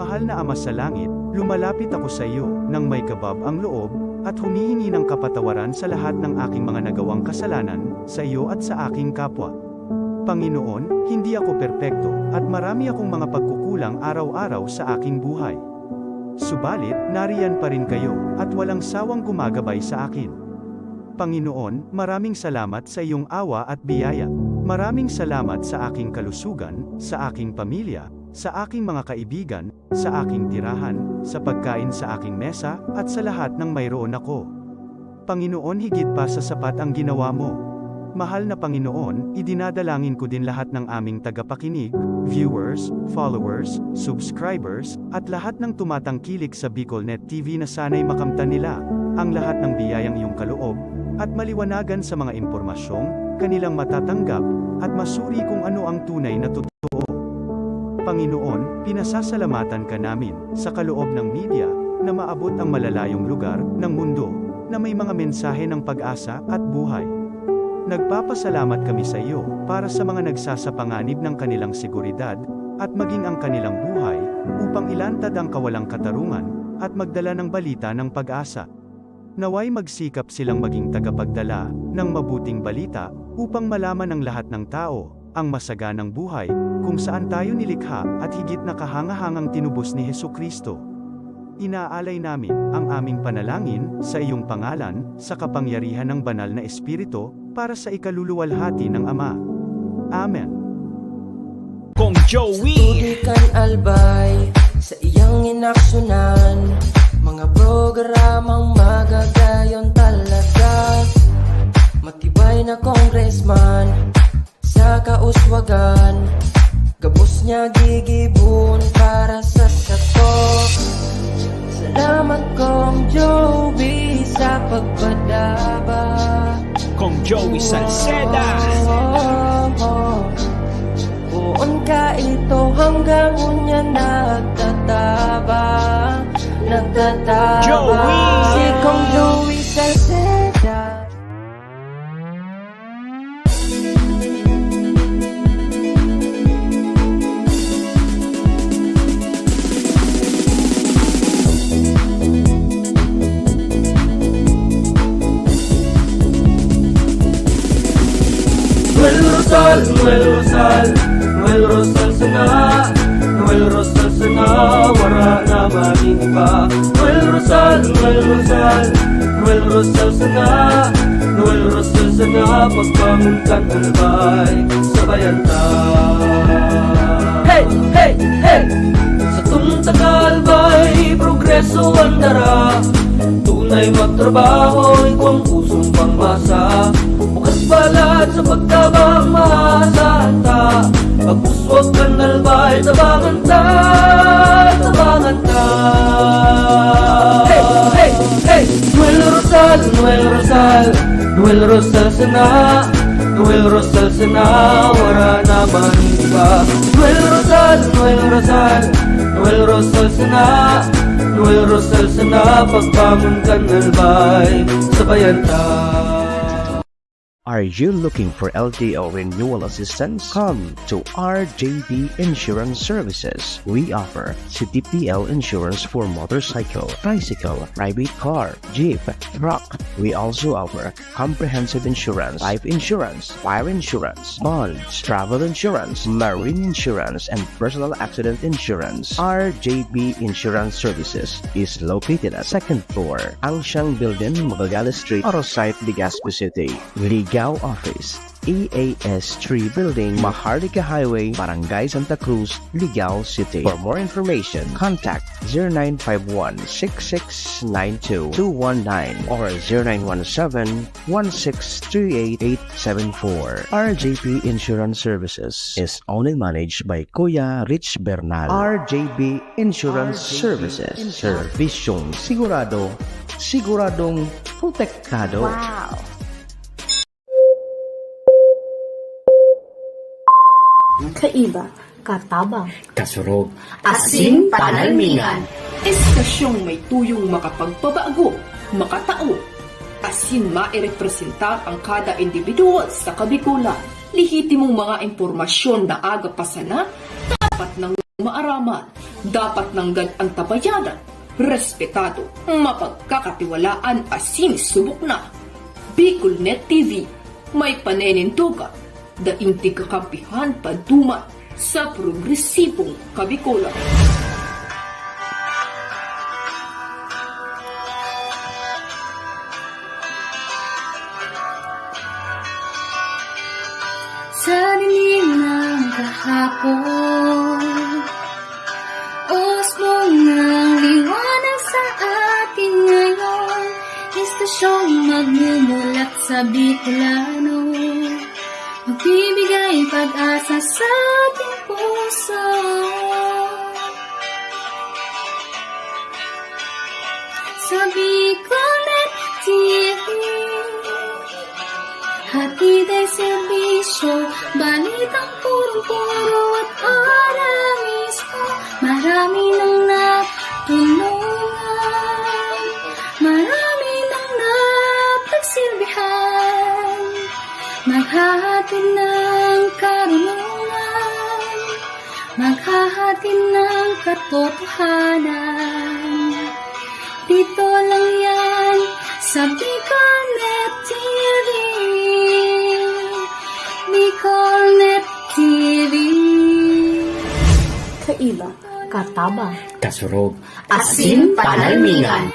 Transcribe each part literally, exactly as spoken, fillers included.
Mahal na Ama sa Langit, lumalapit ako sa iyo nang may kabab ang loob at humihingi ng kapatawaran sa lahat ng aking mga nagawang kasalanan sa iyo at sa aking kapwa. Panginoon, hindi ako perpekto at marami akong mga pagkukulang araw-araw sa aking buhay. Subalit, nariyan pa rin kayo at walang sawang gumagabay sa akin. Panginoon, maraming salamat sa iyong awa at biyaya. Maraming salamat sa aking kalusugan, sa aking pamilya, sa aking mga kaibigan, sa aking tirahan, sa pagkain sa aking mesa, at sa lahat ng mayroon ako. Panginoon, higit pa sa sapat ang ginawa mo. Mahal na Panginoon, idinadalangin ko din lahat ng aming tagapakinig, viewers, followers, subscribers, at lahat ng tumatangkilik sa BicolNet T V na sana'y makamtan nila ang lahat ng biyayang iyong kaloob at maliwanagan sa mga impormasyong kanilang matatanggap at masuri kung ano ang tunay na totoo. Panginoon, pinasasalamatan ka namin sa kaloob ng media na maabot ang malalayong lugar ng mundo na may mga mensahe ng pag-asa at buhay. Nagpapasalamat kami sa iyo para sa mga nagsasapanganib ng kanilang seguridad at maging ang kanilang buhay upang ilantad ang kawalang katarungan at magdala ng balita ng pag-asa. Naway magsikap silang maging tagapagdala ng mabuting balita upang malaman ng lahat ng tao ang masaganang buhay kung saan tayo nilikha at higit na kahangahangang tinubos ni Jesu-Cristo. Inaalay namin ang aming panalangin sa iyong pangalan, sa kapangyarihan ng Banal na Espiritu, para sa ikaluluwalhati ng Ama. Amen. Kong Joey. Tubig kan Albay, sa iyang inaksyonan, mga programang magagayon talaga. Matibay na congressman, sa kauswagan, gabos niya gigibon para sa sato. Salamat, Kong Joey, sa pagpadaba. Kong Joey Salceda. Poon ka ito hanggang unya nagtatabang, nagtatabang. Joey! Si Kong Joey Salceda. Noel Rosal, Noel Rosal, Noel Rosal sana, Noel Rosal sana, wara na magin iba. Noel Rosal, Noel Rosal, Noel Rosal sana, Noel Rosal sana, pagbangon kan Albay, sabayan ta. Hey, hey, hey! Satong taga-Albay, progreso an dara. Tunay magtrabaho, igwang pusong pangmasa. Bukas balat sa pagtabang, maasahan ta. Pag-uswag kan Albay, tabangan ta, tabangan ta. Hey, hey, hey! Noel Rosal, Noel Rosal, Noel Rosal sana, Noel Rosal sana, wara na man iba. Noel Rosal, Noel Rosal, Noel Rosal sana, Noel Rosal sana, pagbangon kan Albay, sabayan ta. Are you looking for L T O renewal assistance? Come to R J B Insurance Services. We offer C T P L insurance for motorcycle, tricycle, private car, jeep, truck. We also offer comprehensive insurance, life insurance, fire insurance, bonds, travel insurance, marine insurance, and personal accident insurance. R J B Insurance Services is located at second floor, Angsiang Building, Magallanes Street, Arosite, Legazpi City. Ligao Office, E A S three Building, Maharlika Highway, Barangay Santa Cruz, Ligao City. For more information, contact zero nine five one, six six nine two, two one nine or zero nine one seven, one six three eight, eight seven four. R J P Insurance Services is owned and managed by Kuya Rich Bernal. R J P Insurance Services. Servisyong sigurado, siguradong protektado. Wow! Kaiba, katabang, kasurog, asin panalmingan. Estasyong may tuyong makapagpabago, makatao, asin mairepresentar ang kada individual sa Kabikolan. Lehitimong mga impormasyon na aga pa sana, dapat nang maaraman. Dapat nanggad an tabayanan, respetado, mapagkakatiwalaan asin subok na. BicolNet T V, may paninindogan, daing tigkakampihan paduman sa progresibong Kabikolan. Sa dilim ng kahapon, usbong ng liwanag sa atin ngayon, estasyong magmumulat sa Bicolano, magbibigay pag-asa sa ating puso. Sa BicolNet T V, hatid ay serbisyo, balitang purong-puro at ora mismo. Marami nang natulungan, marami nang napagsilbihan. Maghahatid ng karunungan, maghahatid ng katotohanan. Dito lang yan sa BicolNet T V. BicolNet T V. Kaiba, katabang, kasurog, asin panalmingan.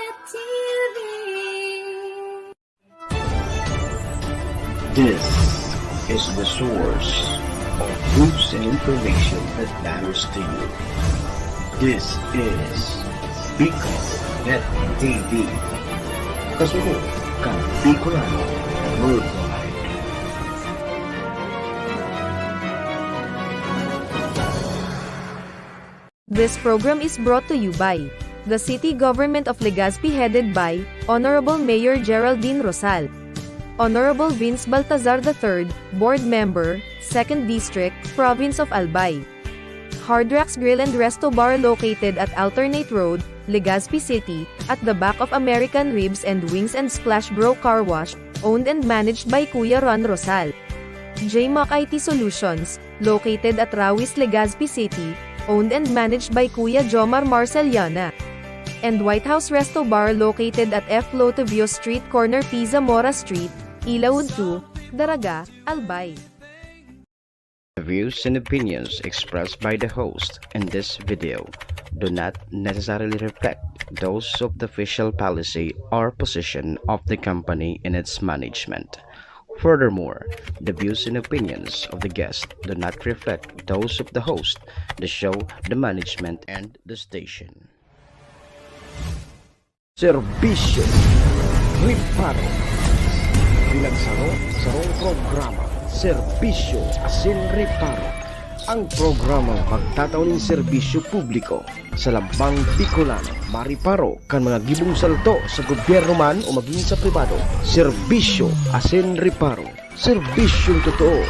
This is the source of news and information that matters to you. This is BicolNet T V. Kasunod kan Bicolano Worldwide. This program is brought to you by the City Government of Legazpi, headed by Honorable Mayor Geraldine Rosal, Honorable Vince Baltazar the third, Board Member, Second District, Province of Albay. Hard Rocks Grill and Resto Bar, located at Alternate Road, Legazpi City, at the back of American Ribs and Wings and Splash Bro Car Wash, owned and managed by Kuya Ron Rosal. J Mac I T Solutions, located at Rawis, Legazpi City, owned and managed by Kuya Jomar Marceliana. And White House Resto Bar, located at F Lotovio Street, corner P Zamora Street, Ilaud two, Daraga, Albay. The views and opinions expressed by the host in this video do not necessarily reflect those of the official policy or position of the company and its management. Furthermore, the views and opinions of the guest do not reflect those of the host, the show, the management, and the station. Serbisyo Reparo. Pinagsaro-sarong programa, Serbisyo asin Reparo. Ang programang magtatao nin serbisyo publiko sa lambang Bicolano, mariparo kan mga gibong salto sa gobyerno man o magin sa pribado. Serbisyo asin Reparo. Serbisyong totoo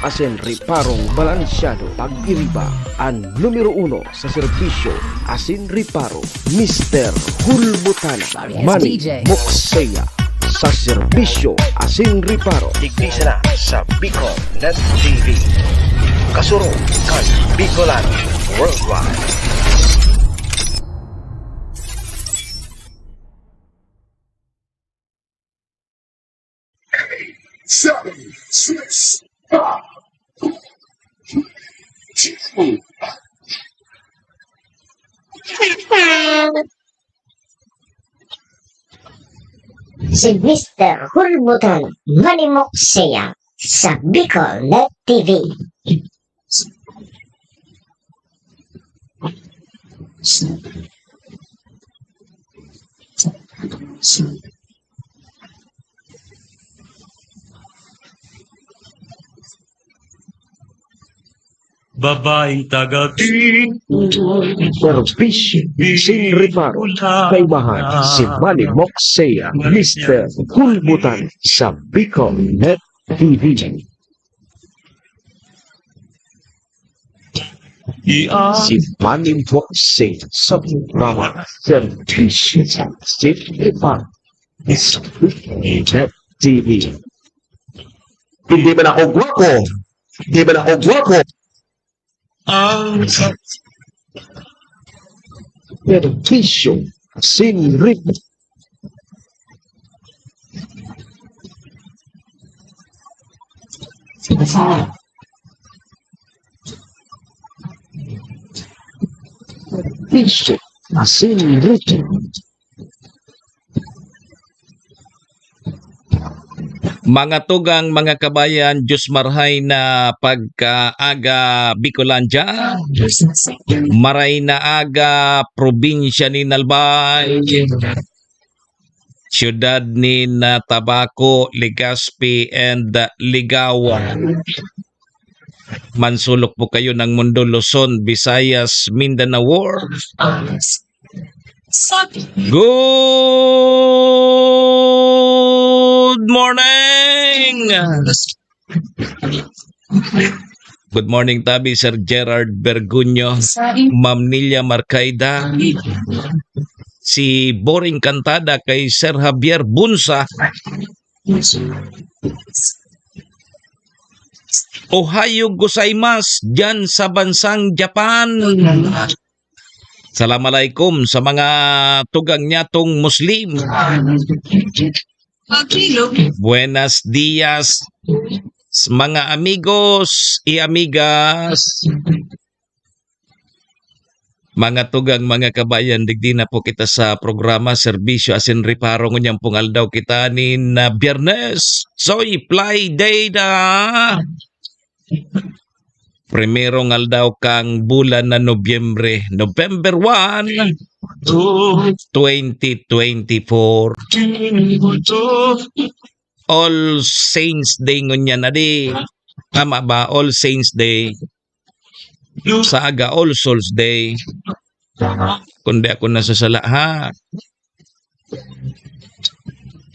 asin reparong balansyado. Pag-iriba, an numero uno sa serbisyo asin reparo, Mister Hulbutana. Manny Moksea sa serbisyo asin reparo. Digdi sana sa BicolNet T V. Kasurog kan Bicolano Worldwide. Seven, six, five, two. Si Mister Hulbutana, Manny Moksea sa BicolNet T V. Babaeng taga Serbisyo sin reparo. Kaibahan si Manny Moksea, Mister Hulbutana sa BicolNet T V. Si Manny Moksea sa programa Serbisyo sin Reparo. T V. Hindi man ako gwapo. Hindi man ako gwapo. Ang Perwisyo, sinrip. Perwisyo, sinrip. Mga tugang, mga kabayan, Diyos marhay na pagkaaga, Bicolandia. Maray na aga, probinsya ni Albay. Siyudad ni na Tabaco, Legazpi, and Ligao. Mansulok po kayo ng mundo, Luzon, Visayas, Mindanao World. Good morning! Good morning, tabi, Sir Gerard Bergunyo, Ma'am Nilia Marcaida, si Boring Cantada kay Sir Javier Bunsa. Ohayo gozaimasu diyan sa bansang Japan. Salam alaikum sa mga tugang nyatong Muslim. Buenas dias, mga amigos y amigas. Mga tugang, mga kabayan, digdi na po kita sa programa, Serbisyo asin Reparo. Ngunyan pong aldaw kita nin, ah, Biyernes. Soy Fly Day na! Primerong aldaw kang bulan na Nobyembre, November one, twenty twenty-four. All Saints Day ngunyan, adi. Tama ba? All Saints Day. Sa aga, All Souls Day. Kung di ako nasasala, ha?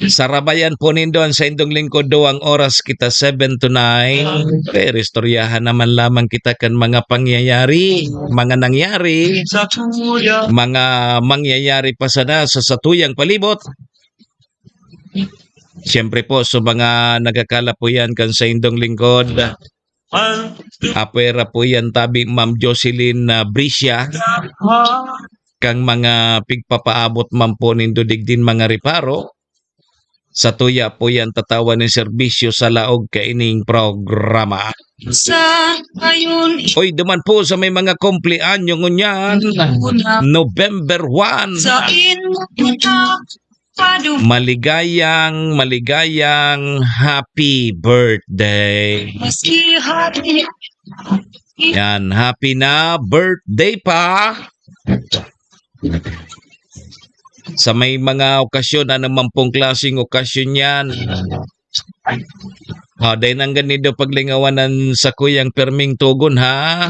Sarabayan po nindo an saindong lingkod, duwang oras kita, seven to nine. Pero istoryahan naman lamang kita kan mga pangyayari, mga nangyari, mga mangyayari pa sana sa satuyang palibot. Siyempre po, sa mga nagakala po yan kan saindong lingkod, apwera po yan tabi, Ma'am Jocelyn, ah, Bricia, kang mga pigpapaabot man po nindo digdin mga reparo, satuya po yan tatawan nin serbisyo sa laog kaining programa. Sa ngayon, Oy, duman po sa may mga kumpleanyo ngunyan, November one. Sa inyo na padum- Maligayang, maligayang happy birthday. Maski happy. Yan, happy na birthday pa. Sa may mga okasyon, ano man pong klaseng okasyon yan. Ha, dahil nang ganido paglingawan an sakuyang perming tugon, ha?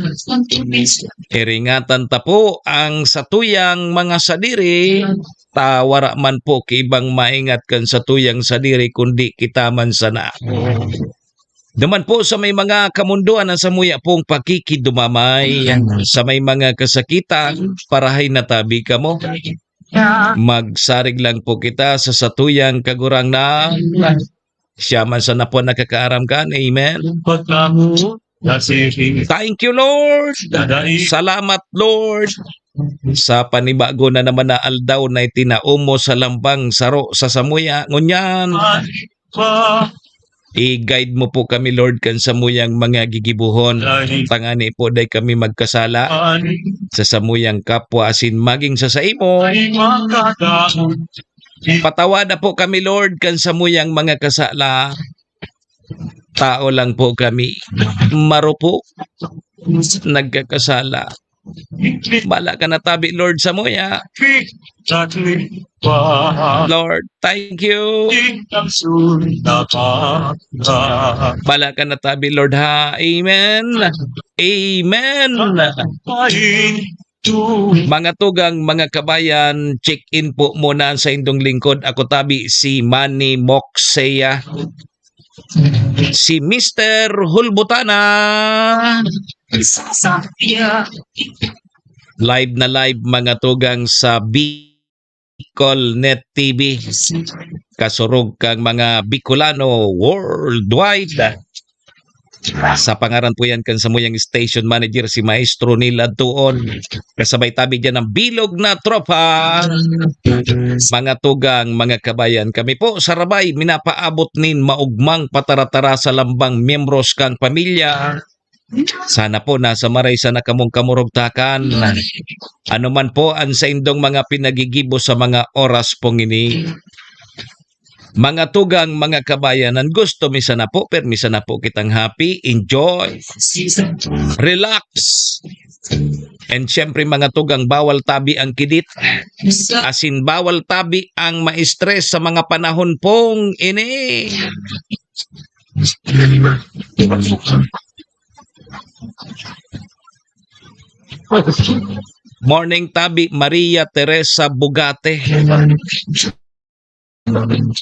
Iringatan ta po ang satuyang mga sadiri, ta wara man po ki ibang maingat kan satuyang sadiri, kundi kita man sana. Duman po sa may mga kamundoan, ang samuya pong pakikidumamay, sa may mga kasakitan, parahay na tabi kamo. Magsarig lang po kita sa satuyang Kagurangnan. Siya man sana po nakakaaram kan. Amen. Thank you, Lord. Salamat, Lord, sa panibago na naman na aldaw na itinao mo sa lambang saro sa samuya. Ngunyan, i-guide mo po kami, Lord, kan samuyang mga gigibohon. Tangani po, dai kami magkasala sa samuyang kapwa asin maging sa saimo. Patawada po kami, Lord, kan samuyang mga kasala. Tao lang po kami. Maro po. Nagkakasala. Bala ka na tabi, Lord, samuya. Lord, thank you. Bala ka na tabi, Lord, ha? Amen. Amen. Mga tugang, mga kabayan, check in po muna sa indong lingkod. Ako tabi si Manny Moxea. Si Mister Hulbutana. Live na live, mga tugang, sa Bicol Net T V. Kasurog kang mga Bicolano worldwide. Sa pangaran po yan kan samuyang station manager, si Maestro Neil Adtuon. Kasabay tabi dyan ang bilog na tropa. Mga tugang, mga kabayan, kami po sa Rabay, minapaabot nin maugmang pataratara sa lambang miyembros kang pamilya. Sana po nasa maray sana kamong kamurugtakan. Ano man po ang saindong mga pinagigibo sa mga oras pong ini. Mga tugang, mga kabayan, ang gusto mi sana po, permi sana po kitang happy, enjoy, relax. And syempre, mga tugang, bawal tabi ang kidit. Asin bawal tabi ang ma-stress sa mga panahon pong ini. Morning, tabi, Maria Teresa Bugate.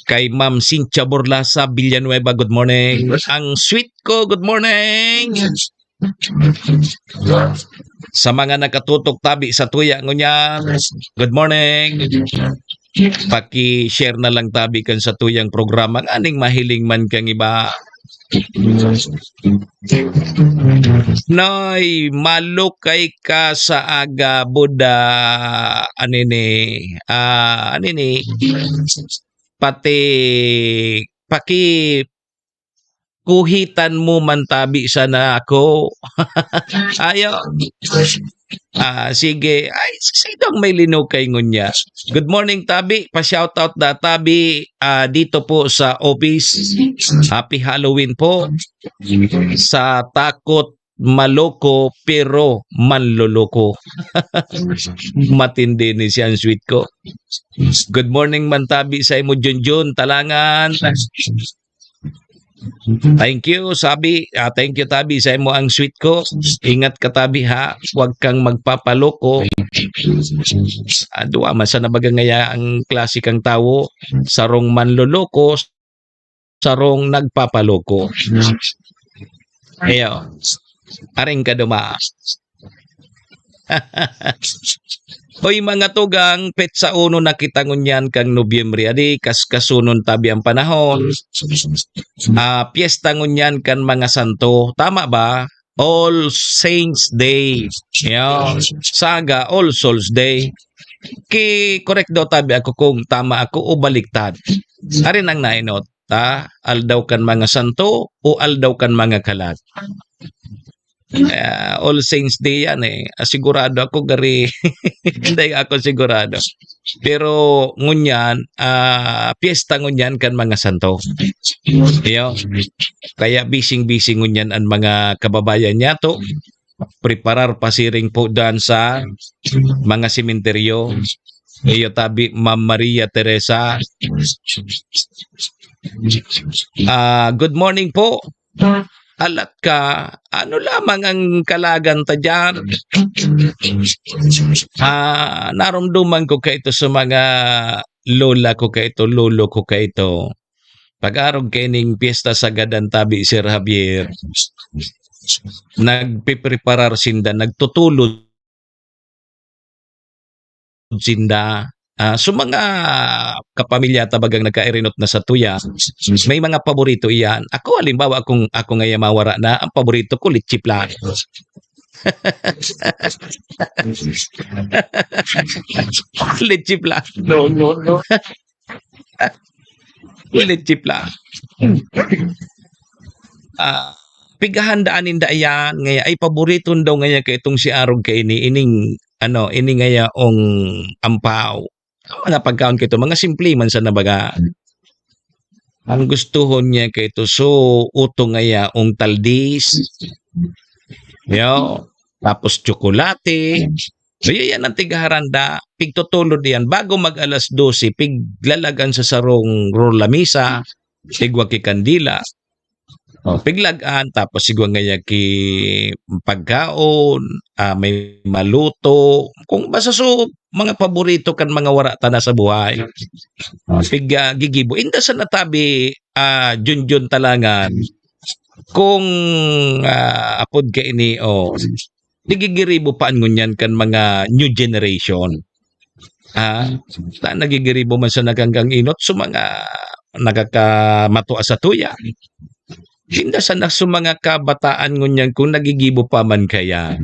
Kay Ma'am Cynthia Borlasa Villanueva, good morning. Ang sweet ko, good morning. Sa mga nakatutok tabi sa tuya ngunyan, good morning. Paki-share na lang tabi kan sa tuyang programa, nganing mahiling man kang iba. Noy, malukay ka sa aga, Buda. Anini, ah, anini, pati, paki-, kuhitan mo man tabi sana ako. Ayo. Ah, sige. Ay, sinong may linukay ngunya? Good morning, tabi. Pa-shoutout da, tabi. Ah, dito po sa office. Happy Halloween po. Sa takot maloko, pero manloloko. Matindi ni siyang sweet ko. Good morning man tabi sa imo, Junjun Talangan. Thank you, sabi. Ah, thank you, tabi, sa imo ang sweet ko. Ingat ka, tabi, ha. Huwag kang magpapaloko. Ah, duwa man sana baga ngaya ang klase kang tawo. Sarong manloloko, sarong nagpapaloko. Iyo. Aring kaduma. Hoy, mga tugang, petsa uno na kita ngunyan kan Nobyembre. Adi, kas-, kasunon tabi ang panahon. Ah, piyesta ngunyan kan mga santo. Tama ba? All Saints Day. Yan. Saga, All Souls Day. Ki-correct daw tabi ako kung tama ako o baliktad. Arin ang nainot, ta? Aldaw kan mga santo o aldaw kan mga kalag? Ah, All Saints Day yan eh. Ah, sigurado ako gari, hindi ako sigurado. Pero ngunyan, ah, piyesta ngunyan kan mga santo. Iyo. Kaya busy-busy ngunyan ang mga kababayan niyato. Preparar pasiring po dyan sa mga sementeryo. Iyo tabi, Ma'am Maria Teresa. Ah, good morning po. Alat ka, ano lamang ang kalagan ta diyan? Ah, narumduman ko kaito sa mga lola ko kaito, lolo ko kaito. Pag-arog kaining piyesta sa gadan tabi, Sir Javier, nagpipreparar sinda, nagtutulod sinda. Ah, so mga kapamilya ta bagang nagkairinot na sa tuya, may mga paborito iyan. Ako, halimbawa, kung ako ngaya mawara na, ang paborito ko, leche flan. Leche flan. No, no, no. Leche flan. Ah, pighahandaan ninda iyan, ngaya ay paboriton daw ngaya kaitong si arog kaini, ining ano, ini ngaya ong ampaw. Ang mga pagkaon kaito, mga simple man sana baga. Ang gustohon niya kaito, so, uto ngaya ong taldis. Yo, tapos tsokolate. So, yan ang tigharanda. Pigtutulod yan. Bago mag alas dose, piglalag-an sa sarong lamisa, igwa ki kandila. Oh, piglag-an, tapos igwa ngaya ki pagkaon, ah, may maluto. Kung basta so, mga paborito kan mga wara ta na sa buhay. Pig, ah, gigibo. Inda sa natabi, ah, Junjun Talangan. Kung, ah, apod ka ini, oh, nagigiribo pa ngunyan kan mga new generation. Ah, na nagigiribo man sa naganggang inot sa mga nakakamatua sa tuya. Inda sana sa mga kabataan ngunyan kung nagigibo pa man kaya.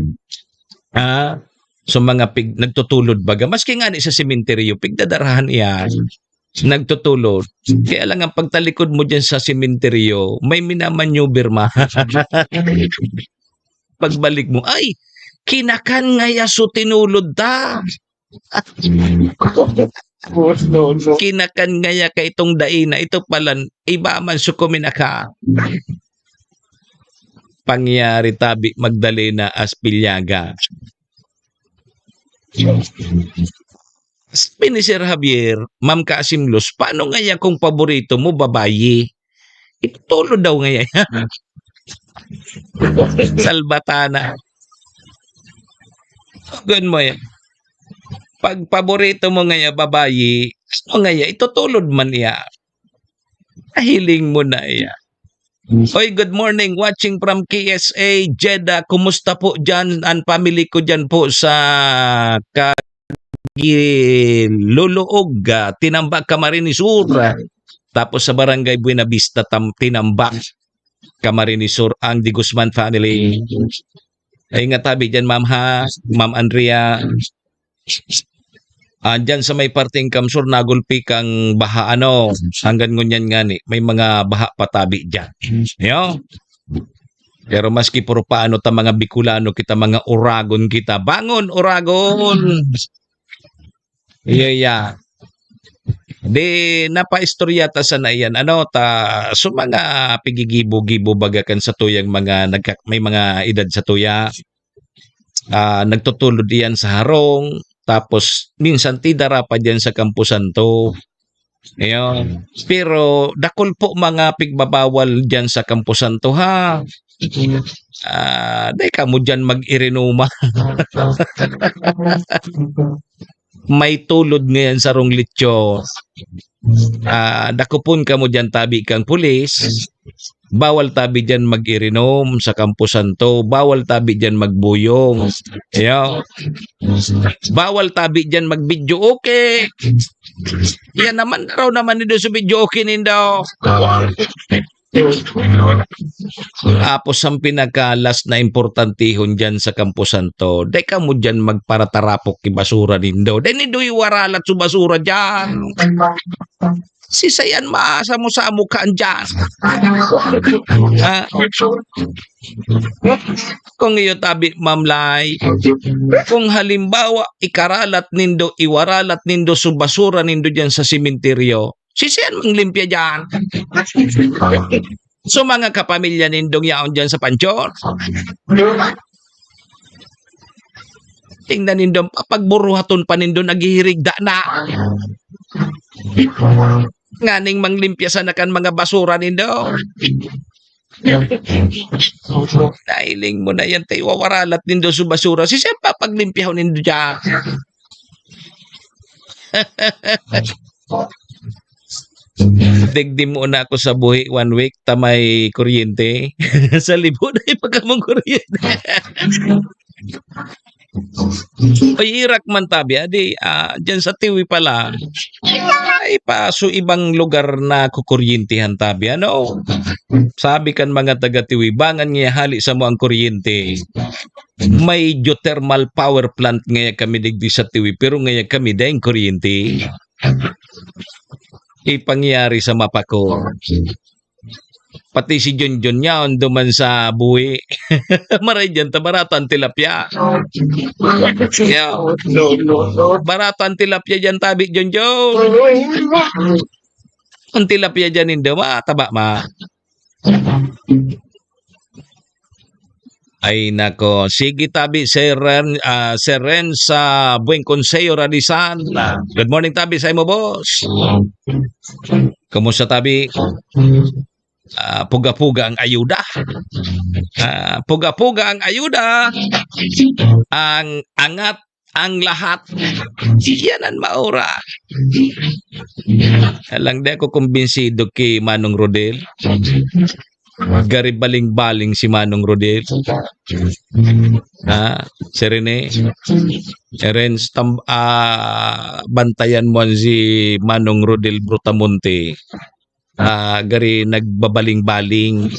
Ah, so mga pig-, nagtutulod baga, maski nga ni sa sementeryo, pigdadarahan iyan. Nagtutulod. Kaya lang ang pagtalikod mo dyan sa sementeryo, may minamaneuver ma. Pagbalik mo, "Ay, kinakan ngaya so tinulod ta." Kinakan ngaya ka itong dai na ito palan, iba man so kuminaka. Pangyari tabi Magdalena Aspiliaga. Sabi ni Sir Javier, "Ma'am Kasimlos, paano ngaya kung paborito mo babayi?" Itutulod daw ngaya yan. Salbatana. Tugon mo yan. Pag paborito mo ngaya babayi, ano ngaya, itutulod man iya. Kahiling mo na iya. Oy, good morning. Watching from K S A, Jeddah. Kumusta po dyan? Ang family ko dyan po sa Kagiluluog, ah, Tinambac, Camarines Sur. Tapos sa Barangay Buenavista, Tam-, Tinambac, Camarines Sur, ang De Guzman family. Ay nga tabi dyan, ma'am, ha? Ma'am Andrea. Ah, dyan sa may parteng Kamsur, nagulpi kang baha, ano, hanggang ngunyan ngani, may mga baha patabi dyan. Yo. Pero maski puro paano ta mga Bicolano kita, mga Oragon kita. Bangon, Oragon! Iya, iya. Di, napaistorya ta sana iyan. Ano, ta, so mga pigigibo-gibo baga kan sa tuyang mga nagka-, may mga edad sa tuya. Ah, nagtutulod iyan sa harong, tapos minsan tidara pa diyan sa Camposanto. Ayun. Pero dakul po mga pigbabawal diyan sa Camposanto, ha? Ah, dai kamo diyan mag-irinuma. May tulod ngayon sarong lityo. Ah, dakopon kamo diyan tabi kang pulis. Bawal tabi diyan mag-irinom sa Camposanto. Bawal tabi diyan magbuyong. Yo. Bawal tabi diyan mag-videoke. Yan naman, raw naman nindo sa videoke nindo. Tapos ang pinaka-last na importantihon diyan sa Camposanto, dai kamo diyan magparatarapok ki basura nindo. Dai nindo iwaralat sa basura diyan. Sisayan maasa mo sa amukan diyan. Ha? Kung iyo tabi, Ma'am Lai, kung halimbawa, ikaralat nindo, iwaralat nindo sa basura nindo diyan sa sementeryo, sisayan manglimpya diyan. So, mga kapamilya nindong yaon diyan sa Panchor, tingnan nindo, pagburuhaton pa nindo, naghihirigda na. Nganing manglimpya sana kan mga basura nindo. Nahiling mo na yan, tay, wawaralat nindo sa basura. Sisayan papaglimpyahon nindo diyan. Digdi muna ako sa buhi one week ta may kuryente. Sa libo na ipagkamong kuryente. Ay, irak man tabi, adi, ah, dyan sa Tiwi pala. Ay, pa, so ibang lugar na kukuryentihan tabi, ano? Sabi kan mga taga Tiwi, bangan niya hali sa mo ang kuryente. May geothermal power plant ngaya kami digdi sa Tiwi, pero ngaya kami daing kuryente. Ipangyari sa mapa ko. Pati si Junjun niya, duman sa buhi. Maray dyan, ta barato ang tilapia. Yeah. Barato ang tilapia dyan, tabi, Junjun. Ang tilapia dyan, hindi, mataba, ma. Ay, nako. Sige, tabi, Sir Ren, ah, Sir Ren sa Buen Consejo, Radisan. Ah, good morning, tabi, sa imo, boss. Kumusta, tabi? Ah, puga-puga ang ayuda. Ah, puga-puga ang ayuda. Ang angat, ang lahat. Yan ang maura. Alang di ako kumbinsido ki Manong Rodel. Garibaling-baling si Manong Rodel. Ha? Si Rene? Renz, tam-, ah, bantayan mo si Manong Rodel Brutamonte. ah, gari nagbabaling-baling.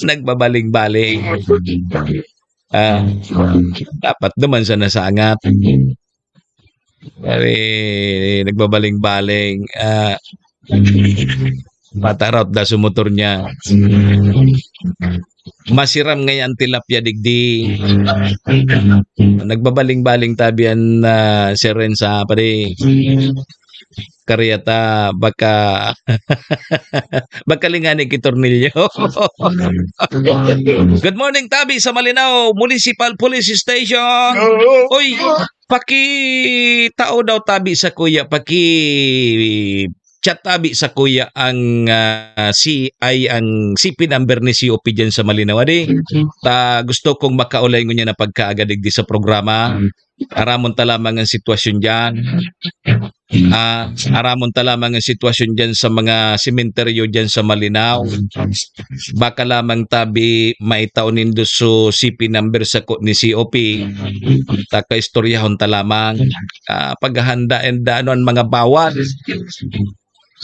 Nagbabaling-baling. Ah, dapat naman sa nasangat. Gari nagbabaling-baling. Ah, matarot da sa motor niya. Masiram ngayon tilapia digdi. Nagbabaling-baling tabi an, ah, Sir Renz, padi. Karyata, baka, baka lingani ki tornilyo. Good morning, tabi sa Malinao Municipal Police Station. Uy, pakitao daw tabi sa kuya, paki-chat tabi sa kuya ang, ah, C I, ang C P number ni C O P dyan sa Malinao, adi. Ta gusto kong makaulay ngunyan na pagkaaga digdi sa programa. Aramon ta lamang ang sitwasyon diyan. Ah, aramon ta lamang ang sitwasyon diyan sa mga sementeryo diyan sa Malinao. Baka lamang tabi maitao nindo so C P number sako ni C O P. Ta kaistoryahon ta lamang. Ah, paghahanda and ano ang mga bawal.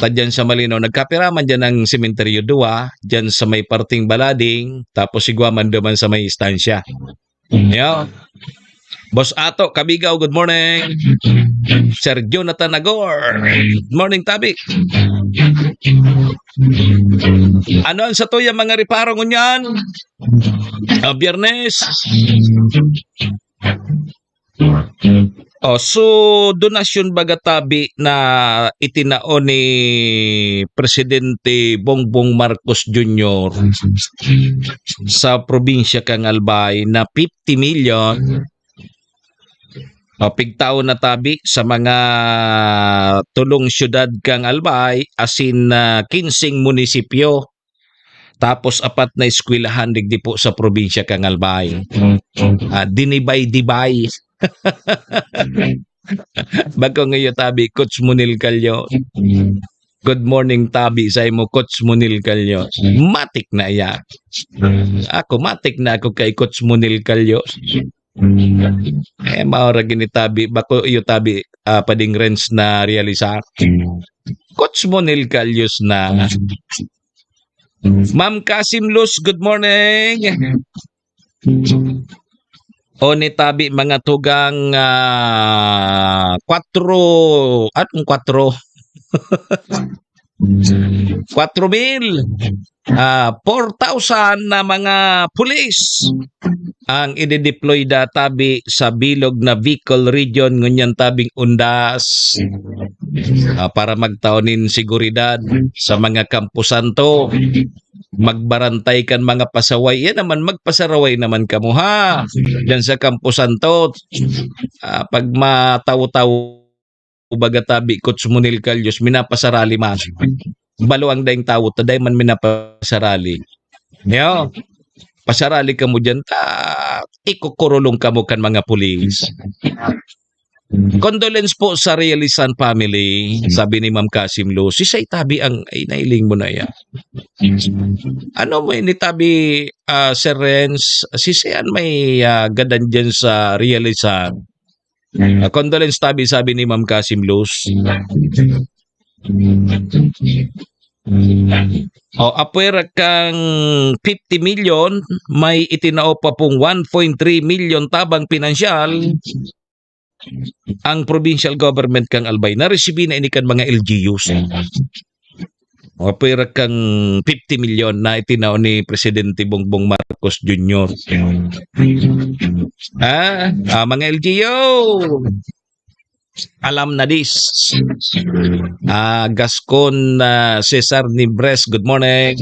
Ta diyan sa Malinao, nagkapira man diyan ang sementeryo, duwa, diyan sa may parting Balading, tapos igwa man duman sa may istansya. Yo. Boss Ato Kabigaw, good morning. Sir Jonathan Agor, good morning, tabi. Ano ang satuya mga reparo ngunyan? Ah, Biyernes. Oh, so donasyon baga tabi na itinao ni Presidente Bongbong Marcos Junior sa probinsya kan Albay na fifty million. O, pigtao na tabi sa mga tulong syudad kan Albay, asin, ah, kinseng munisipyo. Tapos apat na eskwelahan digdi po sa probinsya kan Albay. Ah, dinibay-dibay. Bako ngayon tabi, Coach Munil Callo. Good morning, tabi, sa imo, Coach Munil Callo. Matik na iya. Ako, matik na ako kay Coach Munil Callo. Eh, maura gini tabi, bako iyo tabi, ah, pading Renz na realisar. Coach Munil Callo na. Ma'am Kasim Luz, good morning. O ni tabi mga tugang, ah, kwatro, anong kwatro? Kwatro mil, ah, four thousand na mga pulis ang idideploy da tabi sa bilog na Bicol region ngunyan tabing undas, ah, para magtao nin seguridad sa mga kamposanto. Magbarantay kan mga pasaway. Yan naman, magpasaraway naman kamo, ha? Diyan sa kamposanto, ah, pag matawo-tawo baga tabi, Coach Munil Callo, minapasarali man. Balo ang daing tawo, ta dai man minapasarali. Yo, pasarali kamo diyan, ta ikukurulong kamo kan mga pulis. Condolence po sa Realizan family, sabi ni Ma'am Kasim Luz. Si Say tabi ang, ay, nailing mo na yan. Ano mo ini tabi, ah, Sir Renz? Si Say an may, ah, gadan dyan sa Realizan. Ah, condolence tabi, sabi ni Ma'am Kasim Luz. O, apwera kang fifty million, may itinao pa pong one point three million tabang pinansyal ang provincial government kang Albay. Naresibi na ini kan mga L G Us. Apwera kang fifty million na itinao ni Presidente Bongbong Marcos Junior. Ah, ah, mga L G U. Alam na dis. Ah, Gascon, ah, Cesar Nibres, good morning.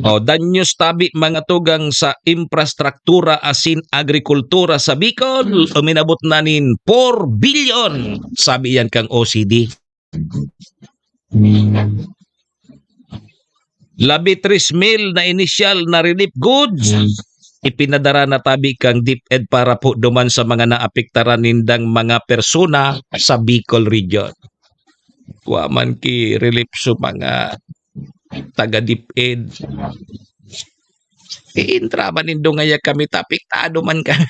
O, danyos tabi mga tugang sa infrastruktura asin agrikultura sa Bicol, uminabot na nin four billion, sabi yan kang O C D. Labi tres mil na inisyal na relief goods, ipinadara na tabi kang DepEd para po duman sa mga naapektaran nindang mga persona sa Bicol region. Wa man ki relief sa mga taga DepEd. Iintra man nindo ngaya kami, ta apektado man kami.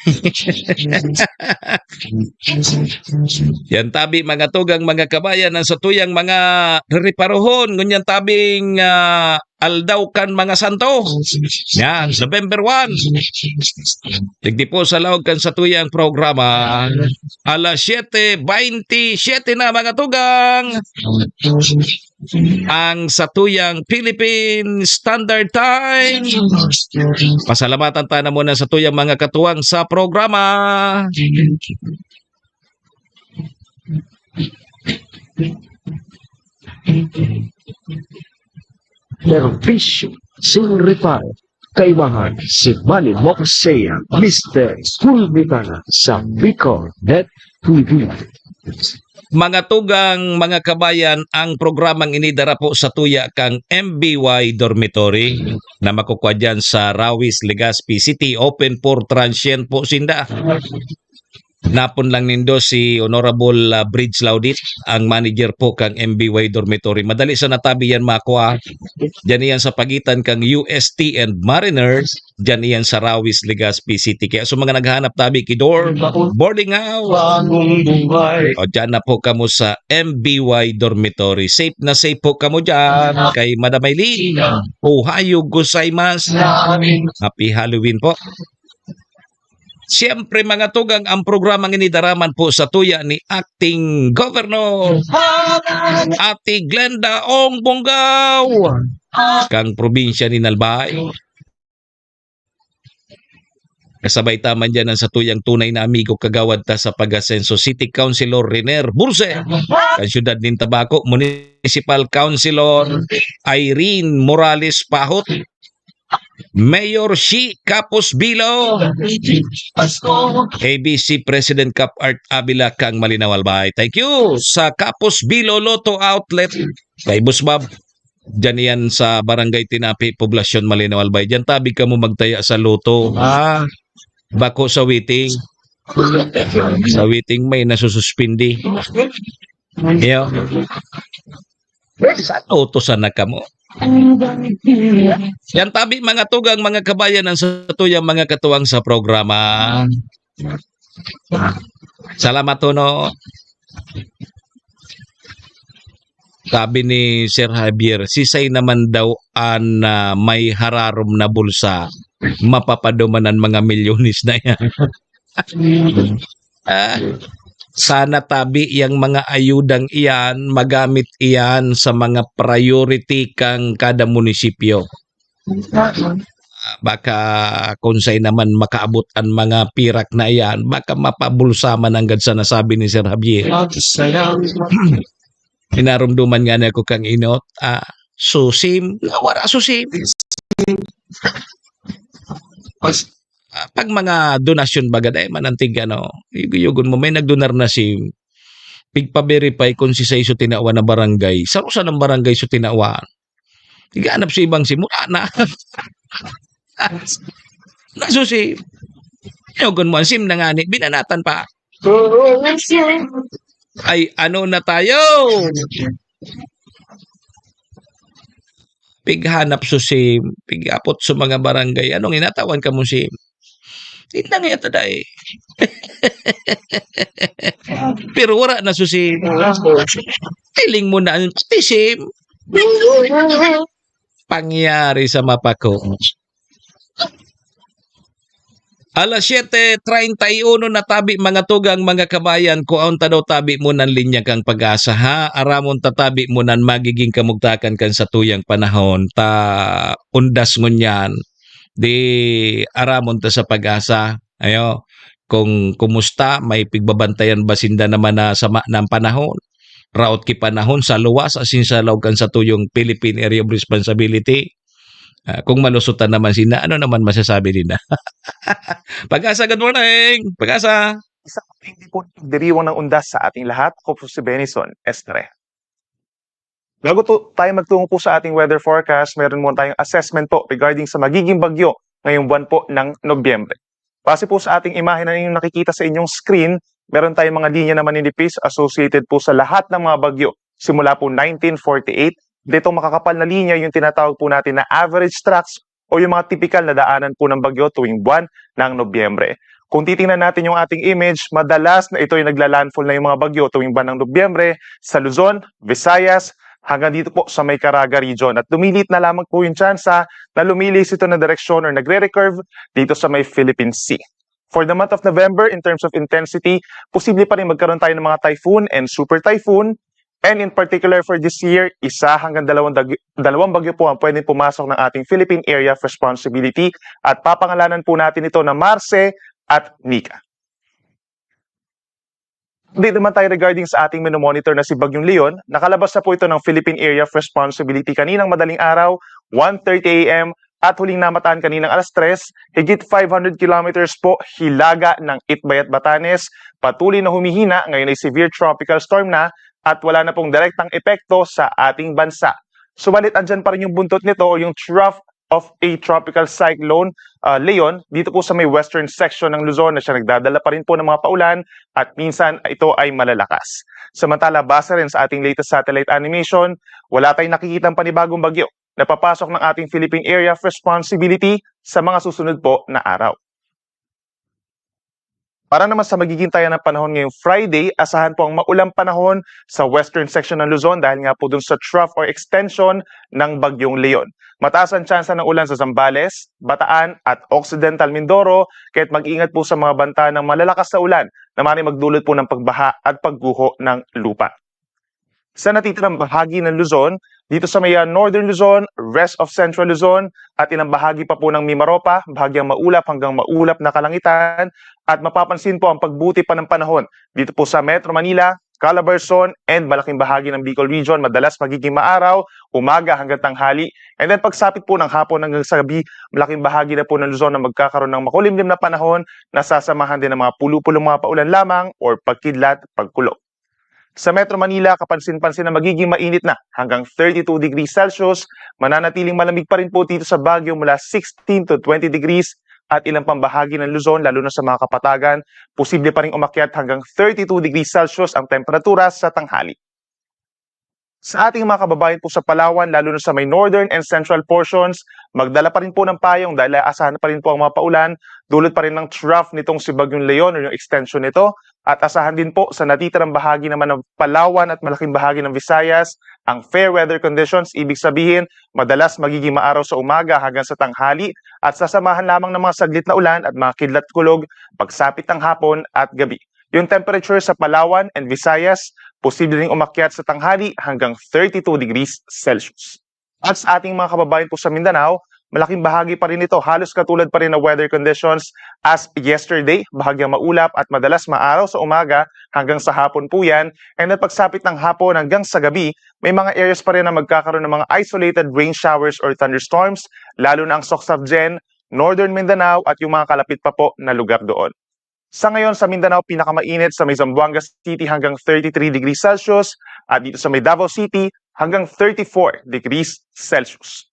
Yan tabi, mga tugang, mga kabayan, ang satuyang mga reparohon, ngunyan tabing, ah, aldaw kan mga santo. Yan, November one. Digdi po sa laog kan satuyang programa, alas siyete bentisiete na, mga tugang. Ang satuyang Philippine Standard Time. Pasalamatan ta na muna satuyang mga katuwang sa programa. Serbisyo sin reparo. Kaimahan si Manny Moxea, Mister Sulmitana sa Bicol Net T V. Mga tugang, mga kabayan, ang programang ini dara po sa tuya kang M B Y Dormitory na makukwa dyan sa Rawis, Legazpi City. Open for transient po sinda. Napon lang nindo si Honorable, ah, Bridge Laudit, ang manager po kang M B Y Dormitory. Madali sa natabi yan makwa. Diyan iyan sa pagitan kang U S T and Mariners. Diyan iyan sa Rawis, Legazpi City. Kaya sa mga naghahanap tabi ki dorm, boarding house, o diyan na po kamo sa M B Y Dormitory. Safe na safe po kamo diyan kay Madam Aileen. Ohayo gozaimasu. Happy Halloween po. Siyempre, mga tugang, ang programang ini dara man po sa tuya ni Acting Governor Ate Glenda Ong Bongao, kang probinsya ni Albay. Kasabay ta man diyan ang satuyang tunay na amigo, kagawad ta sa pag-asenso, City Councilor Riner Burse, kan siyudad nin Tabaco, Municipal Councilor Irene Morales Pahot, Mayor Shi Kapos Bilo, A B C President Cap Art Avila kang Malinaw Albay. Thank you sa Kapos Bilo Lotto Outlet kay Boss Bob. Diyan iyan sa Barangay Tinapi, Poblasyon Malinaw Albay. Diyan tabi kamo magtaya sa lotto. Ah, bako sa waiting. Sa waiting may nasususpindi. Iyo. Sa lotto sana kamo. Yan tabi, mga tugang, mga kabayan, ang satuyang mga katuwang sa programa. Salamat, Tono. Sabi ni Sir Javier, "Sisay naman daw an, ah, may hararom na bulsa? Mapapaduman an mga milyones na yan." Ah, sana tabi yang mga ayudang iyan, magamit iyan sa mga priority kang kada munisipyo. Ah, baka kung saan naman makaabot ang mga pirak na iyan, baka mapabulsa man anggad sa nasabi ni Sir Javier. Inarumduman nga niya ako kang inot, ah, susim, nawara susim. Pas- Ah, pag mga donasyon baga, dai man antig ano, yugo-yugon mo, may nagdonar na sim. Pigpa-verify kung si sa iso tinawan na barangay. Sa usa ng barangay so tinawan. Tiganap sa ibang sim, wala na. Nasusi. Yugon mo, ang sim na nga ni, binanatan pa. Ay, ano na tayo? Pighanap so sim, pigapot sa mga barangay. Anong inatawan ka mo sim? Tinda nga ito, dai. Pero wala na so sim. Tiling mo na ang pati sim. Pangyari sa mapako. Alas siyete treinta y uno na tabi, mga tugang, mga kabayan, kuhaon ta daw tabi mo nan linya kang Pag-asa, ha? Aramon ta tabi mo nan magiging kamugtakan kan satuyang panahon. Ta undas ngunyan, di aramon ta sa Pag-asa. Ayo, kung kumusta, may pigbabantayan ba sinda naman na sama ng panahon? Raot ki panahon sa luwas asin sa laog kan satuyang Philippine Area of Responsibility. Ah, kung malusutan naman sina, ano naman masasabi nila? Pag-asa, good morning! Pag-asa! Isang matinding pagdiriwang ng undas sa ating lahat. Ako po si Benison Estreha. Bago to, tayo magtungo po sa ating weather forecast, meron muna tayong assessment po regarding sa magiging bagyo ngayong buwan po ng Nobyembre. Base po sa ating imahe na inyong nakikita sa inyong screen, meron tayong mga linya na maninipis associated po sa lahat ng mga bagyo simula po nineteen forty-eight. Ditong makakapal na linya yung tinatawag po natin na average tracts o yung mga tipikal na daanan po ng bagyo tuwing buwan ng Nobyembre. Kung titingnan natin yung ating image, madalas na ito'y nagla-landfall na yung mga bagyo tuwing buwan ng Nobyembre sa Luzon, Visayas, hanggang dito po sa may Caraga region. At lumilit na lamang po yung tsansa na lumilis ito na direksyon or nagre-recurve dito sa may Philippine Sea. For the month of November, in terms of intensity, posible pa rin magkaroon tayo ng mga typhoon and super typhoon. And in particular for this year, isa hanggang dalawang, dag- dalawang bagyo po ang pwedeng pumasok ng ating Philippine Area of Responsibility at papangalanan po natin ito na Marse at Nika. Update naman tayo regarding sa ating minomonitor na si Bagyong Leon. Nakalabas na po ito ng Philippine Area of Responsibility kaninang madaling araw, one thirty a m, at huling namataan kaninang alas tres, higit five hundred kilometers po hilaga ng Itbayat, Batanes. Patuloy na humihina, ngayon ay severe tropical storm na at wala na pong direktang epekto sa ating bansa. Subalit andyan pa rin yung buntot nito o yung trough of a tropical cyclone, ah, Leon, dito po sa may western section ng Luzon na siya nagdadala pa rin po ng mga paulan at minsan ito ay malalakas. Samantala, base rin sa ating latest satellite animation, wala tayong nakikitang panibagong bagyo na papasok ng ating Philippine Area of Responsibility sa mga susunod po na araw. Para naman sa magiging taya ng panahon ngayong Friday, asahan po ang maulang panahon sa western section ng Luzon dahil nga po dun sa trough or extension ng Bagyong Leon. Mataas ang tsansa ng ulan sa Zambales, Bataan at Occidental Mindoro, kaya't mag-ingat po sa mga banta ng malalakas na ulan na maaaring magdulot po ng pagbaha at pagguho ng lupa. Sa natitirang bahagi ng Luzon, dito sa may, ah, Northern Luzon, rest of Central Luzon, at ilang bahagi pa po ng Mimaropa, bahagyang maulap hanggang maulap na kalangitan, at mapapansin po ang pagbuti pa ng panahon dito po sa Metro Manila, Calabarzon, and malaking bahagi ng Bicol Region. Madalas magiging maaraw, umaga hanggang tanghali, and then pagsapit po ng hapon hanggang sa gabi, malaking bahagi na po ng Luzon na magkakaroon ng makulimlim na panahon na sasamahan din ng mga pulo-pulong mga paulan lamang or pagkidlat, pagkulog. Sa Metro Manila, kapansin-pansin na magiging mainit na, hanggang thirty-two degrees Celsius. Mananatiling malamig pa rin po dito sa Baguio mula sixteen to twenty degrees, at ilang pambahagi ng Luzon, lalo na sa mga kapatagan, posible pa ring umakyat hanggang thirty-two degrees Celsius ang temperatura sa tanghali. Sa ating mga kababayan po sa Palawan, lalo na sa may northern and central portions, magdala pa rin po ng payong dahil aasahan pa rin po ang mga paulan, dulot pa rin ng trough nitong si Bagyong Leon o yung extension nito. At asahan din po sa natitirang bahagi naman ng Palawan at malaking bahagi ng Visayas, ang fair weather conditions, ibig sabihin, madalas magiging maaraw sa umaga hanggang sa tanghali at sasamahan lamang ng mga saglit na ulan at mga kidlat kulog pagsapit ng hapon at gabi. Yung temperature sa Palawan and Visayas, posible ring umakyat sa tanghali hanggang thirty-two degrees Celsius. At sa ating mga kababayan po sa Mindanao, malaking bahagi pa rin ito, halos katulad pa rin ng weather conditions as yesterday, bahagyang maulap at madalas maaraw sa umaga hanggang sa hapon po yan. And then pagsapit ng hapon hanggang sa gabi, may mga areas pa rin na magkakaroon ng mga isolated rain showers or thunderstorms, lalo na ang Soccsksargen, Northern Mindanao at yung mga kalapit pa po na lugar doon. Sa ngayon sa Mindanao, pinakamainit sa may Zamboanga City hanggang thirty-three degrees Celsius at dito sa may Davao City hanggang thirty-four degrees Celsius.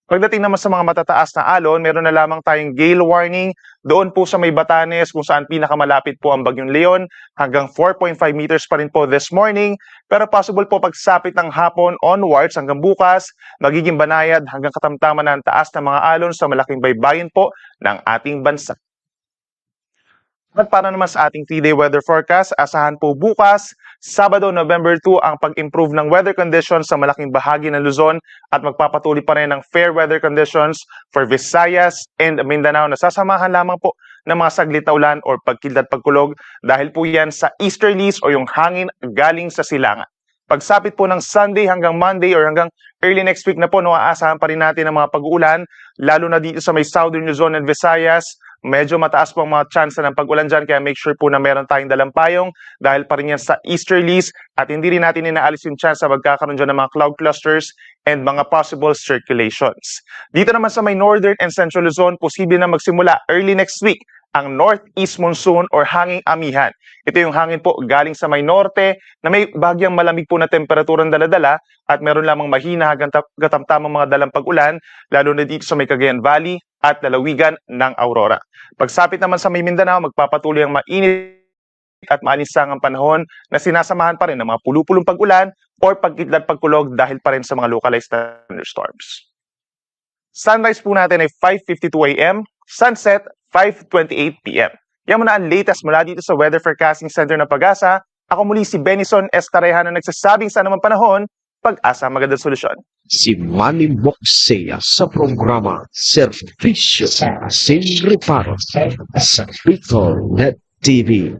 Pagdating naman sa mga matataas na alon, meron na lamang tayong gale warning doon po sa may Batanes kung saan pinakamalapit po ang Bagyong Leon, hanggang four point five meters pa rin po this morning. Pero possible po pagsapit ng hapon onwards hanggang bukas, magiging banayad hanggang katamtaman na ang taas ng mga alon sa malaking baybayin po ng ating bansa. At para naman sa ating three-day weather forecast, asahan po bukas, Sabado, November two, ang pag-improve ng weather conditions sa malaking bahagi ng Luzon at magpapatuloy pa rin ang fair weather conditions for Visayas and Mindanao na sasamahan lamang po ng mga saglit na ulan or pagkidlat pagkulog dahil po yan sa easterlies o yung hangin galing sa silangan. Pagsapit po ng Sunday hanggang Monday or hanggang early next week na po, no, aasahan pa rin natin ang mga pag-uulan, lalo na dito sa may Southern Luzon and Visayas. Medyo mataas po ang mga tsansa ng pag-ulan dyan, kaya make sure po na meron tayong dalang payong dahil pa rin yan sa easterlies at hindi rin natin inaalis yung tsansa magkakaroon dyan ng mga cloud clusters and mga possible circulations. Dito naman sa may Northern and Central Luzon, posible na magsimula early next week ang northeast monsoon or hanging amihan. Ito yung hangin po galing sa may norte na may bahagyang malamig po na temperaturang daladala at meron lamang mahina hanggang ta-, katamtamang mga dalang pag-ulan, lalo na dito sa may Cagayan Valley at lalawigan ng Aurora. Pagsapit naman sa may Mindanao, magpapatuloy ang mainit at maalinsangang panahon na sinasamahan pa rin ng mga pulo-pulong pag-ulan or pagkidlat pagkulog dahil pa rin sa mga localized thunderstorms. Sunrise po natin ay five fifty-two A M, sunset five twenty-eight P M. Yan muna ang latest mula dito sa Weather Forecasting Center ng PAGASA. Ako muli si Benison Estareja na nagsasabing sa anumang panahon, PAGASA, magandang solusyon. Si Manny Moxea sa programa Serbisyo Asin Reparo sa Bicol Net T V.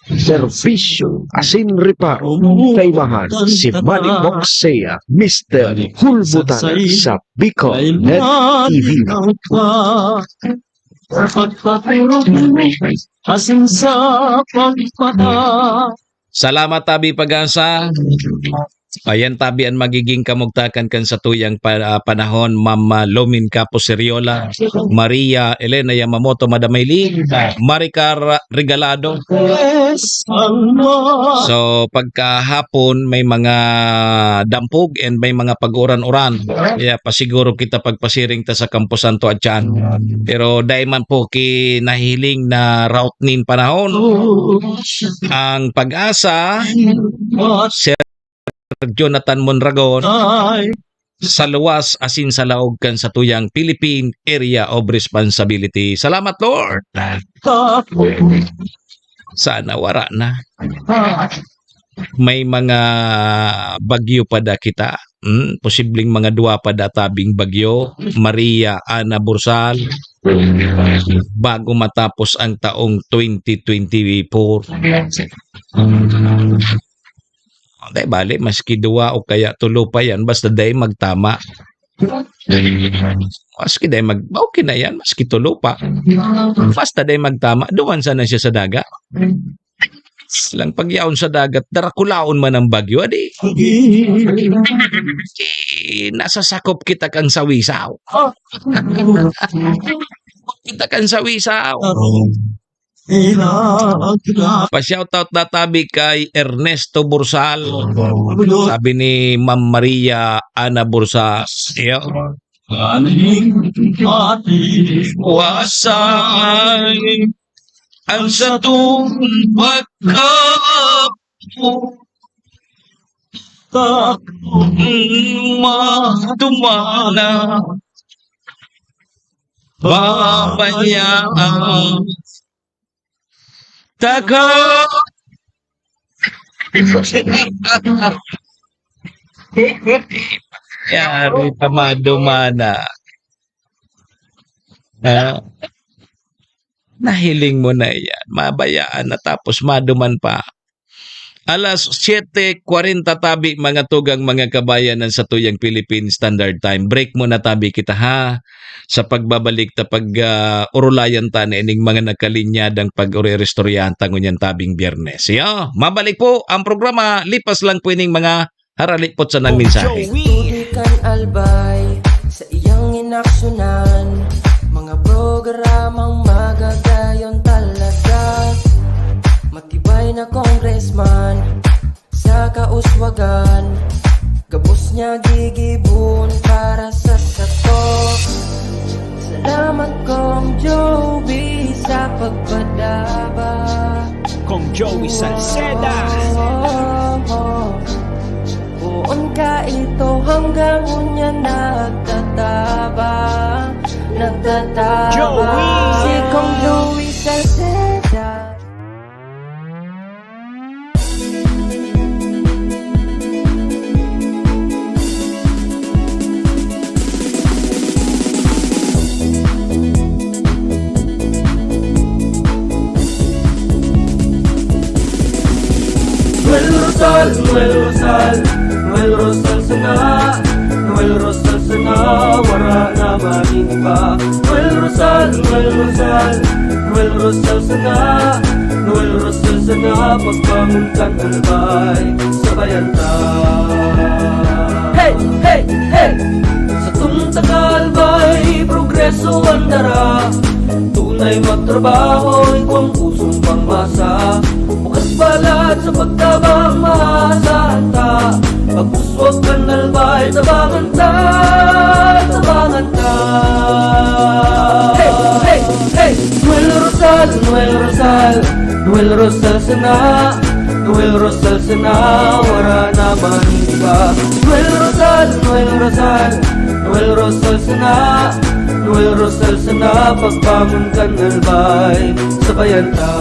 Serbisyo asin reparo, kaimahan si Manny Moxea, Mister Hulbutan sa Bicol Net T V. Asin sa pagpata. Salamat, tabi PAGASA. Ayan, tabi, an magiging kamugtakan kan satuyang pa-, ah, panahon, Ma'am, ah, Lomin Capo Seriola, Maria Elena Yamamoto, Madam Maylin, Maricar Regalado. So, pagkahapon, may mga dampog and may mga pag-uran-uran. Kaya pasiguro kita pagpasiring ta sa Campo Santo at tiyan. Pero dai man po ki nahihiling na route nin panahon. Ang PAGASA, Sir Jonathan Mondragon, sa luwas asin sa laog kan satuyang Philippine Area of Responsibility. Salamat, Lord. Sana wara na. May mga bagyo pa da kita. Hmm, posibleng mga dua pa da tabing bagyo. Maria, Ana, Bursal. Bago matapos ang taong twenty twenty-four. Di bale, maski duwa o kaya tulo pa yan, basta dai magtama. Maski dai mag-, okay na yan, maski tulo pa. Basta dai magtama, duman sana siya sa dagat. Lang pagyaon sa dagat, darakulaon man ang bagyo, adi. Eh, nasasakop kita kan sawisaw. Kita kan sawisaw. Pa-shoutout na tabi kay Ernesto Bursal. Sabi ni Ma'am Maria Ana Bursal. Iyo. Aning matiwasan ang satong pagka-, matumana. Babayaan taka. Yari pa, madumana. Ah, nahiling mo na yan. Mabayaan na tapos maduman pa. Alas siyete kwarenta tabi, mga tugang, mga kabayan, ang satuyang Philippine Standard Time. Break muna tabi kita, ha? Sa pagbabalik ta pag, ah, urulayan ta na ining mga nakalinyadang pag-uri-istoryahan ta ngunyan tabing Biyernes. Iyo, mabalik po ang programa. Lipas lang po ining mga haralipot sa nang mensahe. Tubig kan Albay sa iyang inaksyonan, mga programang magagayon talaga. Matibay na congressman sa kauswagan, gabos niya gigibon para sa sato. Salamat, Kong Joey, sa pagpadaba. Kong Joey Salceda. Poon ka ito hanggang unya nagtataba, nagtataba. Joey! Si Kong Joey Salceda. Noel Rosal, Noel Rosal, Noel Rosal sana, Noel Rosal sana, wara na maning iba. Noel Rosal, Noel Rosal, Noel Rosal sana, Noel Rosal sana, pagbangon kan Albay, sabayan ta. Hey, hey, hey! Satong taga Albay, progreso an dara. Tunay magtrabaho, igwang pusong pangmasa. Bukas balat sa pagtabang, maasahan ta. Pag-uswag kan Albay, tabangan ta, tabangan ta. Hey, hey, hey! Noel Rosal, Noel Rosal, Noel Rosal sana. Noel Rosal sana, wara naman iba. Noel Rosal, Noel Rosal, Noel Rosal sana, Noel Rosal sana, pagbangon kan albay, sabayan ta.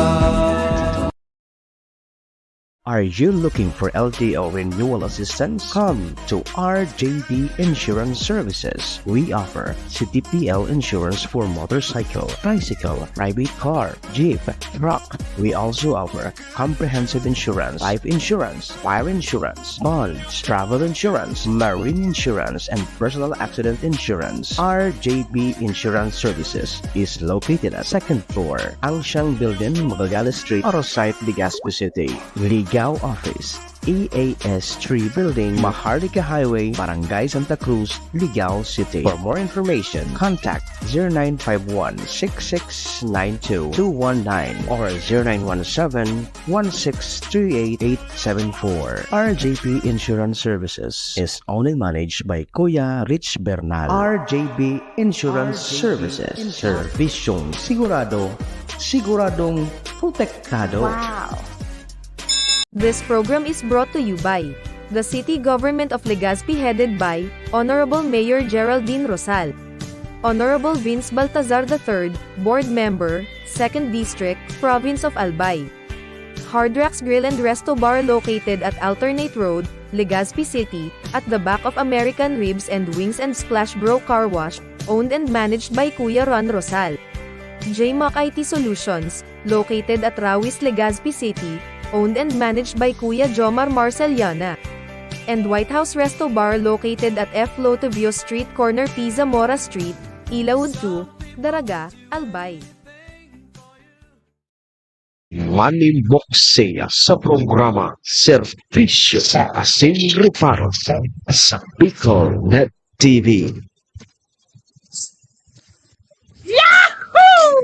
Are you looking for L T O renewal assistance? Come to R J B Insurance Services. We offer C T P L insurance for motorcycle, tricycle, private car, jeep, truck. We also offer comprehensive insurance, life insurance, fire insurance, bonds, travel insurance, marine insurance, and personal accident insurance. R J B Insurance Services is located at second floor, Angsiang Building, Magallanes Street, Oro Site, Legazpi City. Ligao Office, E A S three Building, Maharlika Highway, Barangay Santa Cruz, Ligao City. For more information, contact zero nine five one six six nine two two one nine or zero nine one seven one six three eight eight seven four. R J P Insurance Services is owned and managed by Kuya Rich Bernal. R J B Insurance Services. Serbisyong sigurado, siguradong protektado. Wow! This program is brought to you by the City Government of Legazpi, headed by Honorable Mayor Geraldine Rosal. Honorable Vince Baltazar the third, Board Member, Second District, Province of Albay. Hard Rocks Grill and Resto Bar, located at Alternate Road, Legazpi City, at the back of American Ribs and Wings and Splash Bro Car Wash, owned and managed by Kuya Ron Rosal. J Mac I T Solutions, located at Rawis, Legazpi City, owned and managed by Kuya Jomar Marceliana. And White House Resto Bar, located at F Lotovio Street, corner P Zamora Street, Ilaud two, Daraga, Albay. Manimboksea sa programa Serbisyo Asin Reparo sa Bicol Net T V. Yahoo!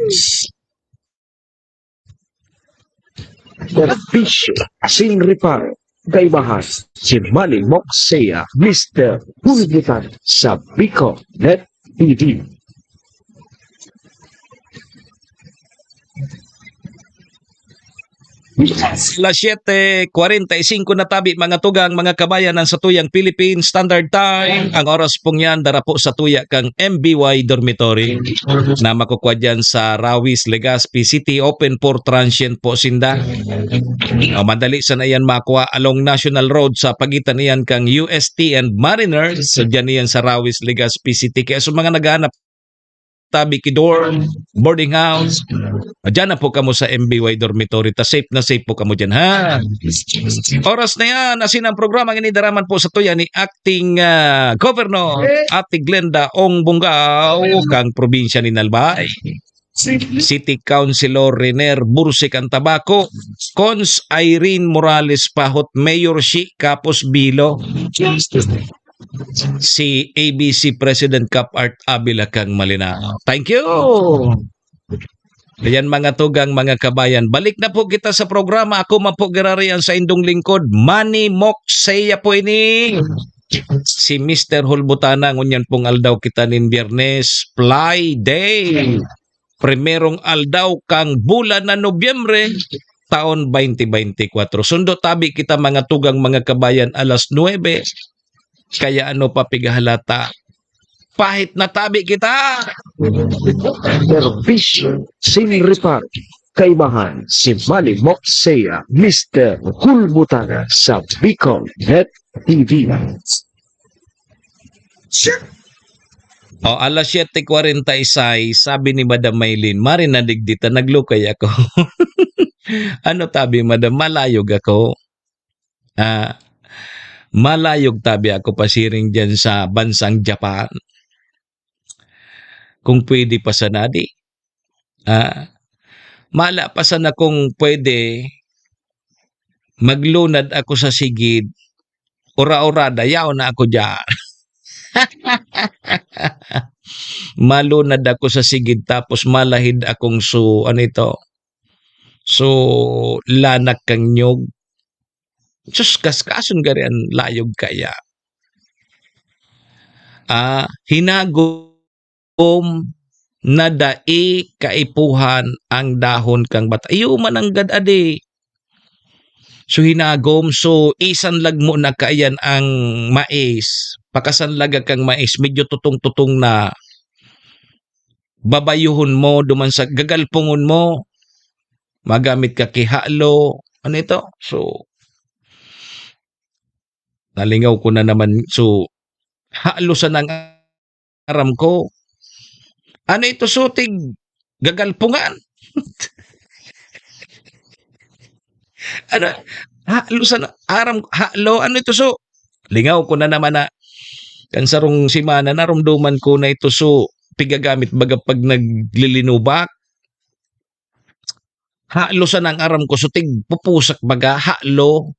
Serbisyo Asin Reparo, kaibahan si Manimboksea, Mister Hulgutan sa Bicol Net T V. Alas siyete kwarenta y singko na tabi, mga tugang, mga kabayan, ang satuyang Philippine Standard Time. Ang oras pong yan, dara po sa tuya kang M B Y Dormitory na makukuha dyan sa Rawis, Legazpi City. Open for transient po sinda. O, madali sana yan makuha along National Road sa pagitan niyan kang U S T and Mariners. So, dyan yan sa Rawis, Legazpi City. Kaya sa mga naghahanap tabi ki dorm, boarding house, dyan na po kamo sa M B Y Dormitory. Ta safe na safe po kamo dyan, ha? Oras na yan. Asin ang programa ini daraman po sa tuya ni Acting, ah, Governor Ate Glenda Ong Bungao, kang probinsya ni Albay. City Councilor Renier Bursi Cantabaco, Cons Irene Morales Pahot, Mayor Shi Capos Bilo, si A B C President Cap Art Abila kang Malinao. Thank you! Ayan, mga tugang, mga kabayan. Balik na po kita sa programa. Ako man po girari ang saindong lingkod, Manny Mok. Saya po ini. Si Mister Hulbutana, ngunyan pong aldaw kita nin Biyernes, Fly Day. Primerong aldaw kang bulan na Nobyembre, taon twenty twenty-four. Sundo tabi kita, mga tugang, mga kabayan, alas nuebe. Kaya ano pa pigahalata? Pahit na tabi kita! Serbisyo sin reparo. Kaibahan si Manny Mok Sea, Mister Hulbutana sa Bicol Net T V. O, alas siyete kwarenta y seis, sabi ni Madam Maylin, "Mari na digdi ta, naglukay ako." Ano tabi, Madam? Malayog ako. Ah, malayog tabi ako pasiring diyan sa bansang Japan. Kung pwede pa sana, di. Ah, mala pa sana kung pwede, maglunad ako sa sigid, ura-ura, dayaw na ako diyan. Malunad ako sa sigid, tapos malahid akong su-, ano ito, su-, lanak kang nyog. Sus, kaskason gari an layog kaya. Ah, hinagom na dai kaipuhan ang dahon kang bata. Iyo man ang gad adi. So, hinagom. So, isanlag mo na kaiyan ang mais. Pakasanlaga kang mais, medyo tutong-tutong na. Babayuhon mo, duman sa gagalpungon mo. Magamit ka ki halo. Ano ito? So, nalingaw ko na naman. So, halo sana ang aram ko. Ano ito, so, tig gagalpungan? Ano? Halo sana, aram, halo, ano ito, so? Lingaw ko na naman na kan sarong semana, narumduman ko na ito, so, pigagamit baga pag naglilinubak. Halo sana ang aram ko, so, tig pupusak baga, halo.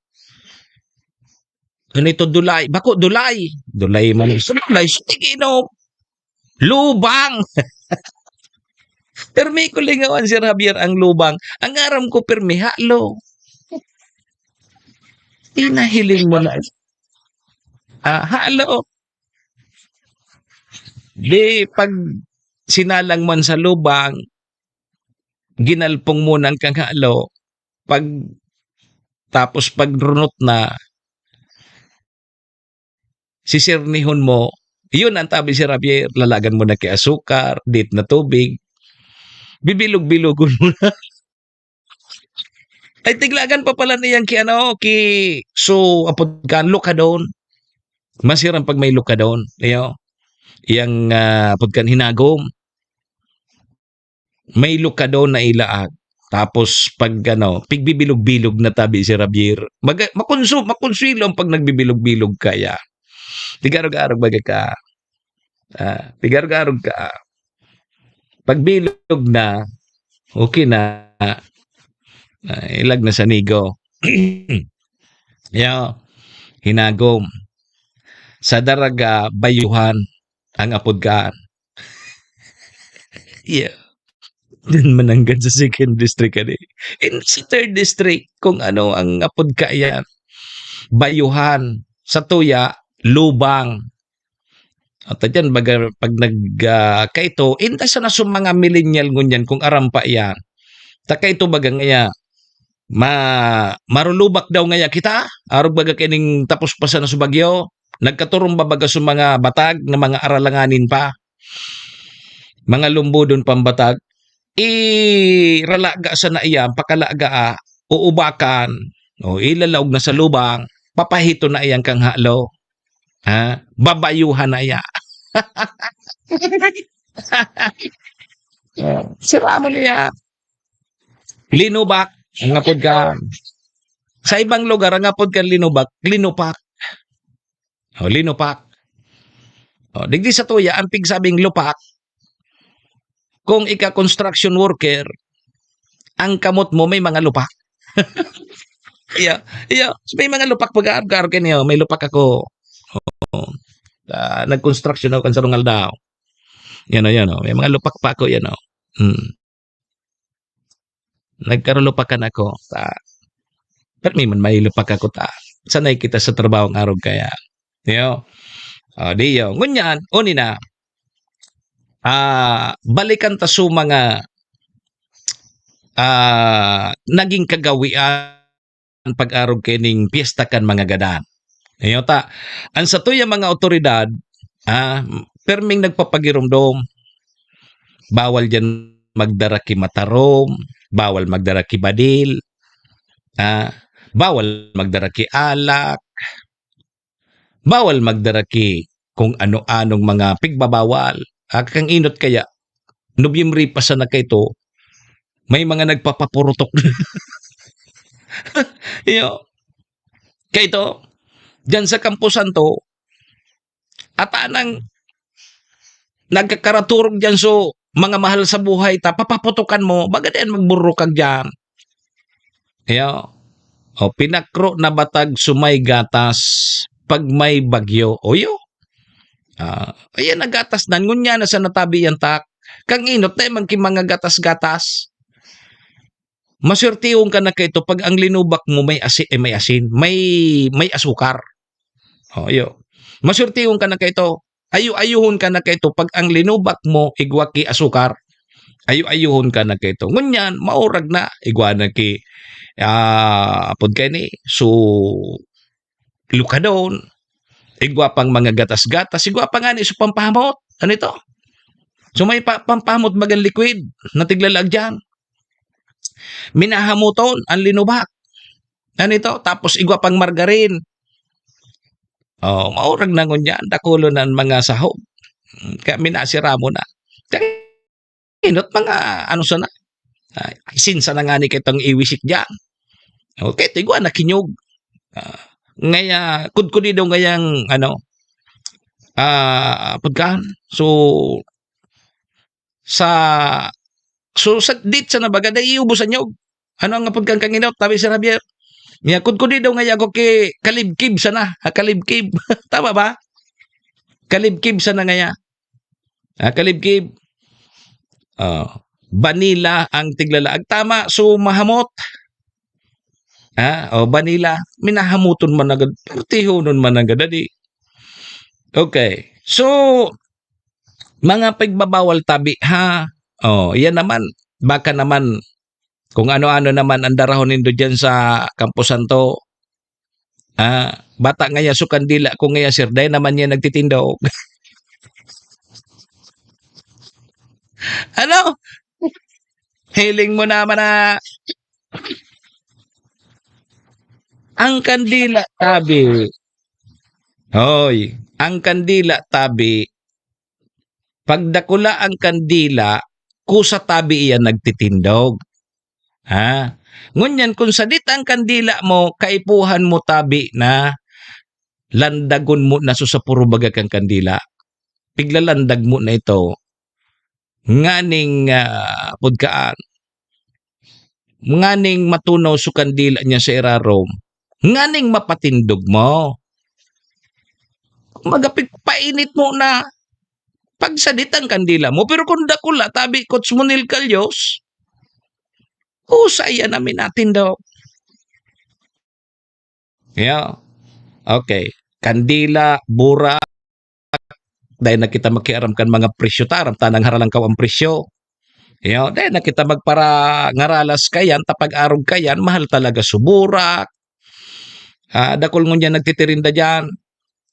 Ano ito, dulay? Bako, dulay. Dulay man. So, dulay, so, tig inom. Lubang! Permi ko lingawan, Sir Javier, ang lubang. Ang aram ko, permi, halo. Inahiling mo na. Ah, halo. Di, pag sinalang man sa lubang, ginalpong mo nang kang halo. Pag, tapos pag runot na, sisirnihon mo, yun ang tabi si Javier, lalagan mo na ki asukar, dit na tubig, bibilog-bilogon mo na. Ay, tiglagan pa pala niyan ki ano, ki, so, apod kan lukadon. Masiram pag may lukadon, iyo. Iyang, ah, apod kan hinagom. May lukadon na ilaag. Tapos pag ano, pigbibilog-bilog na tabi si Javier. Maga-, makonsu-, makonswilo ang pag nagbibilog-bilog kaya. Tigarog-arog baga ka. Ah, tigarog-arog ka. Pagbilog na, okay na. Ah, ilag na sa nigo. Yo, hinagom. Sa daraga, bayuhan ang apod kaan. Yeah. Diyan mananggad sa second district, kadi. In sa third district, kung ano ang apod kaiyan, bayuhan. Sa tuya, lubang. At diyan, baga, pag nag, ah, kaito, inda sana sa mga millennial ngunyan, kung aram pa iyan. Ta kaito, baga ngaya, ma-, marulubak daw ngaya kita, arog baga kining tapos pa sana sa bagyo, nagkaturong ba baga sa mga batag na mga aralanganin pa, mga lumbodon pang batag, iralaga sana iyan, pakalaga, ah, uubakan, o ilalaog na sa lubang, papahiton na iyan kang halo. Ha? Babayuhan na iya. Sira mo niya. Linubak, ang apod ka. Sa ibang lugar, ang apod kan linubak, linupak. O, linupak. O, digdi sa tuya, ang pigsabing lupak, kung ika construction worker, ang kamot mo may mga lupak. Iya, iya, may mga lupak pag-aargar kaniyo, may lupak ako. Oo. Ah, nag-construction ako kan sarong aldaw. Yan o, yan o. May mga lupak pa ako, yan o. Hmm. Nagkarulupakan ako. Ta, permi man may lupak ako, ta. Sanay kita sa trabahong arog kaya. Yo. O, di yo. Ngunyan, uni na. Ah, balikan ta sa mga, ah, naging kagawian pag-arog kaining piyesta kan mga gadan. Iyo ta, ang satuyang mga awtoridad, ah, perming nagpapagiromdom, bawal diyan magdara ki matarom, bawal magdara ki badil, ah, bawal magdara ki alak, bawal magdara ki kung ano-anong mga pigbabawal. Ah, kang inot kaya, Nobyembre pa sana kaito, may mga nagpapapurutok. Iyo. Kaito, diyan sa Campo Santo, ata nang nagkakaraturog diyan, so, mga mahal sa buhay ta, papaputokan mo, baga diyan magburukag diyan. Iyo. O, pinakro na batag sa may gatas pag may bagyo. O, yo. Ah, ayan, nagatas na. Ngunyan na sa natabi yan, tak. Kang inot na man ki mga gatas-gatas. Maswertehon ka na kaito pag ang linubak mo may asi-, eh, may asin, may, may asukar. O, iyo. Maswertehon ka na kaito. Ayo-ayohon ka na kaito pag ang linubak mo igwa ki asukar. Ayo-ayohon ka na kaito. Ngunyan, maurag na. Igwa na ki, ah, apod kaini, so, lukadon. Igwa pang mga gatas-gatas. Igwa pa ngani so pampahamot. Ano ito? So, may pa-, pampahamot bagang liquid na tiglalag diyan. Minahamoton ang linubak. Ano ito? Tapos igwa pang margarine. Oh, maurag na ngunyan, dakulon na an mga sahog. Hmm, kaya minasira mo na. Kaya inot mga ano sana, ah, asin sana ngani kitang iwisik diyan. Okay, tigwa na kinyog. Ah, ngaya, kudkudi daw ngayang ano, ah, pagkaon. So, sa, so, sa dit sa nabaga, dai iubos an nyog. Ano ang apod kan kanginot? Tabi si Javier. Niya, kudkudi daw ngaya ako ki kalibkib sana. Ha, kalibkib. Tama ba? Kalibkib sana ngaya. Ah, kalibkib. Ah, vanilla ang tiglalaag. Tama, so mahamot. Ah, o vanilla, minahamoton man agad, pertihonon man agad, dadi. Okay. So, mga pagbabawal tabi, ha? Oh, yan naman. Baka naman, kung ano-ano naman ang darahon nindo dyan sa Campo Santo. Ah, bata ngaya so kandila ko ngaya, sir, dai naman yan nagtitindog. Ano? Hiling mo naman na ang kandila, tabi. Hoy, ang kandila, tabi. Pag dakula ang kandila, kusa tabi iyan nagtitindog. Ha? Ngunyan, kung sadit ang kandila mo, kaipuhan mo tabi na landagon mo na so sa puro baga kan kandila. Piglalandag mo na ito. Nganing, ah, pagkaan. Nganing matunaw so kandila niya sa irarom. Nganing mapatindog mo. Kumbaga, pigpainit mo na. Pagsadit ang kandila mo. Pero kung dakula, tabi, Coach Monil Calyos, husay yan na minatindog. Yeah. Okay. Kandila, burak, dai na kita makiaram kan mga presyo ta, aram ta nang haralang kaw ang presyo. Iyo, dai na kita magparangaralas kayan, ta pag-arog kayan, mahal talaga so burak. Ah, dakul ngunyan nagtitirinda diyan.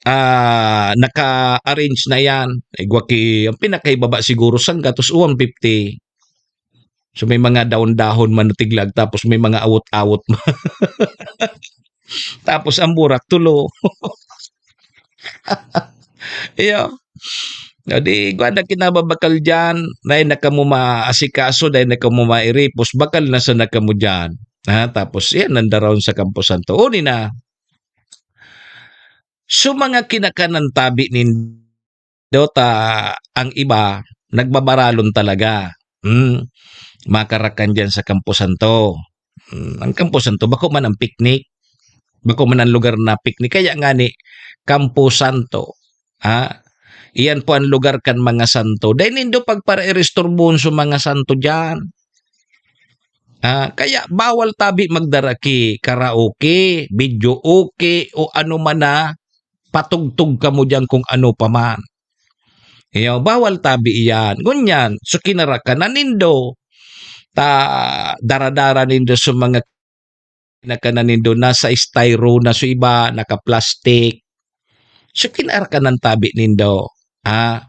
Ah, naka-arrange na yan. Igwa ki, ang pinakaibaba siguro, sanggatos o one fifty. So, may mga dahon-dahon man na tiglag, tapos may mga awot-awot man. Tapos ang burak, tulo. Iyo. O di, igwa na kinababakal diyan, dai na kamo maasikaso, dai na kamo mairipos, bakal na sana kamo diyan. Ha? Tapos, yan, nandaraon sa Campo Santo. Uni na, so, mga kinakanan tabi nindo ta, ang iba, nagbabaralon talaga. Hmm, makarakan diyan sa Campo Santo. Hmm, ang Campo Santo, bako man ang picnic. Bako man ang lugar na picnic. Kaya ngani, Campo Santo. Ha? Iyan po ang lugar kan mga santo. Dai nindo pagparairistorbon sa mga santo diyan. Ah, kaya bawal tabi magdara ki karaoke, videoke, o ano man na, patugtog kamo diyan kung ano pa man. Iyo, bawal tabi iyan. Ngunyan, so kinarakanan nindo, ta, dara-dara nindo sa mga kinakanan nindo, nasa styro na so iba, naka-plastic. So, kinarakanan tabi nindo. Ah,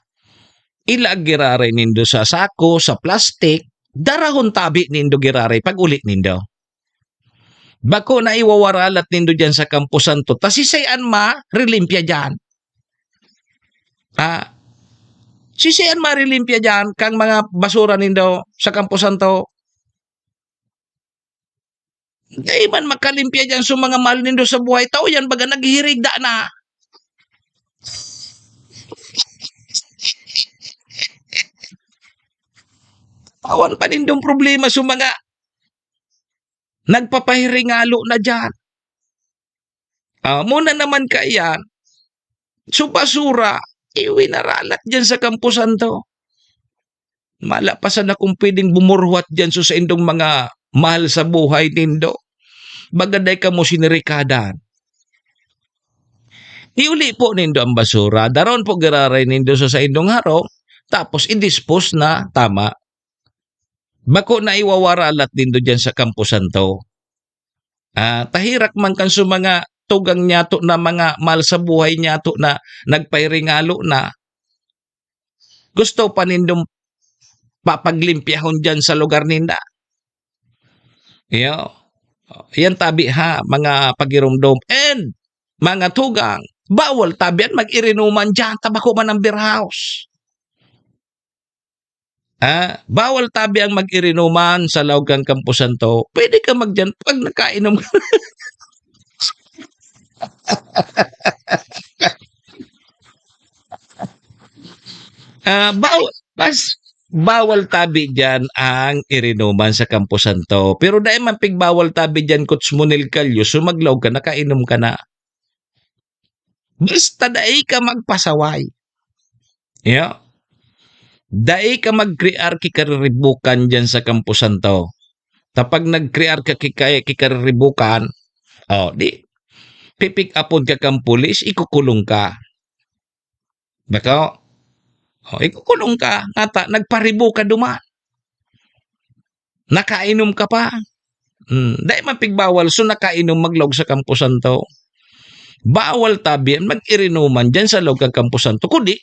ila giraray nindo sa sako, sa plastic, darahon tabi nindo giraray pag uli nindo. Bako na iwawaralat nindo diyan sa Campo Santo, ta siisay an marilimpya diyan? Ah, siisay an marilimpya diyan kang mga basura nindo sa Campo Santo? Dai man makalimpya diyan so mga mahal nindo sa buhay. Tao yan, baga naghihirigda na. Tawan pa nindong problema sa mga nagpapahiringalo na diyan. Ah, muna naman kaiyan, so basura, iwinaralat diyan sa Campo Santo. Mala pa sana kung pwedeng bumurhuat diyan so saindong mga mahal sa buhay nindo. Baga dai kamo sinirikadan. Iuli po nindo ang basura, daron po giraray nindo sa saindong harong, tapos i-dispose na tama. Bako na iwawaralat nindo diyan sa Campo Santo. Ah, tahirak man kan sa mga tugang niyato na mga mahal sa buhay niyato na nagpahiringalo na. Gusto pa nindong papaglimpyahon diyan sa lugar ninda? Iyo. Yan tabi ha, mga pagirumdom. And, mga tugang, bawal tabi an mag-irinuman diyan, ta bako man an beer house. Ah, bawal tabi ang mag-irinuman sa laog kan Campo Santo. Pwede ka magdiyan pag nakainom ka. Ah, baw-, bas-, bawal tabi diyan ang irinuman sa Campo Santo. Pero dai man pigbawal tabi diyan, Coach Monel Calio, so maglaog ka, nakainom ka na. Basta dai ka magpasaway. Yeah. Dai ka magkrear ki kariribukan diyan sa Campo Santo. Kapag nagkrear ka ki, ki kariribukan, oh, di, pipick upon ka kang pulis, ikukulong ka. Bako? Oh, ikukulong ka, ngata, nagparibo ka duman. Nakainom ka pa. Hmm, dai man pigbawal, so nakainom maglaog sa Campo Santo. Bawal tabi an mag-irinuman diyan sa laog kan Campo Santo, kundi,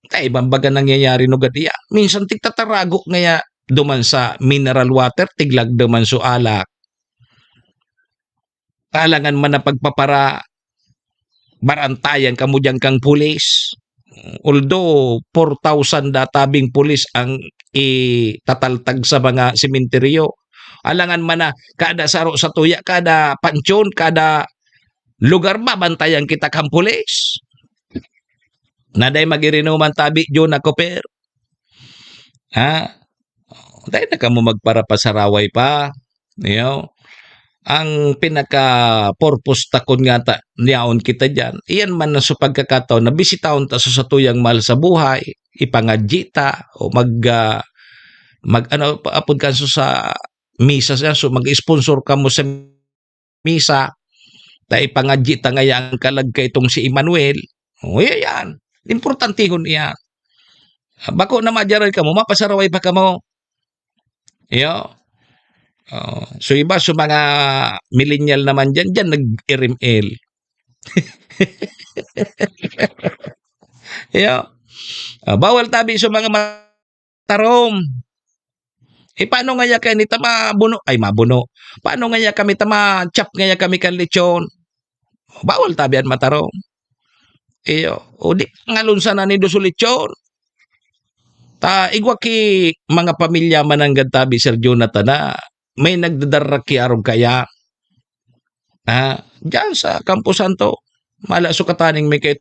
kaiba baga nangyayari no gadiya. Minsan tigtatarago ngaya duman sa mineral water, tiglagda man so alak. Alangan man na pagpapara-, barantayan kamo diyan kang pulis. Although four thousand da tabing pulis ang itataltag sa mga sementeryo, alangan man na kada saro sa tuya, kada pansyon, kada lugar, babantayan kita kang pulis. Na dai mag-irinuman tabi, Jun, ako, per. Ha? Dai na kamo magparapasaraway pa, you know? Ang pinaka-purpose ta kun ngata yaon kita diyan, iyan man na sa pagkakataon na bisitahon ta sa satuyang mahal sa buhay, ipangadyi ta o mag, ah, mag-ano, pa-, apod kanso sa misa siya, so mag-sponsor kamo sa misa, ta ipangadyi ta ngaya ang kalag kaitong si Emmanuel. O, iya yan. Importantihon iyan. Ah, bako na madyaran kamo, mapasaraway pa kamo. Iyo. Oh, so iba, so mga millennial naman diyan, diyan nag-R M L. Iyo. Ah, bawal tabi sa mga ma-, tarom. Eh, paano ngaya kaini ta mabuno, ay, mabuno. Paano ngaya kami ta ma-chop ngaya kami kan lechon? Bawal tabi an matarom. Iyo. O di, ngalon sana nindo sa lechon. Ta igwa ki mga pamilya mananggad tabi, Sir Jonathan, na may nagdadara ki arog kaya. Ah, diyan sa Campo Santo, mala so kataning may kay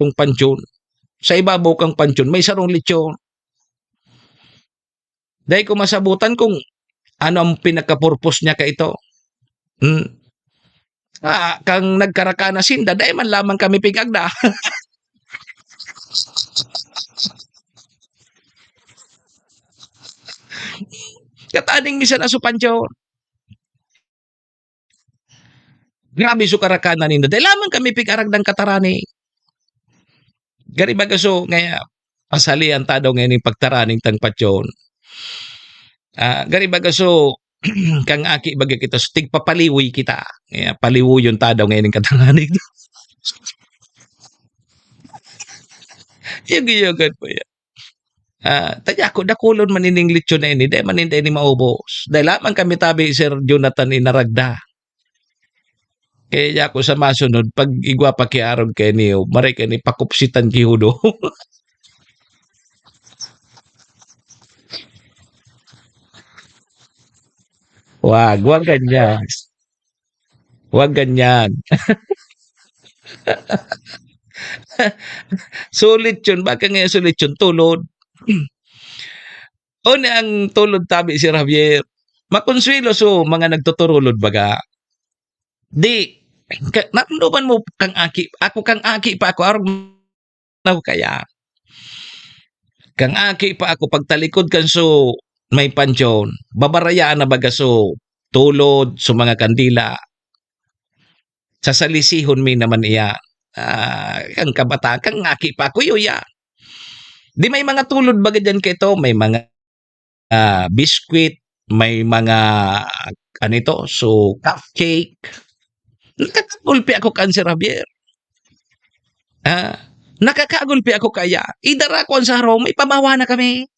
tong pansyon. Sa ibabaw kang pansyon, may sarong lechon. Dai ko masabutan kung ano ang pinaka-purpose niya kaito. Hmm. Ah, kang nagkarakana sinda, dai man lamang kami pig-agda. Kataning misa na sa pansyon. Grabe so karakanan ninda. Dai lamang kami pig-aragdan katarani. Gari baga so, ngaya, pasali ang tadaw ngayon yung pagtaraning tang patyon. Ah, gari baga so, kang aki baga kita, so tigpapaliwi kita. Ngaya, paliwi yung tadaw ngayon yung katarani. Yung giyogan po yan. Ah, tanya ko, dakulon man ining lechon na ini, dai man ini maubos. Dai lamang kami tabi, Sir Jonathan, inaragda. Kaya ako sa masunod, pag igwa pa ki arog kay niyo, maray kay ni pakupsitan ki hudo. Wag, wag ganyan. Wag ganyan. Sulit yun. Baka ngayon sulit yun. Tulod. O ni ang tulod tabi si Javier. Makonsuelo so mga nagtuturulod baga. Di, ka, naramdaman mo kang aki, ako kang aki pa ako, arog na ako kaya. Kang aki pa ako, pagtalikod kan so may pansyon, babarayaan na baga so tulod, so mga kandila. Sasalisihon mi naman iya. Ah, kang kabataan, kang aki pa ako, yuya. Di may mga tulod baga dyan kay to, may mga ah, biskwit, may mga, ano ito, so, cupcake. Nakakagulpi ako kan Sir Javier. Ah, nakakagulpi ako kaya. Idara ko an sa harong, may pamawa na kami.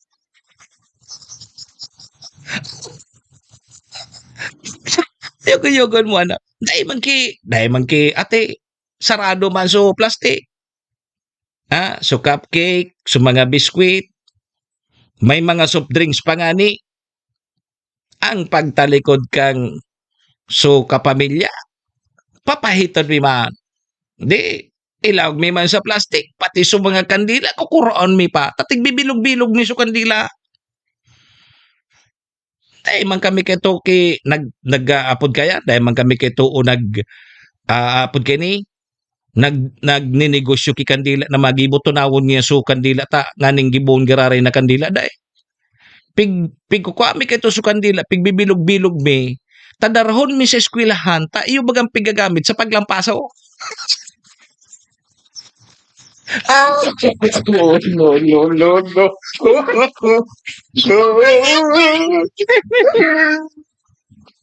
Yugon-yugon mo, ano. Dai man ki, dai man ki, ate, sarado man so plastic. Ah, so cupcake, so mga biskwit, may mga soft drinks pa ngani. Ang pagtalikod kang so kapamilya, papahiton mi man. Di, ilaog mi man sa plastic, pati so mga kandila, kukuroon mi pa. Ta tigbibilog-bilog mi so kandila. Dai man kami kay to ki-, nag-, nag-aapod kaya, dai man kami kay to o nag-, ah, apod kay ni, nag-, nagninegosyo ki kandila na magibo, tunawon niya so kandila ta, nganing gibohon giraray na kandila, dai. Pig-, pigkukua mi kay to so kandila, pigbibilog-bilog mi, ta darahon mi sa eskwelahan, ta iyo bagang pigagamit sa paglampaso. Ah, no, no, no, no.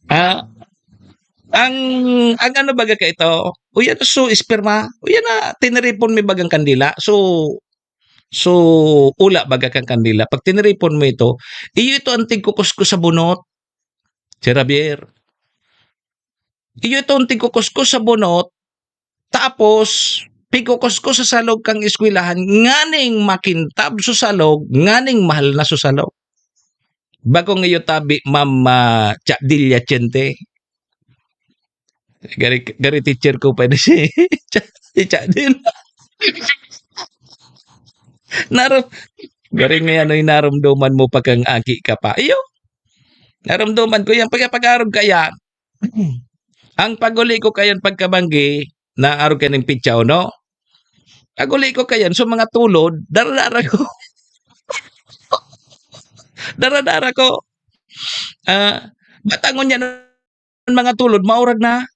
Ah, ang, ang ano baga ka ito? Uyan, so, esperma. Uyan na, tiniripon mi bagang kandila. So, so, ula baga kang kandila. Pag tiniripon mo ito, iyo ito ang tigkukuskos sa bunot. Sir Javier. Iyo ito ang tigkukuskos sa bunot. Tapos, pigkukuskos sa salog kang eskwelahan, nganing makintab so salog, nganing mahal na so salog. Bakong iyo tabi, Ma'am, ah, Chadilla Chente. Gari, gari teacher ko pa ni si Cha-, si Chadil. Naram-, gari nga ano, narumduman mo pa kang aki ka pa. Iyo, narumduman ko yan. Pag, pag-arog ka yan, ang pag-uli ko kayan pagkabanggi, naarog ka ng pitsa, no? Pag-uli ko kayan, so mga tulod, dara-dara ko. Dara-dara ko. Ah, batangon niya ng mga tulod, maurag na.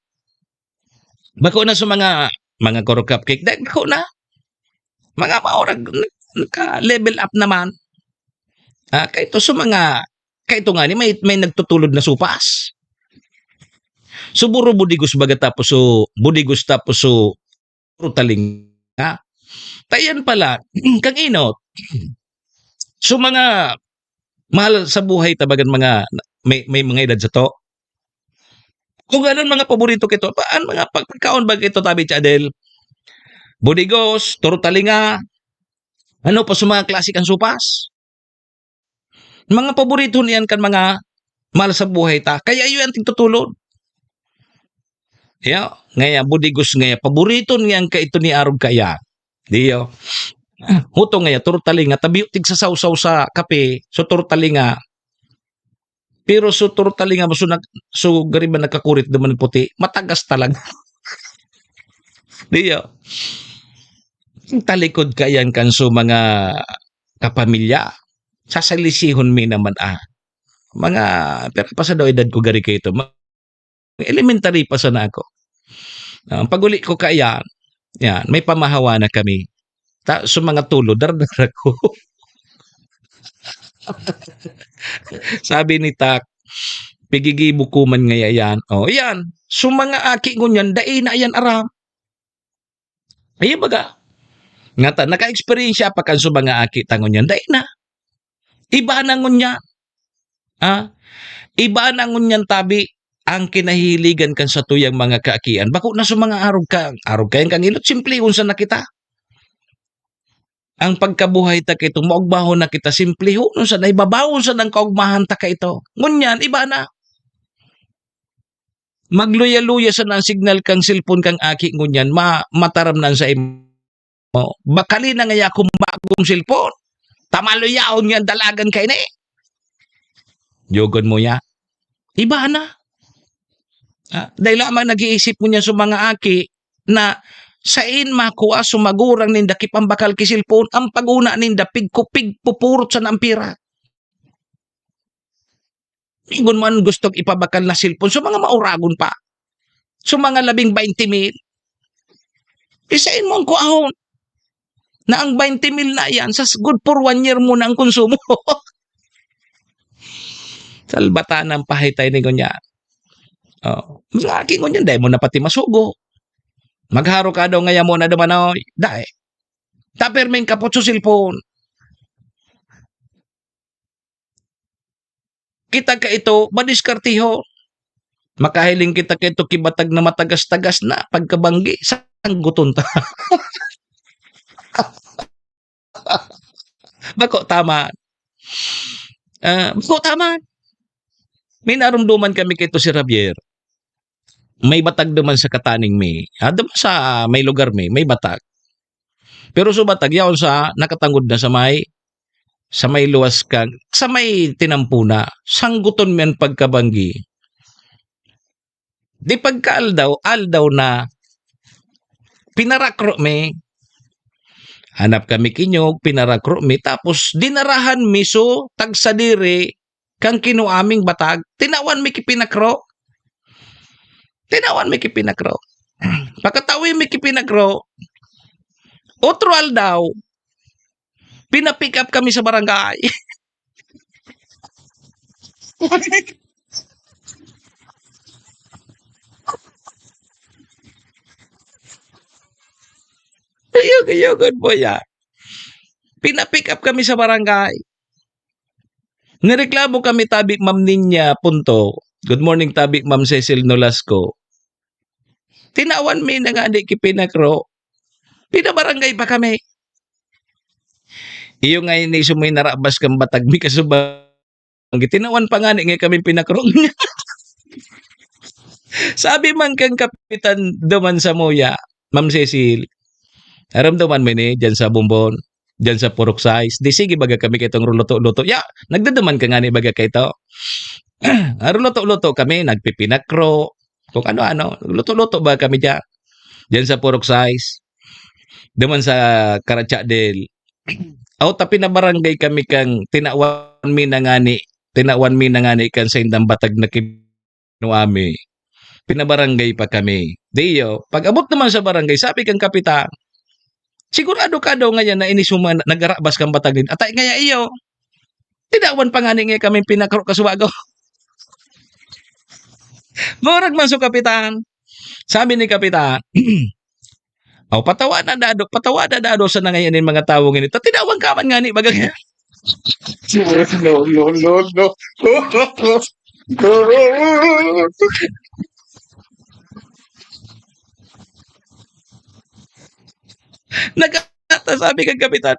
Bako na sa mga, mga kuro cupcake, dai, bako na. Mga maurag, naka-level up naman. Ah, kaito sa mga, kaito nga ni may, may nagtutulod na supas. So, buro budigos baga tapos so, budigos tapos so, puro talinga. Ta iyan pala, kang inot. So, mga mahal sa buhay, tabagan mga may, may mga edad sa to. Kung anong mga paborito kito, pa-, ang mga pag-, pagkaon ba kito, tabi, Chadel? Budigos, turo talinga, ano pa sa mga klase kan supas? Mga paborito niyan kan mga mahal sa buhay ta. Kaya iyo ang tigtutulod. Ya, ngaya, budigos ngaya, paborito niyan ka ito ni arog kaya. Diyo. Huto ngaya, turo talinga, tabiyo tig sa sawsaw sa kape, so turo talinga. Pero so turo talinga, so, nag-, so gariban nagkakurit naman puti, matagas talaga. Diyo. Talikod ka yan kan so mga kapamilya. Sasalisihon mi naman, ah. Mga, pero pa sa daw edad ko gari kaito, ma-, elementary pa sana ako. Ah, pag-uli ko kaya, yan, may pamahawa na kami. Ta-, so mga tulo, dardara ko. Sabi ni Tak, "Pigigibo ko man ngaya yan." O, yan. So mga aki ngunyan, dai na yan aram. Ayo baga. Ngata, naka-eksperyensya pa kan so mga aki ta ngunyan, dai na. Iba na ngunyan. Ah, iba na ngunyan tabi ang kinahiligan kan satuyang mga kaakian. Bako na sa mga arog ka, arog kayan kan ilot, simplihon sana kita. Ang pagkabuhay ta kaito, maugmahon na kita, simplihon sana, ibabawon sana ang kaugmahan ta kaito. Ngunyan, iba na. Magluya-luya sana ang signal kang cellphone kang aki ngunyan, ma-, mataram na sa imo. Bakali na ngaya akong bagong cellphone. Ta maluyaon nga dalagan kaini. Yugon mo ya. Iba na. Ah, dahil lamang nag-iisip mo niya sa mga aki na sain makua sa magurang ninda ki pambakal ki cellphone, ang paguna ninda pigkupig pupurot sa nampira. Ingon man gustog ipabakal na cellphone, so mga mauragon pa. So mga labing baynte mil. Isain mo ang kuahon. Na ang baynte mil na yan, sa s-, good for one year mo na ang konsumo. Talbatan ang pahitay ni ngunyan. Oh, mga aki ngunyan, dai mo na pati masugo. Magharo ka daw ngaya mo na duman, oy. Dai. Tapir ming kapot sa cellphone. Kita ka ito, madiskartiho. Makahiling kita ka ito, kibatag na matagas-tagas na, pagkabanggi, sangguton ta. Bako, tama. Ah, bako, tama. May narumduman kami kay to si Javier. May batag duman sa kataning mi. Ah, duman sa may lugar mi, may batag. Pero so batag, yaon sa nakatangod na sa may, sa may luwas kang, sa may tinampuna. Sangguton mi an pagkabanggi. Di pagkaaldaw, aldaw na, pinarakro mi. Hanap kami kinyog, pinarakro mi, tapos dinarahan mi so tagsadiri kan kinua ming batag. Tinawan mi ki pinakro. Tinawan mi ki pinakro. Pagkatawi mi ki pinakro, otro aldaw, pina-pick up kami sa barangay. Ayog-ayogon po yan. Pina-pick up kami sa barangay. Nireklamo kami tabi Ma'am Ninya Punto. Good morning tabi Ma'am Cecil Nolasco. Tinawan mi na ngani ki pinakro. Pinabarangay pa kami. Iyo nga ini sumoy narabas kan batag mi kasubang. Tinawan pa ngani nga kami pinakro. Sabi man kan kapitan duman samuya, Ma'am Cecil, "Naramdaman mo ini diyan sa Bombon, diyan sa Purok sais? Di sige baga kami kaitong ruluto-luto." Ya, nagduduman ka ngani baga kaito. Ah, ruluto-luto kami, nagpipinakro, kung ano-ano. Luto-luto ba kami diyan? Diyan sa Purok sais, duman sa Karacha del. Aw, ta pinabarangay kami kan tinawan mi na ngani, tinawan mi na ngani kan saindang batag na ki-, no, ami. Pinabarangay pa kami. Diyo, pag-abot naman sa barangay, sabi kan kapitan, "Sigurado ka daw ngayan na ini suma-, nagarabas kan batag nin atay ngaya iyo? Tinawan pa ngani ngaya kami pinakro kasubago." Murag man so kapitan. Sabi ni kapitan, "Aw, patawa na dado, patawa na dado sana ngayan nin mga tawo ngini. Ta tinawan ka man ngani baga." No, no, no, no. Nagkata-, sabi kan kapitan,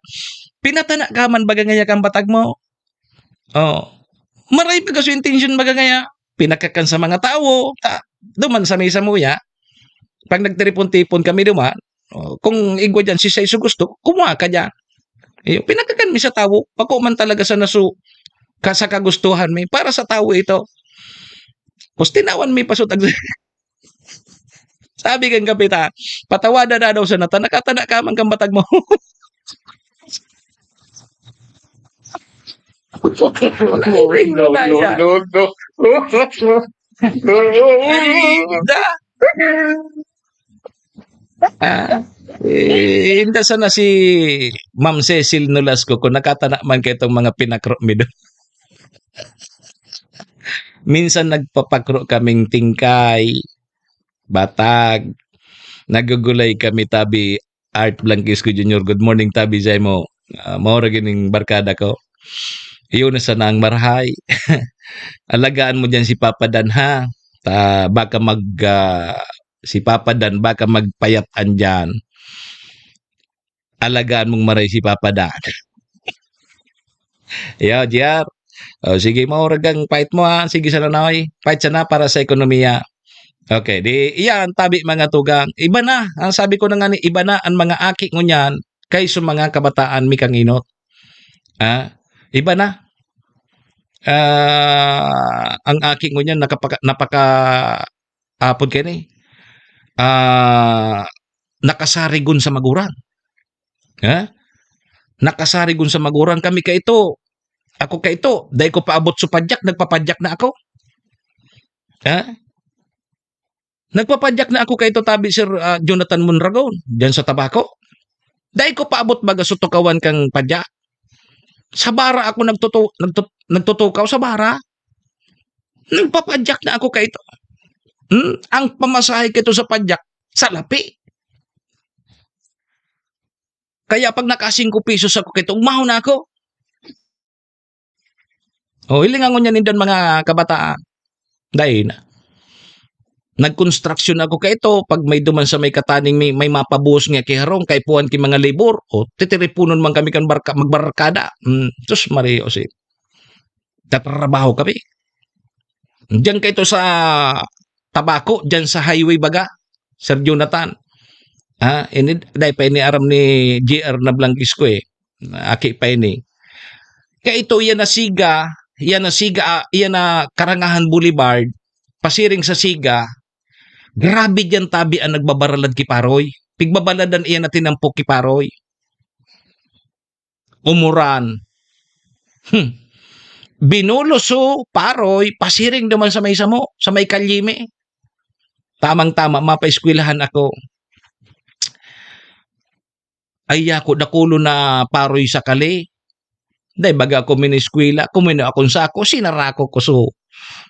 "Pinatana ka man baga ngaya kan batag mo?" Oh. Maray baga so intensyon baga ngaya, pinakakan sa mga tawo, ta, duman sa may samuya, pag nagtiripon-tipon kami duman, oh, kung igwa diyan, si Saiso gusto, kumuha ka diyan. Iyo, pinakakan mi sa tawo, bako man talaga sa nasu-, ka, sa kagustuhan mi, para sa tawo ito. Tapos tinawan mi pasutag. Sabi kan kapitan, "Patawa na daw sana ta, nakatana ka man kan batag mo." Ay, no, no, no, no. Ay, da. Ah, eh, inda sana si Ma'am Cecil Nolasco kung nakatana man kaitong mga pinakro mi do. Minsan nagpapakro kaming tingkay, batag. Nagugulay kami tabi Art Blanquisco Junior. Good morning tabi saimo. Ah, mao ra gining barkada ko. Iyo na sana ang marahay. Alagaan mo diyan si Papa Dan, ha? Ta, baka mag, ah, si Papa Dan, baka magpayat an diyan. Alagaan mong maray si Papa Dan. Yo, G R. O, sige, maurag ang fight mo, ha. Sige sana na, oy. Fight sana para sa ekonomiya. Okay, di, iyan, tabi, mga tugang. Iba na. Ang sabi ko na nga ni, iba na ang mga aki ngunyan kaysa mga kabataan mi kang inot. Ah, iba na. Ah, ang aki ngunyan nakapaka-, napaka-, apod kaini, ah, nakasarigon sa maguran. Ha? Nakasarigon sa maguran. Kami kaito, ako kaito, dai ko paabot sa padyak, nagpapadyak na ako. Ha? Nagpapadyak na ako kaito tabi, Sir, ah, Jonathan Mondragon, diyan sa Tabaco. Dai ko paabot baga sa tukawan kang padyak. Sa bara ako nagtutu-, nagtut-, nagtutukaw sa bara. Nagpapadyak na ako kaito. Hmm? Ang pamasahe kaito sa padyak, salapi. Kaya pag naka-singko pesos ako kaito, umahon na ako. O, hilinga ngunyan nindon, mga kabataan. Dai na. Nagkonstruksyon ako kaito, pag may duman sa may kataning may, may mapabuhos nga ki harong, kaipuhan ki mga labor, o, titiriponon man kami kan barka-, magbarkada. Hmm, sus, Maria Jose. Tatrabaho kami. Diyan kaito sa Tabaco, diyan sa highway baga, Sir Jonathan. Ah, ini, dai pa ini aram ni J R na Blanquisco eh. Aki pa ini. Kaito, iyan na Siga, iyan na Siga, ah, iyan na Karangahan Boulevard, pasiring sa Siga, grabe diyan tabi ang nagbabaralad ki Paroy. Pigbabaladan iyan na tinampo ki Paroy. Umuran. Hmm. Binulos so Paroy, pasiring duman sa may samo, sa may kalye mi. Tamang-tama, mapaeskwelahan ako. Ay, ako, dakulo na Paroy sa kalye. Dai baga ako mineskwela, kumino akong sako, sinarako ko so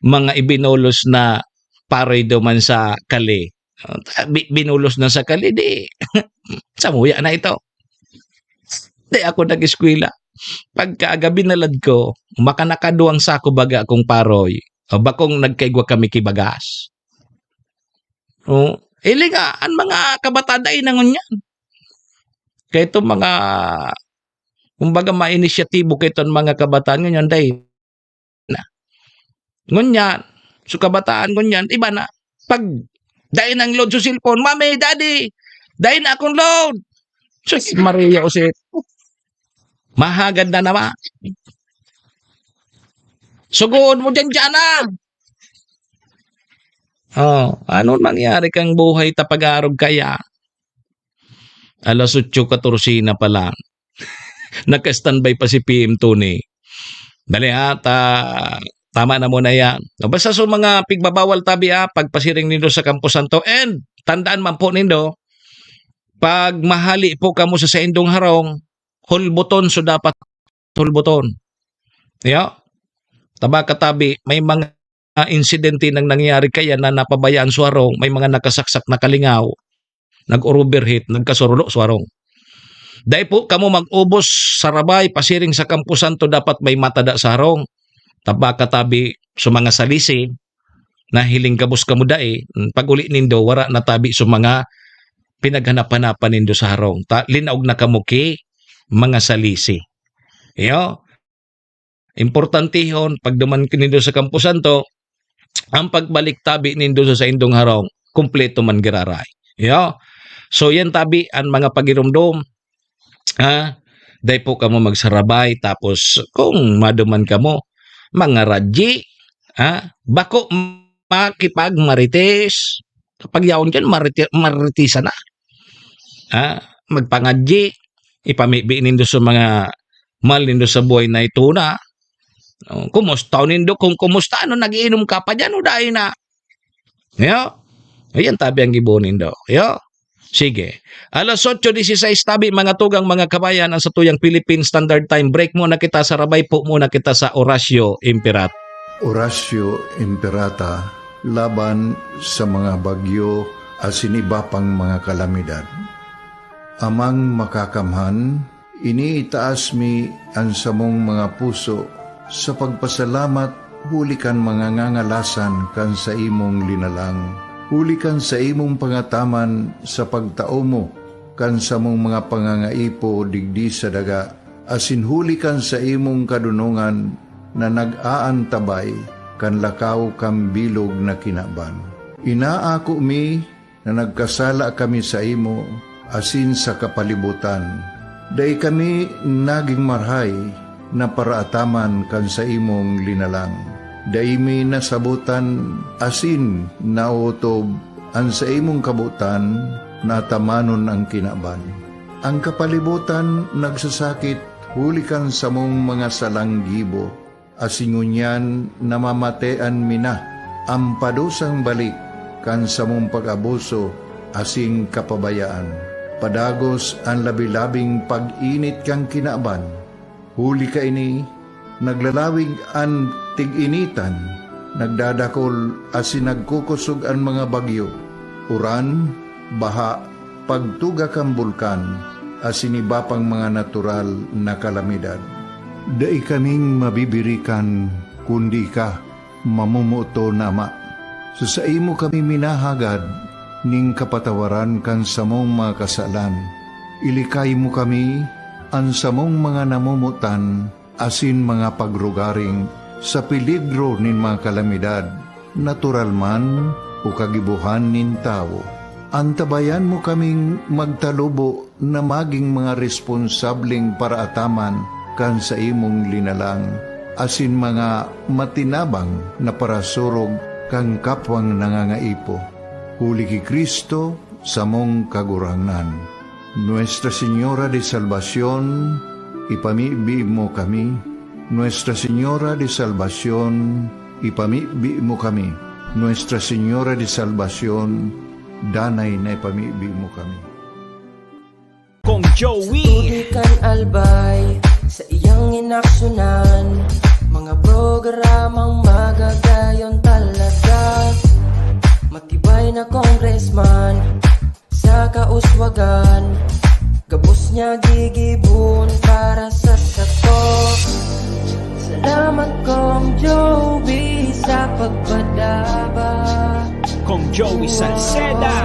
mga ibinulos na Paroy duman sa kalye. Ah, bi-, binulos na sa kalye, di, samuya na ito. Di ako nag-eskwela. Pagka aga binalad ko, makanakaduwang sako baga akong Paroy. O bakong nagkaigwa kami ki bagas. O, hilinga, an mga kabataan dai na ngunyan. Kaya itong mga, kumbaga, mainisyatibo kaya itong mga kabataan ngunyan, dai na. Ngunyan, so kabataan ngunyan, iba na. Pag dai nang load sa cellphone, "Mami, Daddy, dai na akong load." Sus, Maria Jose. Mahagad na naman. Sugoon mo dyan, dyan na. Oh, ano nangyari kang buhay ta pag-arog kaya? Alas otso katorse na pala. Naka-standby pa si P M Tony. Dali ha, ta-, tama na muna yan. No, basta sa mga pigbabawal tabi ha, pagpasiring nindo sa Campo Santo. And, tandaan man po nindo, pag mahali po kamo sa saindong harong, hulbuton so dapat hulbuton. Yo? Taba katabi, may mga insidente nang nangyari kaya na napabayaan so harong, may mga nakasaksak na kalingaw, nag-overheat, nagkasurulo so harong. Dai po kamo mag-ubos sa Rabay, pasiring sa Campo Santo, dapat may matada sa harong. Taba katabi, so mga salisi, nahiling gabos kamo dai, pag-uli nindo, wara na tabi so mga pinaghanap-hanapan nindo sa harong. Ta-, linaog na kamo ki mga salisi. Yo? Importantehon, pag duman nindo sa Campo Santo, ang pagbalik tabi nindo sa saindong harong, kumpleto man giraray. Yo? So, yan tabi ang mga pagirumdom. Ha? Dai po kamo magsarabay, tapos kung maduman kamo, mga radyi, ha? Bako makipagmarites. Kapag yaon dyan, mariti-, maritisan na. Ha? Magpangadyi, ipamibi nindo sa mga mahal nindo sa buhay na ito na. Oh, kumusta nindo? Kung kumusta, ano, nag-iinom ka pa dyan o dai na? Yo? Ayan, tabi ang gibo nindo. Yo? Sige. Alas otso dieciséis tabi, mga tugang, mga kabayan, ang satuyang Philippine Standard Time. Break muna kita sa Rabay, po muna kita sa Oratio Imperat. Oratio Imperata laban sa mga bagyo asin iba pang mga kalamidad. Amang Makakamhan, iniitaas mi an samong mga puso sa pagpasalamat huli kan mga ngangalasan kan saimong linalang, huli kan saimong pangataman sa pagtao mo kan samong mga pangangaipo digdi sa daga, asin huli kan saimong kadonongan na nag-aantabay kan lakaw kan bilog na kinaban. Inaako mi na nagkasala kami saimo asin sa kapalibotan. Dai kami nagin marahay na paraataman kan saimong linalang. Dai mi nasabotan asin naotob an saimong kabotan na atamanon an kinaban. An kapalibotan nagsasakit huli kan samong mga salang gibo, asin ngunyan namamatean mi na an padusang balik kan samong pag-abuso asin kapabayaan. Padagos an labi-labing pag-init kan kinaban. Huli kaini, naglalawig an tig-initan, Nagdadakul asin nagkukosog an mga bagyo, uran, baha, pagtuga kan bulkan, asin iba pang mga natural na kalamidad. Dai kaming mabibirikan, kundi ika, mamomoton na Ama. Sa saimo kami minahagad ning kapatawaran kan samong mga kasalan. Ilikay mo kami, an samong mga namomotan, asin mga pagrugaring sa peligro nin mga kalamidad, natural man o kagibohan nin tawo. Antabayan mo kaming magtalubo na magin mga responsableng paraataman kan saimong linalang, asin mga matinabang na parasurog kan kapwang nangangaipo. Huli ki Cristo, samong Kagurangnan. Nuestra Señora de Salvacion, ipamibi mo kami. Nuestra Señora de Salvacion, ipamibi mo kami. Nuestra Señora de Salvacion, danay na ipamibi mo kami. Kong Joey. Tubig kan Albay, sa iyang inaksyonan, mga programang magagayon talaga. Matibay na congressman, sa kauswagan, gabos niya gigibon para sa sato. Salamat, Kong Joey, sa pagpadaba. Kong Joey Salceda.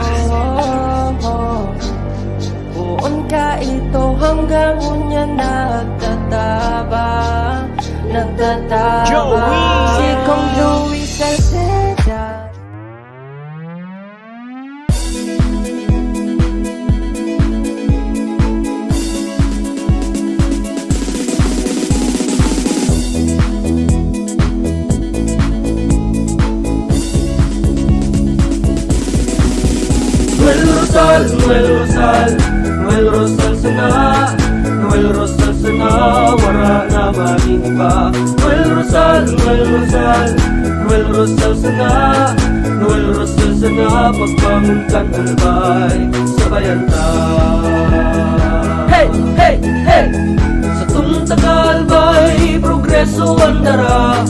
Poon ka ito hanggang unya nagtataba, nagtataba. Joey! Si Kong Joey Salceda. Noel Rosal, Noel Rosal, Noel Rosal sana, Noel Rosal sana, wara na man iba. Noel Rosal, Noel Rosal, Noel Rosal sana, Noel Rosal sana, pagbangon kan Albay, sabayan ta. Hey, hey, hey! Satong taga Albay, progreso an dara.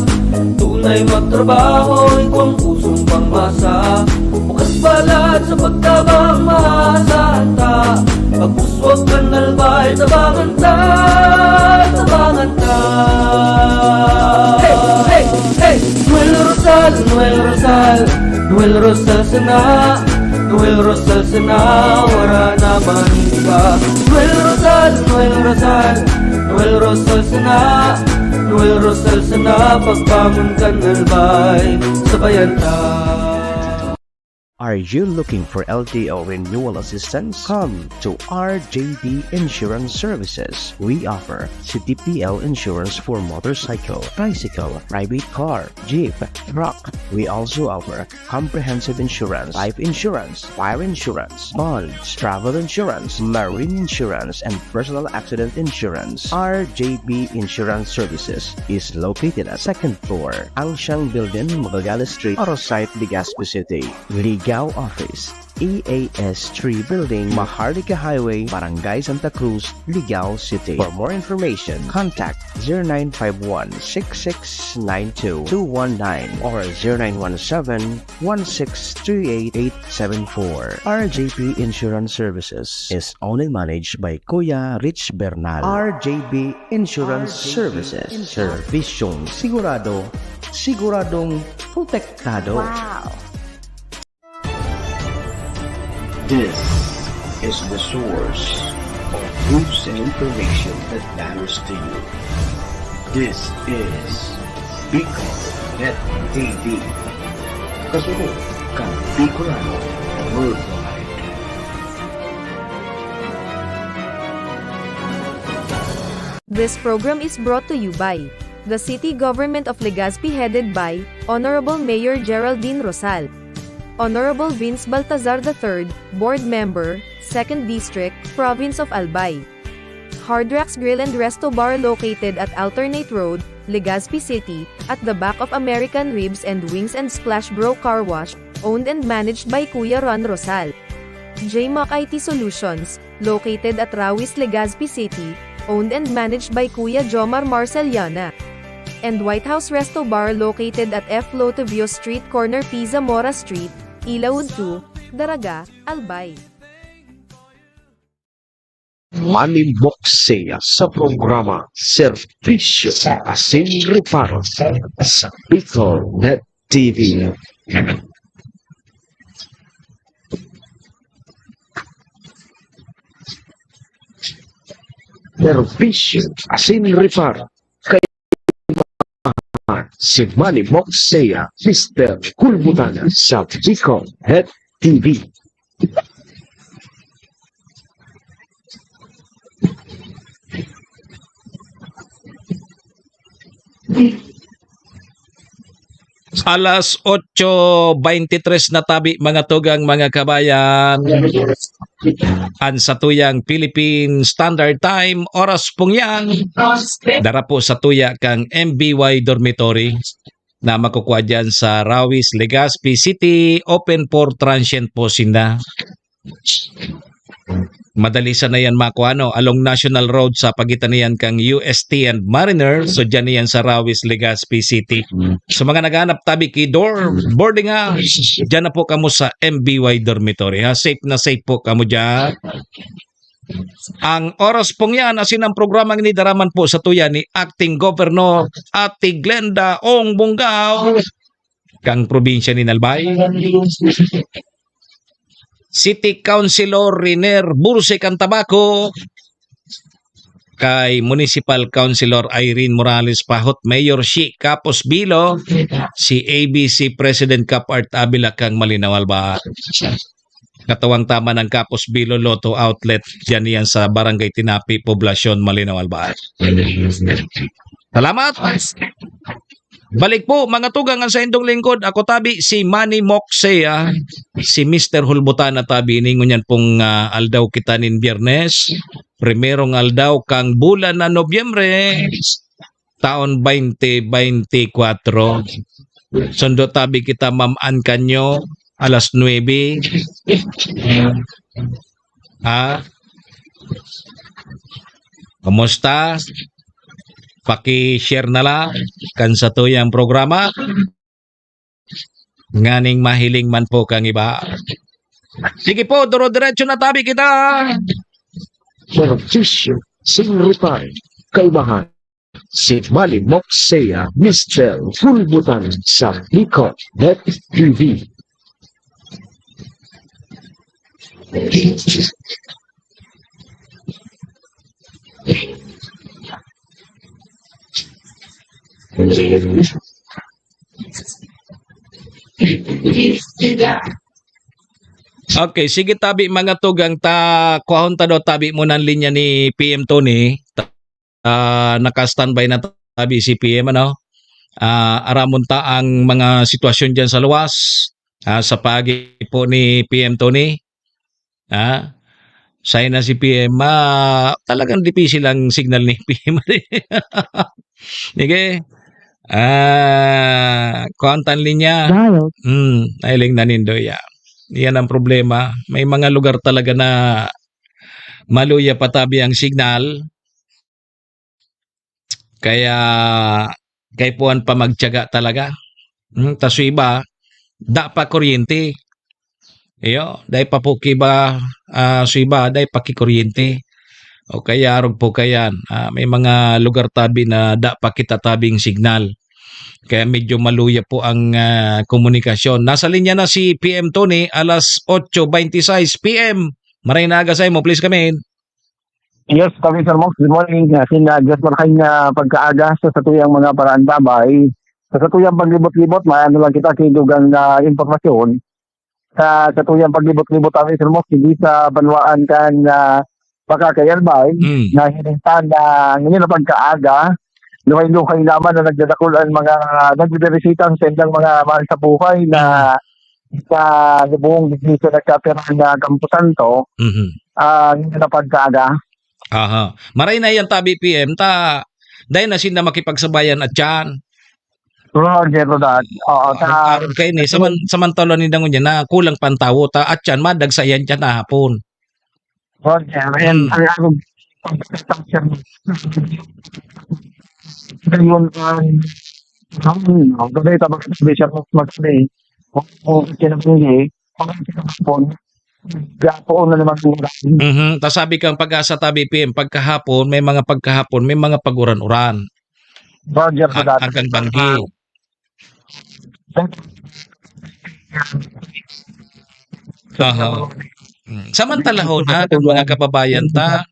Tunay magtrabaho, ikwang pusong pangmasa. Bukas balat sa pagtabang, maasahan ta. Pag-uswag kan Albay, tabangan ta, tabangan ta. Hey, hey, hey! Noel Rosal, Noel Rosal, Noel Rosal sana, Noel Rosal sana, wara na man iba. Noel Rosal, Noel Rosal, Noel Rosal sana, Noel Rosal sana, pagbangon kan Albay, sabayan ta. Are you looking for L T O renewal assistance? Come to R J B Insurance Services. We offer C T P L insurance for motorcycle, tricycle, private car, jeep, truck. We also offer comprehensive insurance, life insurance, fire insurance, bonds, travel insurance, marine insurance, and personal accident insurance. R J B Insurance Services is located at second floor, Angsiang Building, Magallanes Street, Arosite, Legazpi City. Ligao Office, E A S three Building, Maharlika Highway, Barangay Santa Cruz, Ligao City. For more information, contact zero nine five one, six six nine two, two one nine or zero nine one seven, one six three eight, eight seven four. R J P Insurance Services is owned and managed by Kuya Rich Bernal. R J B Insurance Services. Serbisyong sigurado, siguradong protektado. Wow! This is the source of news and information that matters to you. This is Bicol Net T V. Kasunod kan Bicolano Worldwide. This program is brought to you by the City Government of Legazpi, headed by Honorable Mayor Geraldine Rosal. Honorable Vince Baltazar the third, Board Member, Second District, Province of Albay. Hard Rocks Grill and Resto Bar located at Alternate Road, Legazpi City, at the back of American Ribs and Wings and Splash Bro Car Wash, owned and managed by Kuya Ron Rosal. J Mac I T Solutions, located at Rawis, Legazpi City, owned and managed by Kuya Jomar Marceliana. and White House Resto Bar located at F Lotivio Street, corner P I Zamora Street, Ilaud two, Daraga, Albay. Manny Moxia sa programa Serbisyo Asin Reparo sa Bicol Net T V. Serbisyo Asin Reparo kay si Manny Moxia, Mister Kulbutana sa Bicol Net T V. Alas otso veintitres na tabi, mga tugang, mga kabayan. An satuyang Philippine Standard Time, oras pong yan. Dara po sa tuya kang M B Y Dormitory na makukuha dyan sa Rawis, Legazpi City. Open for transient po sinda. Madali sana yan makuha, no? Along National Road sa pagitan niyan kang U S T and Mariner. So, dyan yan sa Rawis, Legazpi City. So, mga naghahanap tabi ki dorm, boarding house, dyan na po kamo sa M B Y Dormitory, ha? Safe na safe po kamo dyan. Ang oras pong yan, asin ang programang ini daraman po sa tuya ni Acting Governor Ate Glenda Ong Bungao, kang probinsya ni Albay. City Councilor Riner Burse kan Tabaco, kay Municipal Councilor Irene Morales Pahot, Mayor Shi Capos Bilo, si A B C President Cap Art Avila kang Malinaw Albay. Katuwang tama ng Capos Bilo Lotto Outlet, dyan yan sa Barangay Tinapi, Poblacion, Malinaw Albay. Salamat! Balik po, mga tugang, ang saindong lingkod. Ako tabi, si Manny Moxea, si Mister Hulbutana tabi. Ningon yan pong ah, aldaw kita nin Biyernes, primerong aldaw kang bulan na Nobyembre, taon twenty twenty-four. Sundo tabi kita, Ma'am Ann Canyo, alas nuebe. Ha? Kumusta? Paki-share na lang kan satuyang programa. Nganing mahiling man po kang iba. Sige po, duro-diretso na tabi kita. Serbisyo sin Reparo, kaibahan si Manny Moxia, Mister Kulbutan sa Bicol Net T V. Okay, sige tabi, mga tugang, ta kuhahon ta daw tabi muna an linya ni P M Tony. Ta, ah, naka-standby na tabi si P M, ano? Ah, aramon ta ang mga sitwasyon diyan sa luwas, ah, sa paagi po ni P M Tony. Ah, sain na si P M, ah, talagang dipisil ang signal ni P M. Sige. Ah, kuhahon ta an linya. Dial. Hmm, nailing na nindo ya. Yan ang problema. May mga lugar talaga na maluya pa tabi ang signal. Kaya kaipuhan pa magtiyaga talaga. Hmm, ta su iba, da pa kuryente. Iyo, dai pa po kiba, ah, su iba, dai pa ki kuryente. O kaya arog po kayan, ah, may mga lugar tabi na da pa kita tabing signal. Kaya medyo maluya po ang ah, komunikasyon. Nasa linya na si P M Tony, alas otso veintiseis P M. Maray na aga sa imo, please come in. Yes, kami, Sir Mox. Good morning. Asin uh, just markay nga pagkaaga sa satuyang mga paraantabay. Sa satuyang paglibot-libot, may ano lang kita kidugang na impormasyon. Sa satuyang paglibot-libot kami, Sir Mox, hindi sa banwaan kan uh, Pakakay Albay, Mm. na hininta na ngayon na pagkaaga, luhay-luhay naman na nagdadakul ang mga nagbibirisita sa ilang mga mahal sa buhay na sa lubong digdi sa nagkapirang na Campo Santo, Mhm. ah, ngayon na pagkaaga. Aha. Maray na yan tabi P M ta. Dahil na sinda makipagsabayan at yan. Roger Rodan. Oo, ta, Aron kayo ni, saman, samantala ni dangon niya na kulang pantawo ta at yan, madagsayan yan na hapon. Roger, and Hmm. ang ako, Ngayon, ang, ang, ang gabay, tapos sabi siya, mas, mas, eh, kung, kung kinabanggi, kung kinabanggi, gapoon na naman po. Mhm. Tas sabi kang Pag-asa, Tabi P M, pagkahapon, may mga pagkahapon, may mga paguran-uran. Roger, Hag-, sa dati. Hanggang banggi. Aha. Mm. Samantala ho na, kan mga kababayan ta.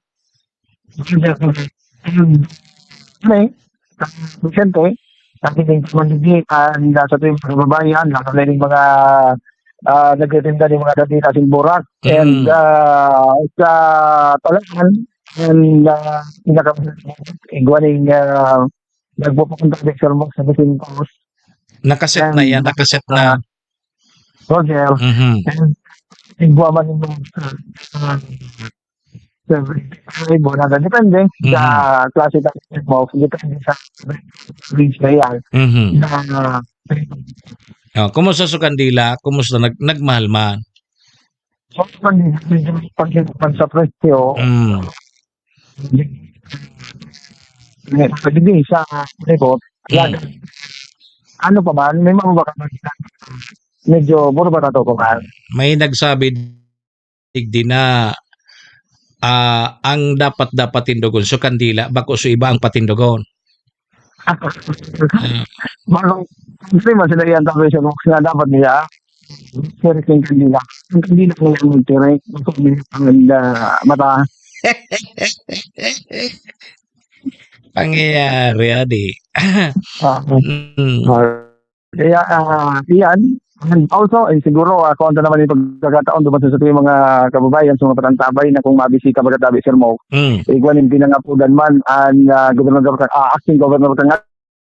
Roger, sa dati. Ano eh, siyempre, sabi din sa mga hindi, ah, nasa tuwing mga kababayan, lalo na yung mga, ah, nagtitinda ng mga dati nating burak. And, Mm. ah, sa talahan, and, ah, pinaka-, igwaning, ah, nagpupunta sa Salmon sa Vicente Cruz. Nakaset na And yan, nakaset na. Roger. Mhm. And igwa man yung mga, ah, seventy-five, one hundred, depende sa Mhm. klase ng smoke, depende sa range na yan. Mhm. Na, Oh, kumusta sa kandila? Kumusta? Nag-, nagmahal man? So, pag, pag, pag sa presyo, Mm. Hindi, pwede din sa libot. Mm. Yan. Ano pa man, may mga baka medyo mura ba na to, kuman? May nagsabi digdi na, ah, ang dapat, dapat tindogon, so kandila, bako so iba ang patindogon. Ah. Bako, hindi man sila yan, tapos yung mga dapat nila, pero yung kandila. Ang kandila ko yung tira, ang, ah, mata. Pangyayari, adi. Ah. Mm. Ah, kaya, ah, iyan. And also, eh, siguro, ah, kung ano naman yung pagkakataon, duman sa ating mga kababayan, sa mga patantabay na kung mabisita, pagkatabi, Sir Mo, Mm. igwa nin pinangapudan man, ang, ah, gobernador ka, ah, acting governor ka nga,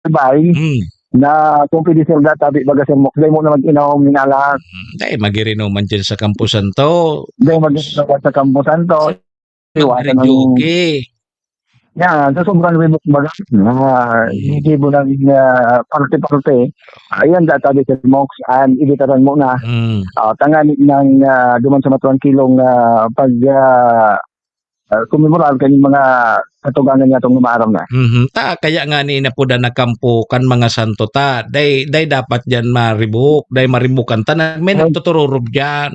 bay, Mm. na kung pwede, Sir, da, tabi, baga, Sir Mo, dahil mo na mag-inom, minala. Mm, dahil magirinuman dyan sa Campo Santo. Dahil mag-inom sa Campo Santo. Iwasan ang Magrejoke. Yan, sa sobrang ribok baga, ah, Mm. hindi mo lang, ah, parte-parte. Ayan, data di sa Mox, and ibitaran mo na. Mm. Ah, tangan ng, ah, duman sa matrangkilong, ah, pag, ah, ah, kumemorar kanyang mga katugangan niya itong maaram na. Mhm. Ta, kaya nga ni napuda na kampo kan mga santo ta. Dai, dai dapat diyan maribok, dai maribokan ta na may Ay. nagtutururob diyan.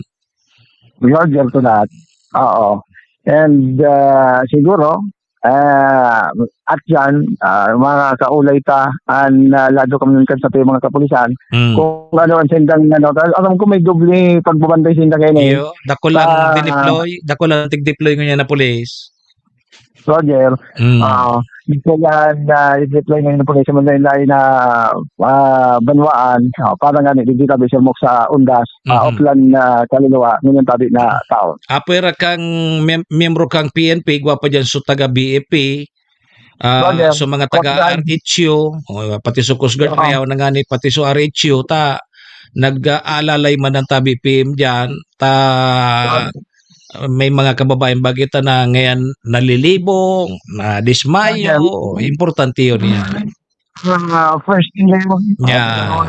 Roger to that. Oo. And, ah, siguro, ah, at yan, ah, mga kaulay ta, an, ah, lado kami ng sa mga kapulisan, Mm. kung ano ang sendang, ano, tal-, alam ko may doble pagbabantay sendang kayo, eh. Iyo, dako lang Sa dineploy, dako lang tig-deploy ngunyan na pulis. Roger, Mm. ah, dito yan, ah, i-deploy ngayon ng pulis sa mga lain na, ah, banwaan, ah, para nga ni, dito tabi sa Mok sa Undas, ah, Mhm. Oplan, ah, kaluluwa, ngayon tabi na taon. Apoy ra kang mem-, miyembro kang P N P, igwa pa diyan so taga B F P, ah, Roger. so mga taga Oplan. R H U, o, pati so Coast Guard, Oo. mayaw na nga ni, pati so R H U, ta, nag-aalalay man ang tabi P M diyan, ta, Roger. may mga kababayan ba kita na ngayon nalilibong, nadismayo, Roger. importante yun yan. Ah, first thing na yun. Yeah.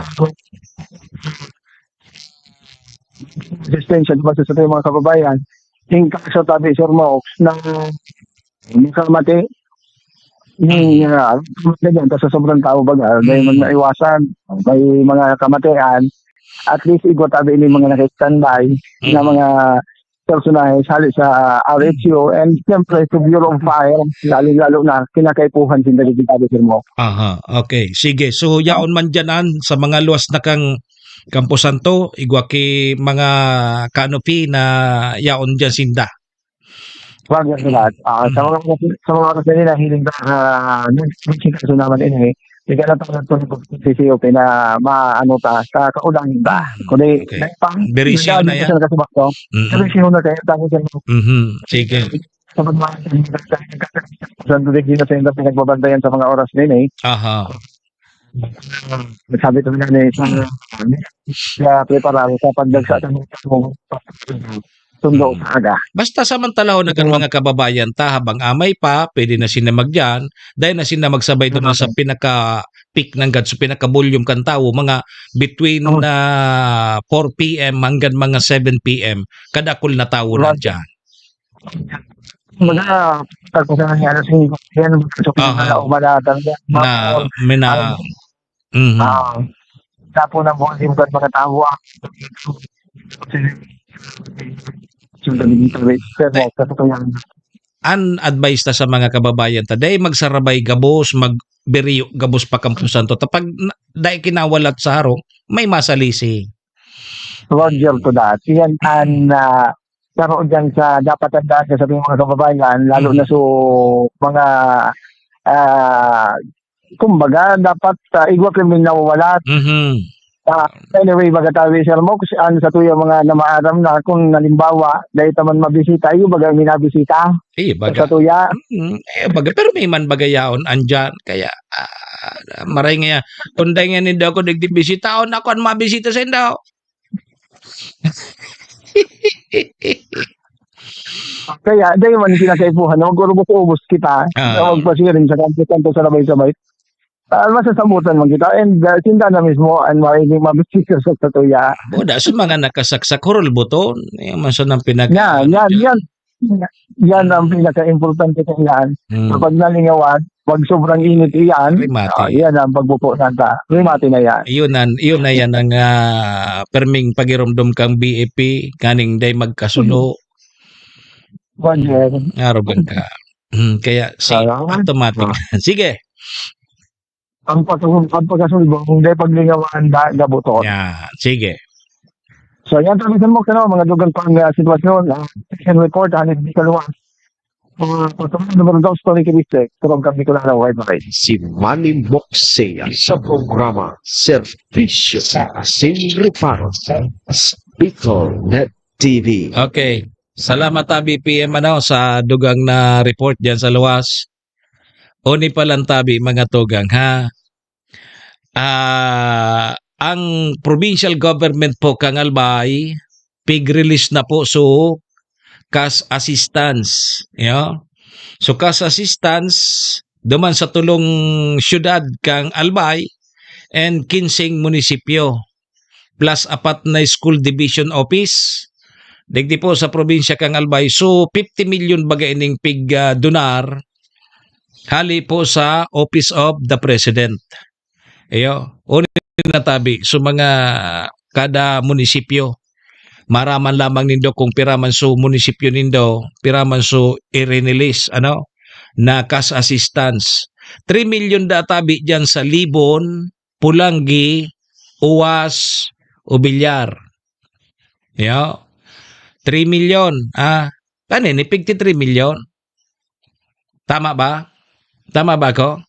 Resistensya, di ba, sa, sa mga kababayan. Yung kaso, tabi, Sir Mox, na makamatay, yung, Mm. ah, makamatay dyan, tas sa sobrang tao, baga, may Mm. mga naiwasan, may mga kamatayan, at least, igwa tabi, yung mga naka-standby na Mm. mga personahe, hali sa R H U, and siyempre, sa Bureau of Fire, lalo-lalo na, kinakaipuhan, sinda, di ba, Sir Mox? Aha, okay. Sige. So, yaon man dyan, an, sa mga luwas na kang Campo Santo, igwa ki mga canopy na yaon dyan sinda. Wag yan, Brad. Ah, sa Mm. mga, sa mga oras na nila, hiling na, ah, nag-, nagsikaso naman ini, eh. Hindi ka lang pala ito nag-, C C O P na maano ta, sa kaulangan ba? Mm, Kundi, okay. nagpang-, Berisyo nagdaan na din yan? siya nakasubak to. Mm-mm. Berisyo na kayo, tapos yan. Mhm. Sige. Sa pagmamahal sa mga sa, sa, sa, sa, sa, sa, pinagbabantayan sa mga oras na yun, eh. Aha. Sabi ko nga, eh, sa, sa preparado sa pagdagsa sa mga sundo Mm. sa aga. Basta samantala ho na kan Ito. mga kababayan ta, habang amay pa, pwede na sila magdiyan, dahil na sila magsabay doon Oo. sa pinaka-peak ng gads, pinaka-volume kan tawo, mga between, Oo. ah, four P M hanggang mga seven P M, kadakul na tawo na Right. diyan. Kumbaga, pag sa nangyari sa inyo, yan, sa Aha. pinanalaoban na talaga. Na, Tapos, may na, ang, mhm. ah, tapos ng volume kan mga tao, ah. Sundalo dito, wait. Pero, Dai-, sa totoo lang. An advice ta sa mga kababayan ta, dai magsarabay gabos, magbiriyo gabos pa kampusan to. Ta pag na, dai kinawalat sa harong, may masalisi. Roger to that. Yan ang, ah, saro dyan sa dapat tandaan sa mga kababayan, lalo Mhm. na so mga, ah, kumbaga dapat, ah, igwa kami nawawalat. Mhm. Ah, anyway, baga tawi, Sir Mox, ano sa tuya mga namaaram na kung halimbawa, dahil taman mabisita, iyo baga minabisita Iyo baga. sa tuya. Mm, eh, baga, pero may man baga yaon andyan. Kaya, ah, maray nga, kung dahil nga nindo ako digdi bisitaon, ako ang mabisita sa indo. Kaya, dahil man kinakaipuhan, na mag-urubos-ubos kita, Ah. na magpasiring sa kanto-kanto sa labay-sabay. Ah, masasabutan man kita, and, ah, sinda na mismo ang mahiling mabisita sa satuya. Buda, sa mga nakasaksak, hurul buton. Yan man sa nang pinag- Yan, yan, yan. Yan ang pinaka-importante kailangan. Hmm. Kapag nalingawan, pag sobrang init iyan, Remate. ah, yan ang pagbupo nata. Remate na yan. Yun an-, yun na yan ang, ah, perming pagiromdom kang B A P, kaning day magkasuno. Roger. Arugan ka. Hmm, kaya si Salamat. automatic. Ah. Sige. Ang pagkasun-, ang pagkasulbong, day paglingawan, da-, gabuton. Yan. Sige. So, yan, sabi sa mo, ano, mga dugang pang, ah, sitwasyon, ah, station report, ah, hindi kaluwas. Ah, Patrol numero dos, Tony Kibiste, Turog kang Bicolano, White Marine. Si Manny Moxia sa programa Serbisyo sa Asing Reparo sa Bicol Net T V. Okay. Salamat, ah, B P M, ano, sa dugang na report diyan sa luwas. Oni pa lang tabi, mga tugang, ha? Ah, ang provincial government po kang Albay, pig-release na po so cash assistance, yo. So cash assistance duman sa tulong syudad kang Albay and kinseng munisipyo, plus apat na school division office digdi po sa probinsya kang Albay. So, fifty million baga ining pig, ah, donar hali po sa Office of the President. Iyo, uni na tabi. So, mga kada munisipyo, maraman lamang nindo kung pira man so munisipyo nindo, pira man so irinilis, ano, na cash assistance. Three million da tabi diyan sa Libon, Polangui, Oas, Obillar. Yo. Three million, ah, kanini, pigti three million. Tama ba? Tama ba ako?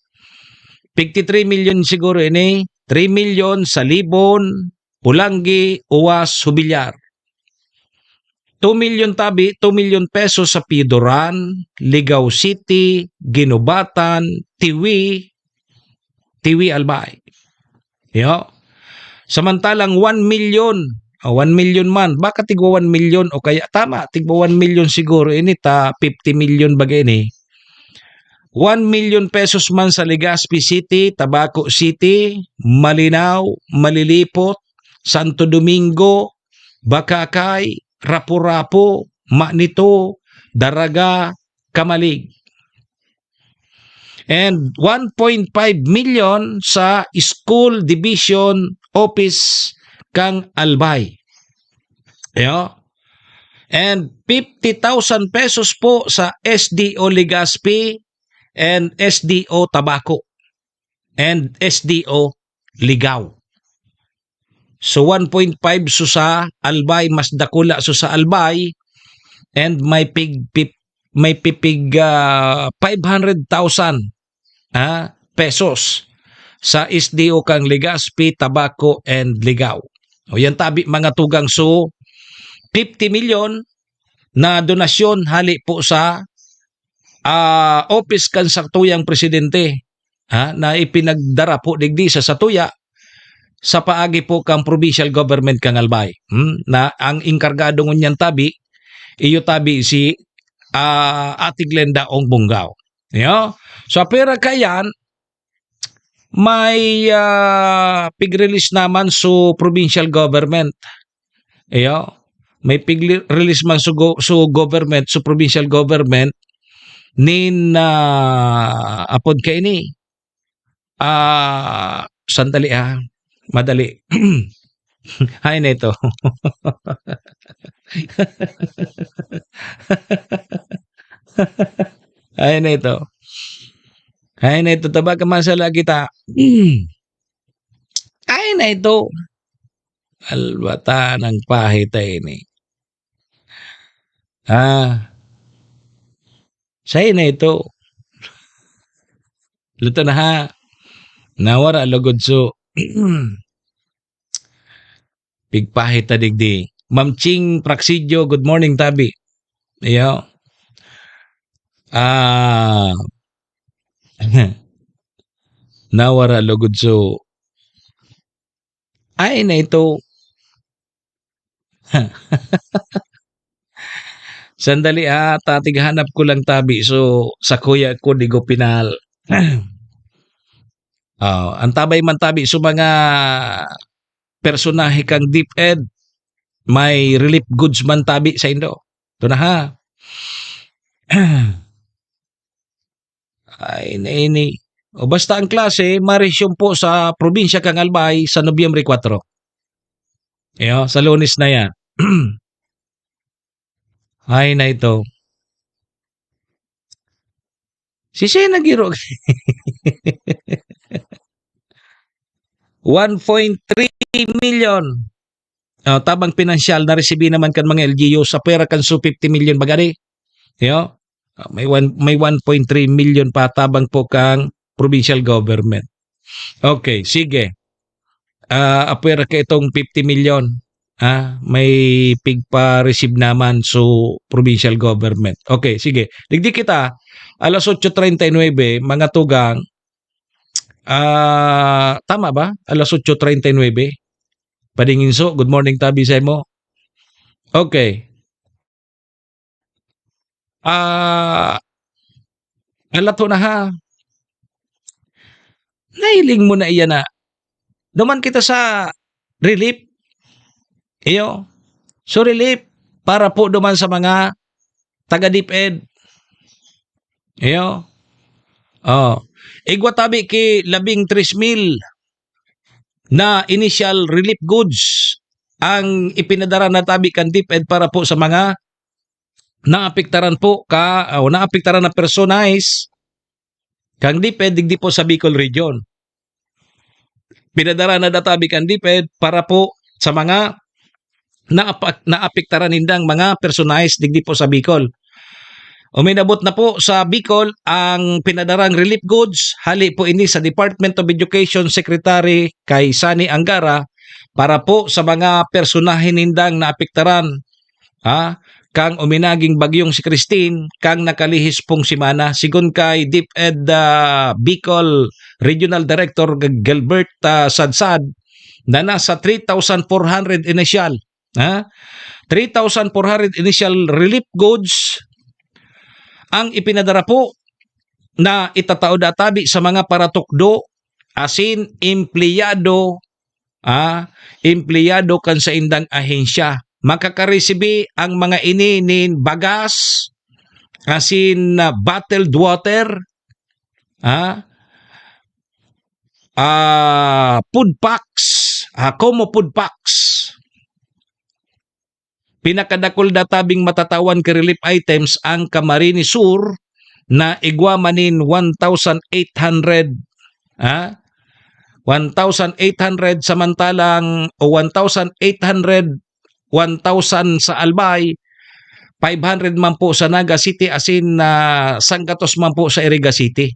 Pigti three million siguro ini. Three million sa Libon, Polangui, Oas, Obillar. Two million tabi, two million pesos sa Pioduran, Ligao City, Guinobatan, Tiwi, Tiwi, Albay. Yo. Samantalang one million, o one million man, baka tigwa one million o kaya, tama, tigwa one million siguro ini ta fifty million baga ini. One million pesos man sa Legazpi City, Tabaco City, Malinao, Malilipot, Santo Domingo, Bacacay, Rapu-Rapu, Manito, Daraga, Camalig. And one point five million sa School Division Office kang Albay. Yo. And fifty thousand pesos po sa S D O Legazpi and S D O Tabaco and S D O Ligao. So, one point five so sa Albay, mas dakula so sa Albay, and may pig-, pip-, may pipig, ah, five hundred thousand, ah, pesos sa S D O kang Legazpi, Tabaco, and Ligao. O, yan tabi, mga tugang. So, fifty million na donasyon hali po sa, ah, office kan satuyang presidente, ha, na ipinagdara po digdi sa satuya sa paagi po kan provincial government kan Albay. Hmm, na ang engkargado ngunyan tabi, iyo tabi si, ah, Ate Glenda Ong Bongao. Yo? So, apwera kayan, may, ah, pig-release naman so provincial government. Iyo, may pig-release man so go-, so government, so provincial government, nin, ah, apod kaini. Ah, sandali, ah. Madali. Ay, na ito. Ay, na ito. Ay, na ito. Tabaka man sa lagi ta. Ay, na ito. Alwata ng pahita ini. Ah, siya na ito. Luto na ha. Nawara lugod so. Pigpahit ta digdi. Ma'am Ching Praxidyo, good morning, tabi. Iyo. Ah, nawara lugod so. Ay, na ito. Sandali, ah, tatighanap ko lang tabi. So, sa kuya ko, di ko pinal. Ah, ang tabay man tabi, so mga personahe kang DepEd, may relief goods man tabi sa indo. Ito na ha. Ay, na ini. O basta ang klase, ma-resume po sa probinsya kang Albay sa Nobyembre kwatro. Iyo, sa Lunes na yan. Ay, na ito. Si Sena Giro. One point three million. Ah, tabang pinansyal na resibi naman kan mga L G U sa pwera kan su fifty million bagari. Iyo. Ah, may one, may one point three million pa tabang po kang provincial government. Okay, sige. Ah, apwera ka itong fifty million. Ah, may pigpa-receive naman so provincial government. Okay, sige. Digdi kita, alas otso treinta y nuebe, mga tugang, ah, tama ba? Alas otso treinta y nuebe. Padingin so, good morning, tabi sa mo. Okay. Ah, alato na ha. Nailing mo na iyan na. Duman kita sa relief. Iyo. So relief para po duman sa mga taga DepEd. Iyo. Oh. Igwa tabi ki labing tres mil na initial relief goods ang ipinadara na tabi kan DepEd para po sa mga naapektaran po ka, o naapektaran na personahe kang DepEd digdi po sa Bicol Region. Pinadara na da tabi kan DepEd para po sa mga naapa-, naapektaran nindang mga personahe digdi po sa Bicol. Uminabot na po sa Bicol ang pinadarang relief goods, hali po ini sa Department of Education Secretary kay Sonny Angara para po sa mga personahe nindang naapektaran, ha, kang uminaging bagyong si Christine kang nakalihis pong semana. Sigon kay DepEd, ah, Bicol Regional Director G-, Gilbert, ah, Sadsad, na nasa three thousand four hundred initial, ha? Three thousand four hundred initial relief goods ang ipinadara po na itatao da tabi sa mga paratukdo asin empleyado, ah, empleyado kan saindang ahensya. Makakaresibi ang mga ini nin bagas, asin, ah, bottled water, ah, ah, food packs, ah, Como food packs. Pinakadakul na tabing matatawan ki relief items ang Camarines Sur na igwa man nin one thousand eight hundred, ha? One thousand eight hundred, samantalang, o one thousand eight hundred, one thousand sa Albay, five hundred man po sa Naga City, asin na sanggatos man po sa Iriga City.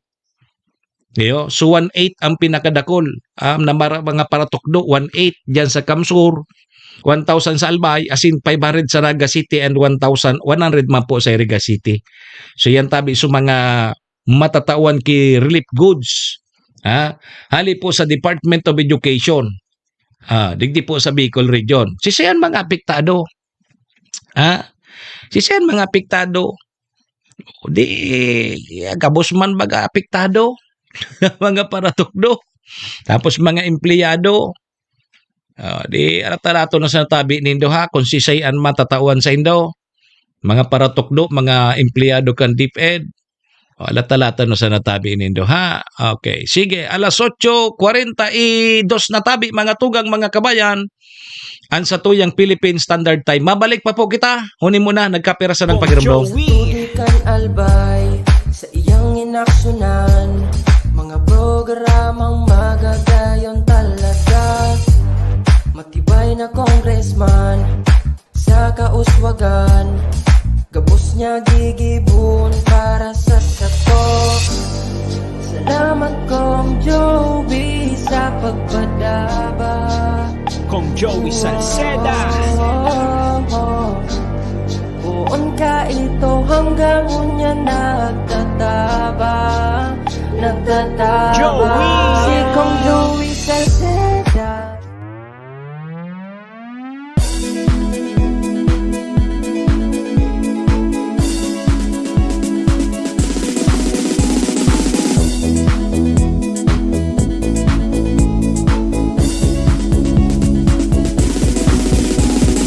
Iyo, so one eighth ang pinakadakul, ah, na mara-, mga paratukdo, one eighth diyan sa Camsur, one thousand sa Albay, asin five hundred sa Naga City, and one thousand, one hundred man po sa Iriga City. So, yan tabi, so mga matatawan ki relief goods, ha? Hali po sa Department of Education, ah, digdi po sa Bicol Region. Sisiyan mga apektado, ha? Sisiyan mga apektado. Di, gabos man baga apektado. Mga paratukdo. Tapos mga empleyado. Ah, di, arata-rato na sa tabi nindo, ha, kung sisay an matatawan sa indo. Mga paratukdo, mga empleyado kan DepEd. O, lata-lata no sa natabi nindo, ha? Okay. Sige, alas otso kwarenta y dos na tabi, mga tugang, mga kabayan. An satuyang Philippine Standard Time. Mabalik pa po kita. Huni muna, nagkapira sa ng Kong pagirumdom. Joey. Tutukan Albay sa iyang inaksyonan. Mga programang magagayon talaga. Matibay na congressman sa kauswagan. Gabos niya gigibon para sa sato. Salamat, Kong Joey, sa pagpadaba. Kong Joey Salceda. Poon ka ito hanggang unya nagtataba, nagtataba. Joey! Si Kong Joey Salceda.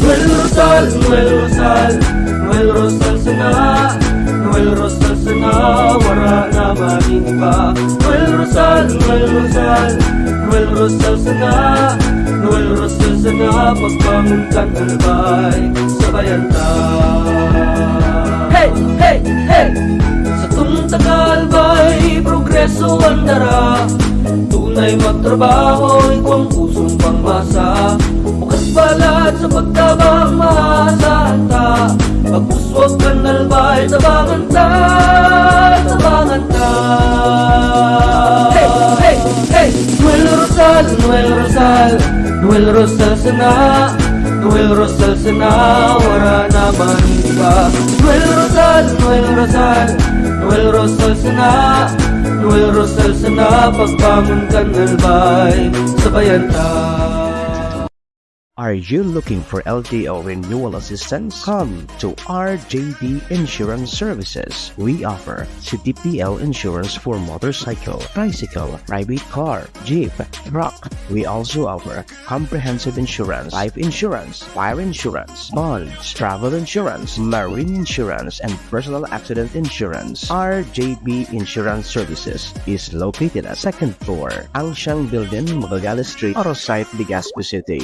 Noel Rosal, Noel Rosal, Noel Rosal sana, Noel Rosal sana, wala na maning iba. Noel Rosal, Noel Rosal, Noel Rosal sana, Noel Rosal sana, pagbangon kan Albay, sabayan ta. Hey, hey, hey! Sa tungtang Albay, progreso ang dara. Tunay magtrabaho, ikaw ang pusong pangmasa. Bukas palad sa pagtabang, maasahan ta. Pag-uswag kan Albay, tabangan ta, tabangan ta. Hey, hey, hey! Noel Rosal, Noel Rosal, Noel Rosal sana, Noel Rosal sana, wala na man iba. Noel Rosal, Noel Rosal, Noel Rosal sana, Noel Rosal sana, pagbangon kan Albay, sabayan ta. Are you looking for L T O renewal assistance? Come to R J B Insurance Services. We offer C T P L insurance for motorcycle, tricycle, private car, jeep, truck. We also offer comprehensive insurance, life insurance, fire insurance, bonds, travel insurance, marine insurance, and personal accident insurance. R J B Insurance Services is located at second floor, Angsiang Building, Magallanes Street, Arosite, Legazpi City.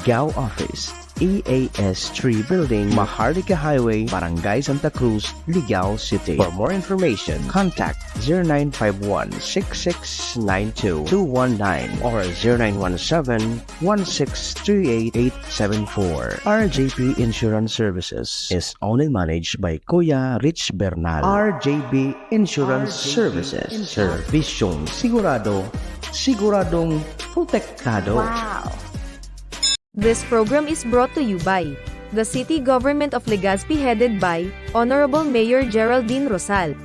Ligao Office, E A S three Building, Maharlika Highway, Barangay Santa Cruz, Ligao City. For more information, contact zero nine five one, six six nine two, two one nine or zero nine one seven, one six three eight, eight seven four. R J P Insurance Services is owned and managed by Kuya Rich Bernal. R J P Insurance Services. Servisyong sigurado, siguradong protektado. Wow! This program is brought to you by the City Government of Legazpi, headed by Honorable Mayor Geraldine Rosal.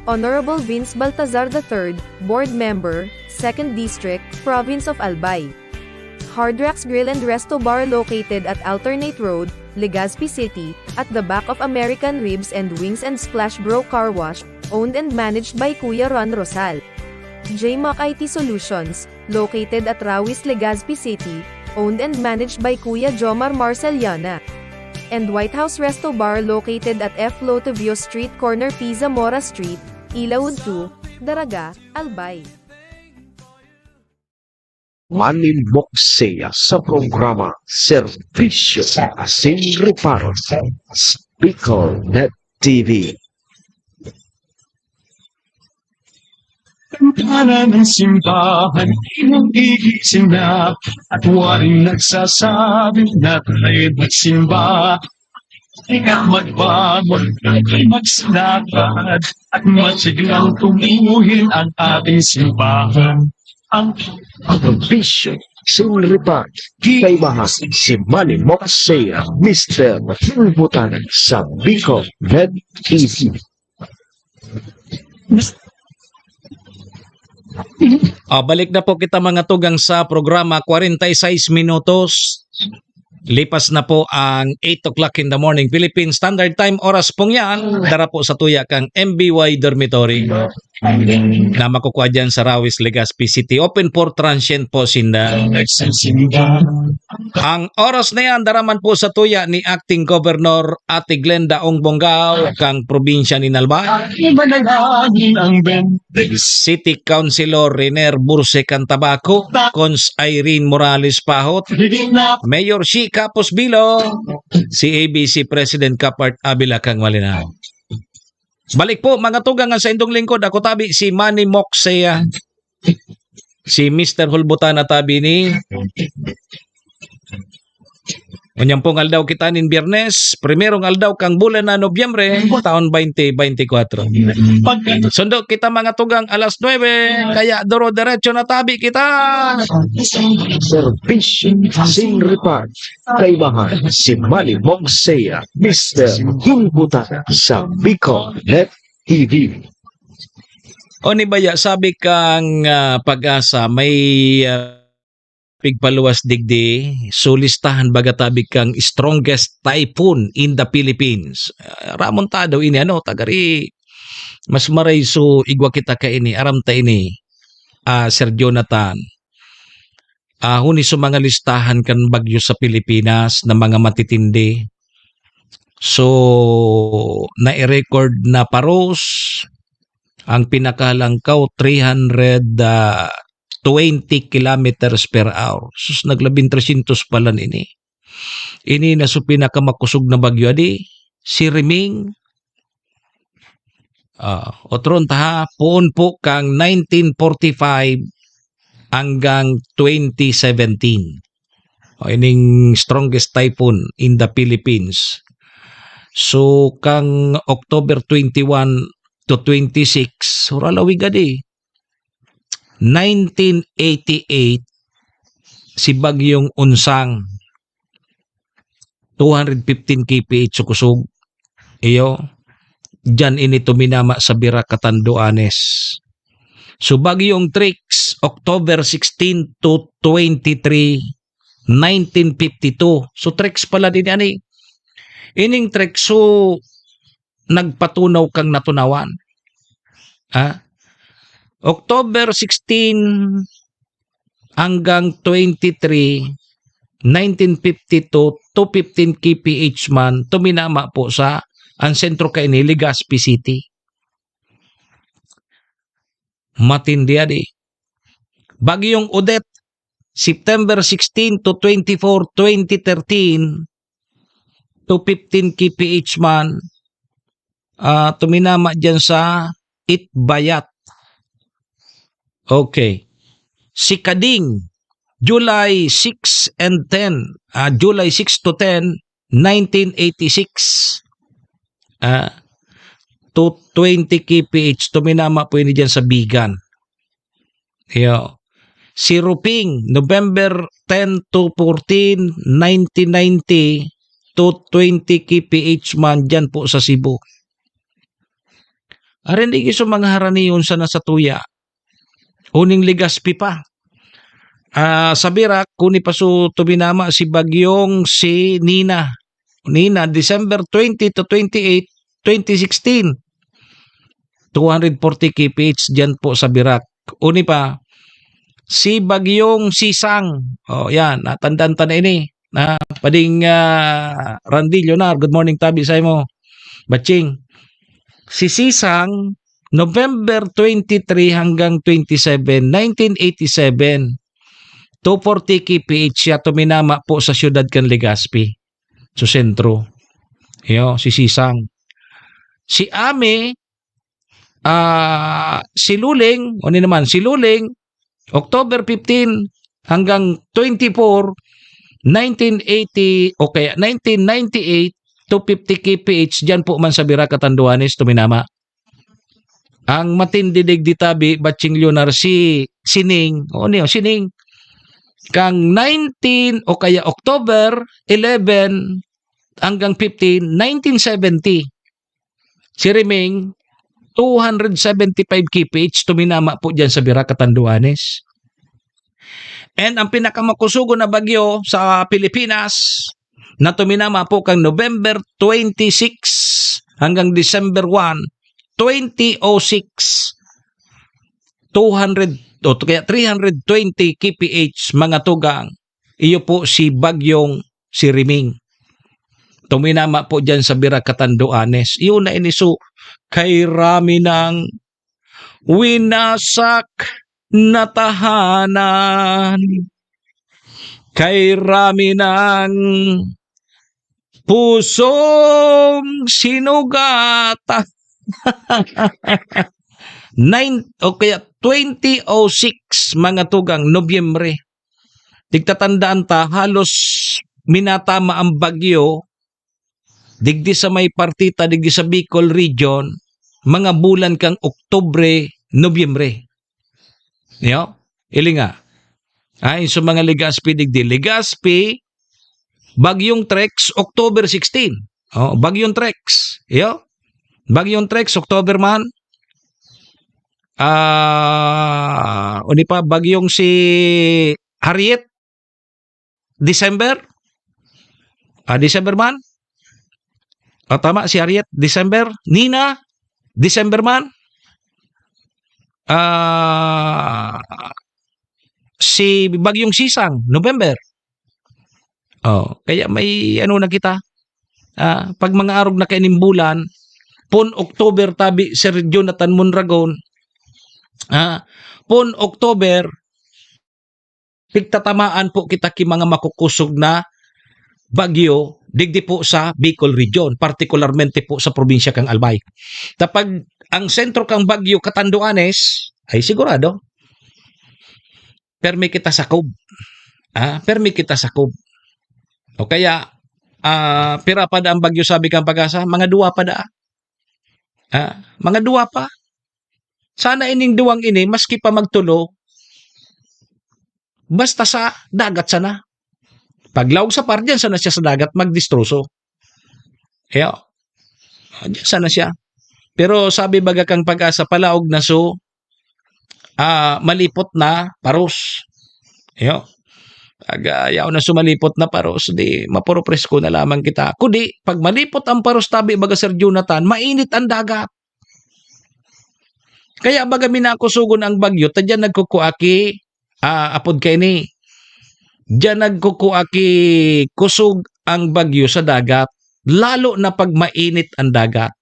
Honorable Vince Baltazar the third, Board Member, Second District, Province of Albay. Hard Rocks Grill and Resto Bar, located at Alternate Road, Legazpi City, at the back of American Ribs and Wings and Splash Bro Car Wash, owned and managed by Kuya Ron Rosal. J Mac I T Solutions, located at Rawis, Legazpi City, owned and managed by Kuya Jomar Marceliana. And White House Resto Bar, located at F Lotivio Street, corner P Zamora Street, Ilaud two, Daraga, Albay. Manny Moxea sa programa Serbisyo Asin Reparo sa Bicol Net T V. Kampana ng simbahan, ilang igising na, at waring nagsasabi na tayo magsimba. Ikaw magbangon, magsalakad, at masiglang tumuhin ang ating simbahan. Ang Bisyo, Sulripan, kaibahan si Manny Moxea, Mister Hulbutan sa Bicol Red T V. Ah, balik na po kita, mga tugang, sa programa. Kwarenta y seis minutos. Lipas na po ang eight o'clock in the morning, Philippine Standard Time. Oras pong yan, dara po sa tuya kang M B Y Dormitory na makukuha dyan sa Rawis, Legazpi City. Open for transient po sinda. Nagsisimba. Ang oras na yan, daraman po sa tuya ni Acting Governor Ate Glenda Ong Bongao, kang probinsya ni Nalba. Iba na lagi ang bending. City Councilor Riner Burse Cantabaco, Cons Irene Morales Pahot, Mayor Shi Capos Bilo, si A B C President Kapart Abila kang Malinaw. Balik po, mga tugang, ang saindong lingkod. Ako tabi, si Manny Moksea. Si Mister Hulbutana tabi ni. Unyang pong aldaw kita nin Biyernes, primerong aldaw kang bulan na Nobyembre, taon twenty twenty-four. Sundo kita, mga tugang, alas nuebe, kaya duro-diretso na tabi kita. Serbisyo sin report. Kaibahan si Manny Moksea, Mister Hulbutana sa Bicol Net T V. O ni baya, sabi kang, ah, Pag-asa, may, ah, pigpaluwas digdi, so listahan baga tabi kang strongest typhoon in the Philippines. Ah, ramon ta daw ini, ano, tagari, mas maray so igwa kita kaini, aram ta ini, ah, Sir Jonathan. Ah, huni sa mga listahan kan bagyo sa Pilipinas na mga matitindi. So, nai-record na paros ang pinakalangkaw, three hundred twenty kilometers per hour. Sus, naglabing tresyentos pala ini. Ini na so pinakamakosog na bagyo, adi, si Riming. Ah, otron ta ha, poon po kang nineteen forty-five hanggang twenty seventeen. O, ining strongest typhoon in the Philippines. So, kang October twenty-one to twenty-six, huralawig adi. Nineteen eighty-eight, si Bagyong Unsang, two hundred fifteen K P H so kusog. Iyo, diyan ini tuminama sa Virac, Catanduanes. So, Bagyong Trix, October sixteen to twenty-three, nineteen fifty-two. So, Trix pala din ani. Ining Trix, so, nagpatunaw kang natunawan. Ha? October sixteen hanggang twenty-three, nineteen fifty-two, two fifteen K P H man, tuminama po sa, ang sentro kaini, Legazpi City. Matindi adi. Bagyong Odette, September sixteen to twenty-four, twenty thirteen, two fifteen K P H man, ah, tuminama diyan sa Itbayat. Okay. Si Kading, July six and ten, ah, July six to ten, nineteen eighty-six. Ah, two twenty K P H, tuminama po ini diyan sa Bigan. Iyo. Si Ruping, November ten to fourteen, nineteen ninety, two twenty K P H man diyan po sa Cebu. Arin digdi so mga haraniyon sana sa tuya. Uning Legazpi pa. Ah, sa Virac, kuni pa so tuminama si Bagyong si Nina. Nina, December twenty to twenty-eight, twenty sixteen. Two hundred forty K P H diyan po sa Virac. Uni pa, si Bagyong Sisang. O, yan, natandaan ta na ini. Na, pading, ah, Randy Leonard, good morning, tabi sa imo. Batching. Si Sisang, November twenty-three hanggang twenty-seven, nineteen eighty-seven, two forty K P H siya tuminama po sa siyudad kan Legazpi, sa sentro. Iyo, si Sisang. Si Ami, ah, si Luling, o ni naman, si Luling, October fifteen hanggang twenty-four, nineteen eighty o kaya nineteen ninety-eight, two fifty K P H, diyan po man sa Virac, Catanduanes, tuminama. Ang matindi digdi tabi, Batching Leonard, si Sining, o niyo, Sining, kang nineteen o kaya October eleven hanggang fifteen, nineteen seventy. Si Riming, two hundred seventy-five K P H, tuminama po diyan sa Virac, Catanduanes. And ang pinakamakusugon na bagyo sa Pilipinas na tuminama po kang November twenty-six hanggang December one, twenty oh six, two hundred o kaya three hundred twenty K P H, mga tugang. iyo po si Bagyong si Riming. Tuminama po diyan sa Bira, Catanduanes. Yun na ini. So, kay rami ng winasak na tahanan. Kay rami ng pusong sinugatan. Nine, o kaya twenty oh six, mga tugang, Nobyembre. Tigtatandaan ta, halos minatama ang bagyo digdi sa may partita, digdi sa Bicol Region, mga bulan kan Oktubre, Nobyembre. Yo? Ilinga. Ayon sa mga Legazpi digdi. Legazpi, Bagyong Trex, October sixteen. Oh, Bagyong Trex. Yo? Bagyong Trex, October man. Ah, uni pa, Bagyong si Harriet, December. Ah, December man. Ah, tama, si Harriet, December. Nina, December man. Ah, si Bagyong Sisang, November. Oh, kaya may ano na kita. Ah, pag mga arog na kaining bulan, pon October tabi, Sir Jonathan Mondragon, ah, pon October, pigtatamaan po kita ki mga makukusog na bagyo digdi po sa Bicol Region, partikularmente po sa probinsya kang Albay. Tapag ang sentro kang bagyo, Catanduanes, ay sigurado, permi kita sakob. Ah, permi kita sakob. O kaya, ah, pira pa da ang bagyo, sabi kang Pag-asa? Mga duwa pa da. Ah, mga duwa pa. Sana ining duwang ini, maski pa magtulo, basta sa dagat sana. Paglaog sa par, diyan sana siya sa dagat magdistroso. Kaya, ah, diyan sana siya. Pero sabi baga kang Pag-asa, palaog na so, ah, malipot na paros. Yo. Pag, ah, yaon na sumalipot na paros, di mapuro presko na lamang kita. Kudi, pag malipot ang paros, tabi baga Sir Jonathan, mainit ang dagat. Kaya baga minakusogon ang bagyo, ta diyan nagkukua ki, ah, apod kaini. Diyan nagkukua ki kusog ang bagyo sa dagat, lalo na pag mainit ang dagat.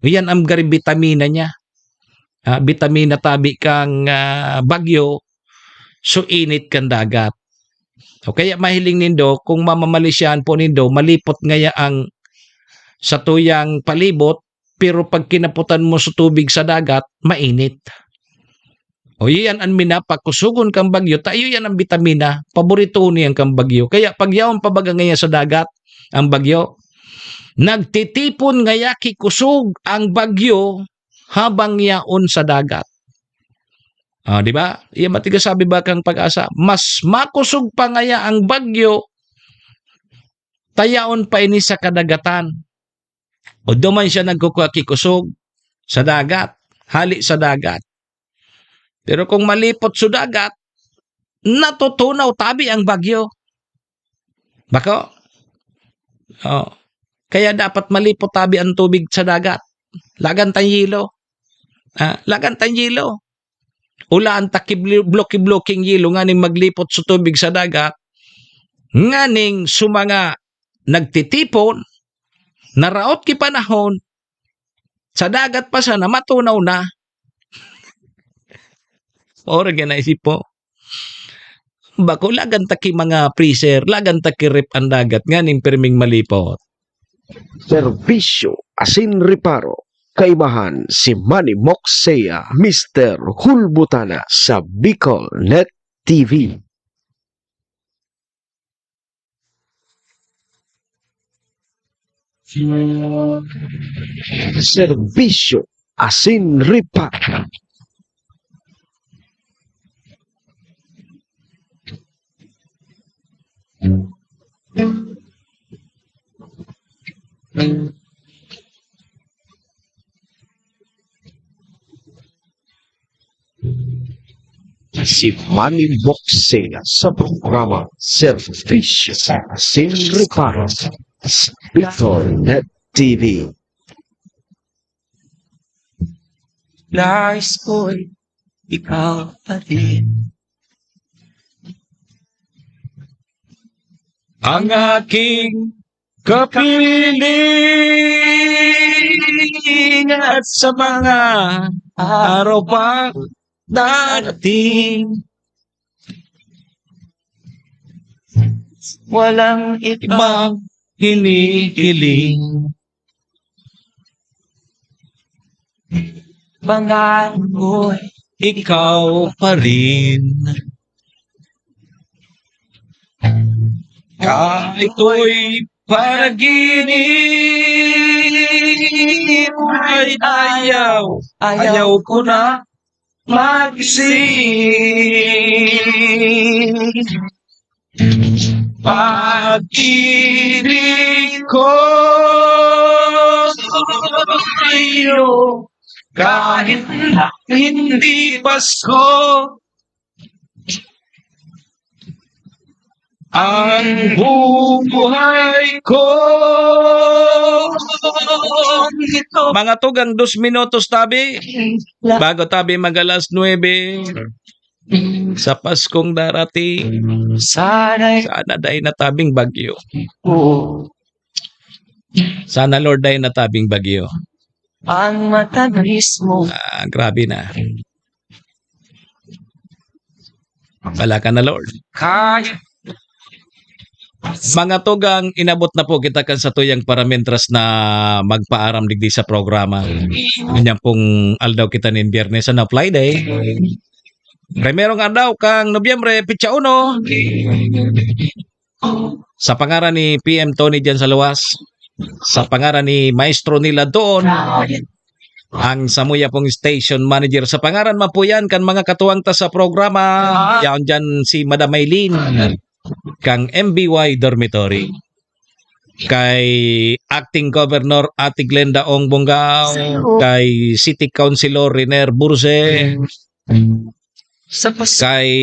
Iyan ang gari bitamina niya. Ah, bitamina tabi kang, ah, bagyo, so init kan dagat. O kaya mahiling nindo, kung mamamalisyahan po nindo, malipot ngaya ang satuyang palibot, pero pag kinaputan mo sa tubig sa dagat, mainit. O, iyan an minapakusogon kang bagyo, ta iyo yan ang bitamina, paborito niyan kang bagyo. Kaya pag yaon pa baga ngayon sa dagat, ang bagyo, nagtitipon ngaya ki kusog ang bagyo habang yaon sa dagat. Ah, di ba? Iya matigas sabi ba kang Pag-asa, mas makusog pa ngaya ang bagyo, ta yaon pa ini sa kadagatan. O duman siya nagkukua ki kusog sa dagat, hali sa dagat. Pero kung malipot sa dagat, natutunaw tabi ang bagyo. Bako? Oh. Kaya dapat malipot tabi ang tubig sa dagat. Lagan tang yelo. Ah, lagan tang yelo. Ulaan ta kibli-, bloki-bloking yelo nganing maglipot sa tubig sa dagat. Nganing sa mga nagtitipon, naraot ki panahon, sa dagat pa sana, matunaw na. Ora ka naisip po. Bako, lagan ta ki mga freezer, lagan ta ki ref ang dagat, nganing pirming malipot. Serbisyo asin reparo, kaibahan si Manny Moxea, Mister Hulbutana sa Bicol Net T V. Serbisyo asin reparo. Si Manny Boxing sa programa Serbisyo asin Reparo sa Bicol Net T V. Nais ko'y ikaw pa din. Ang aking kapiling at sa mga araw pa darating. Walang ibang hinihiling. Pangarap ko, ikaw pa rin. Kahit ko'y panaginip, ay ayaw, ayaw ko na magising. Pag-ibig ko sa'yo, kahit na hindi Pasko, ang buhay ko. Mga tugang, dos minutos tabi. Bago tabi mag alas nuebe. Sa Paskong darating. Sana. Sana dai natabing bagyo. Oo. Sana, Lord, dai natabing bagyo. Ang mata mismo. Ah, grabe na. Wala ka na, Lord. Kahit mga tugang, inabot na po kita kan satuyang parametras na magpaaram digdi sa programa. Ganyan pong aldaw kita nin Biyernes, ano, Friday. Primerong aldaw kang Nobyembre, petsa uno. Sa pangaran ni P M Tony diyan sa luwas, sa pangaran ni Maestro Nila doon, ang samuya pong station manager. Sa pangaran man po yan kan mga katuwang ta sa programa, yaon diyan si Madam Maylene, kang M B Y Dormitory. Kay Acting Governor Ate Glenda Ong Bongao, kay City Councilor Riner Burse, Sa pas- kay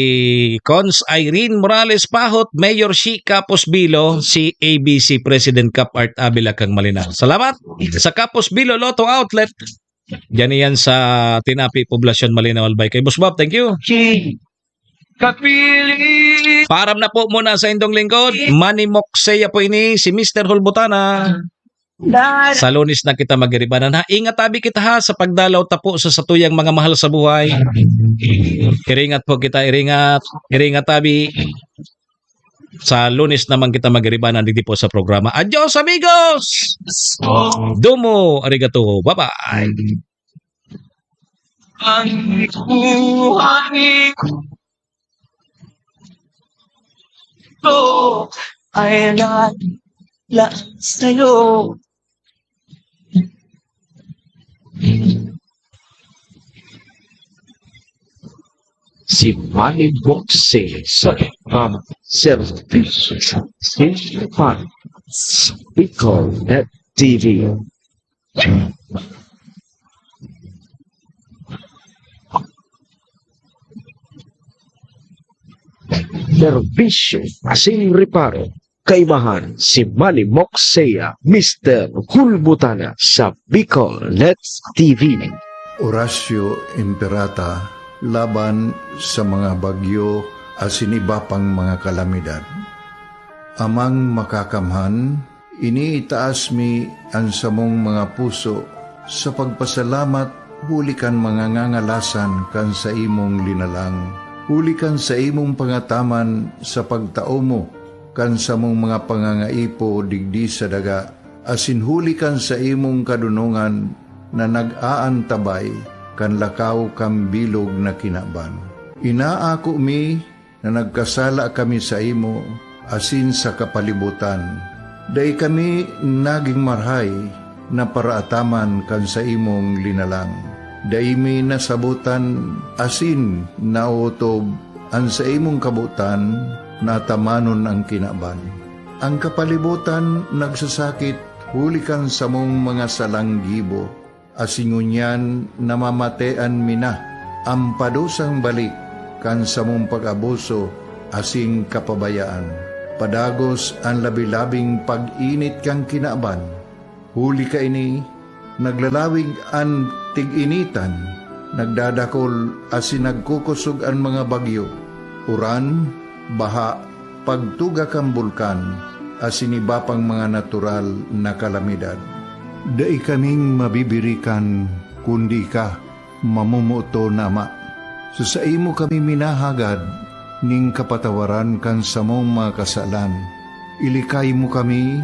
Cons Irene Morales Pahot, Mayor Shi Capos Bilo, si A B C President Cap Art Abela kang Malinaw. Salamat sa Capos Bilo Lotto Outlet. Diyan yan sa Tinapi, Poblacion, Malinaw, Albay. Kay Boss Bob, thank you. Kapili. Param na po muna sa indong lingkod. Manny Moxeya po ini, si Mister Hulbutana. Sa Lunes na kita magiribanan, ha. Ingat tabi kita, ha, sa pagdalaw ta po sa satuyang mga mahal sa buhay. Iringat po kita, iringat. Iringat tabi. Sa Lunes naman kita magiribanan dito po sa programa. Adios, amigos! Domo, arigato. Bye-bye. Ang buhay ko ay lalang sa'yo. Si Manny Boxe sa, um, serbisyo sa Bicol Net T V. Serbisyo asin reparo, kaimahan si Manny Moxeya, Mister Hulbutana sa Bicol Net T V. Orasyo Imperata laban sa mga bagyo asin iba pang mga kalamidad. Amang Makakamhan, iniitaas mi an samong mga puso sa pagpasalamat huli kan mga ngangalasan kan saimong linalang, huli kan saimong pangataman sa pagtao mo kan samong mga pangangaipo digdi sa daga, asin huli kan saimong kadonongan na nag-aantabay kan lakaw kan bilog na kinaban. Inaako mi na nagkasala kami saimo asin sa kapalibotan. Dai kami nagin marahay na paraataman kan saimong linalang. Dai mi nasabotan asin naotob an saimong kabotan na atamanon an kinaban. An kapalibotan nagsasakit huli kan samong mga salang gibo. Asin ngunyan namamatean mi na an padusang balik kan samong pag-abuso asin kapabayaan. Padagos an labi-labing pag-init kan kinaban. Huli kaini, naglalawig an tig-initan, nagdadakol asin nagkukosog an mga bagyo, uran, baha, pagtuga kan bulkan, asin iba pang mga natural na kalamidad. Dai kaming mabibirikan, kundi ika, mamomoton na Ama. Sa saimo kami minahagad ning kapatawaran kan samong mga kasalan. Ilikay mo kami,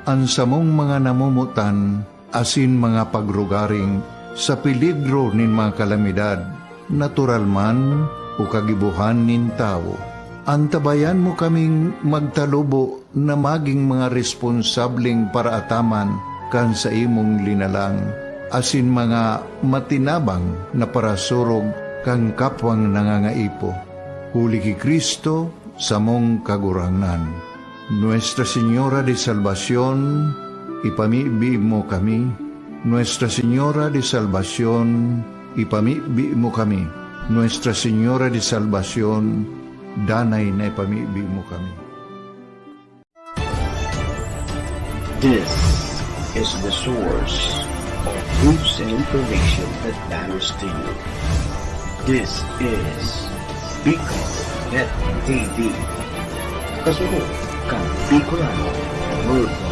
an samong mga namomotan, asin mga pagrugaring sa peligro nin mga kalamidad, natural man o kagibohan nin tawo. Antabayan mo kaming magtalubo na magin mga responsableng paraataman kan saimong linalang, asin mga matinabang na parasurog kan kapwang nangangaipo. Huli ki Cristo, samong Kagurangnan. Nuestra Señora de Salvacion, ipamibi mo kami. Nuestra Señora de Salvacion, ipamibi mo kami. Nuestra Señora de Salvacion, danay na ipamibi mo kami. This is the source of news and information that matters to you. This is Bicol Net T V. Kasunod kan Bicolano Worldwide.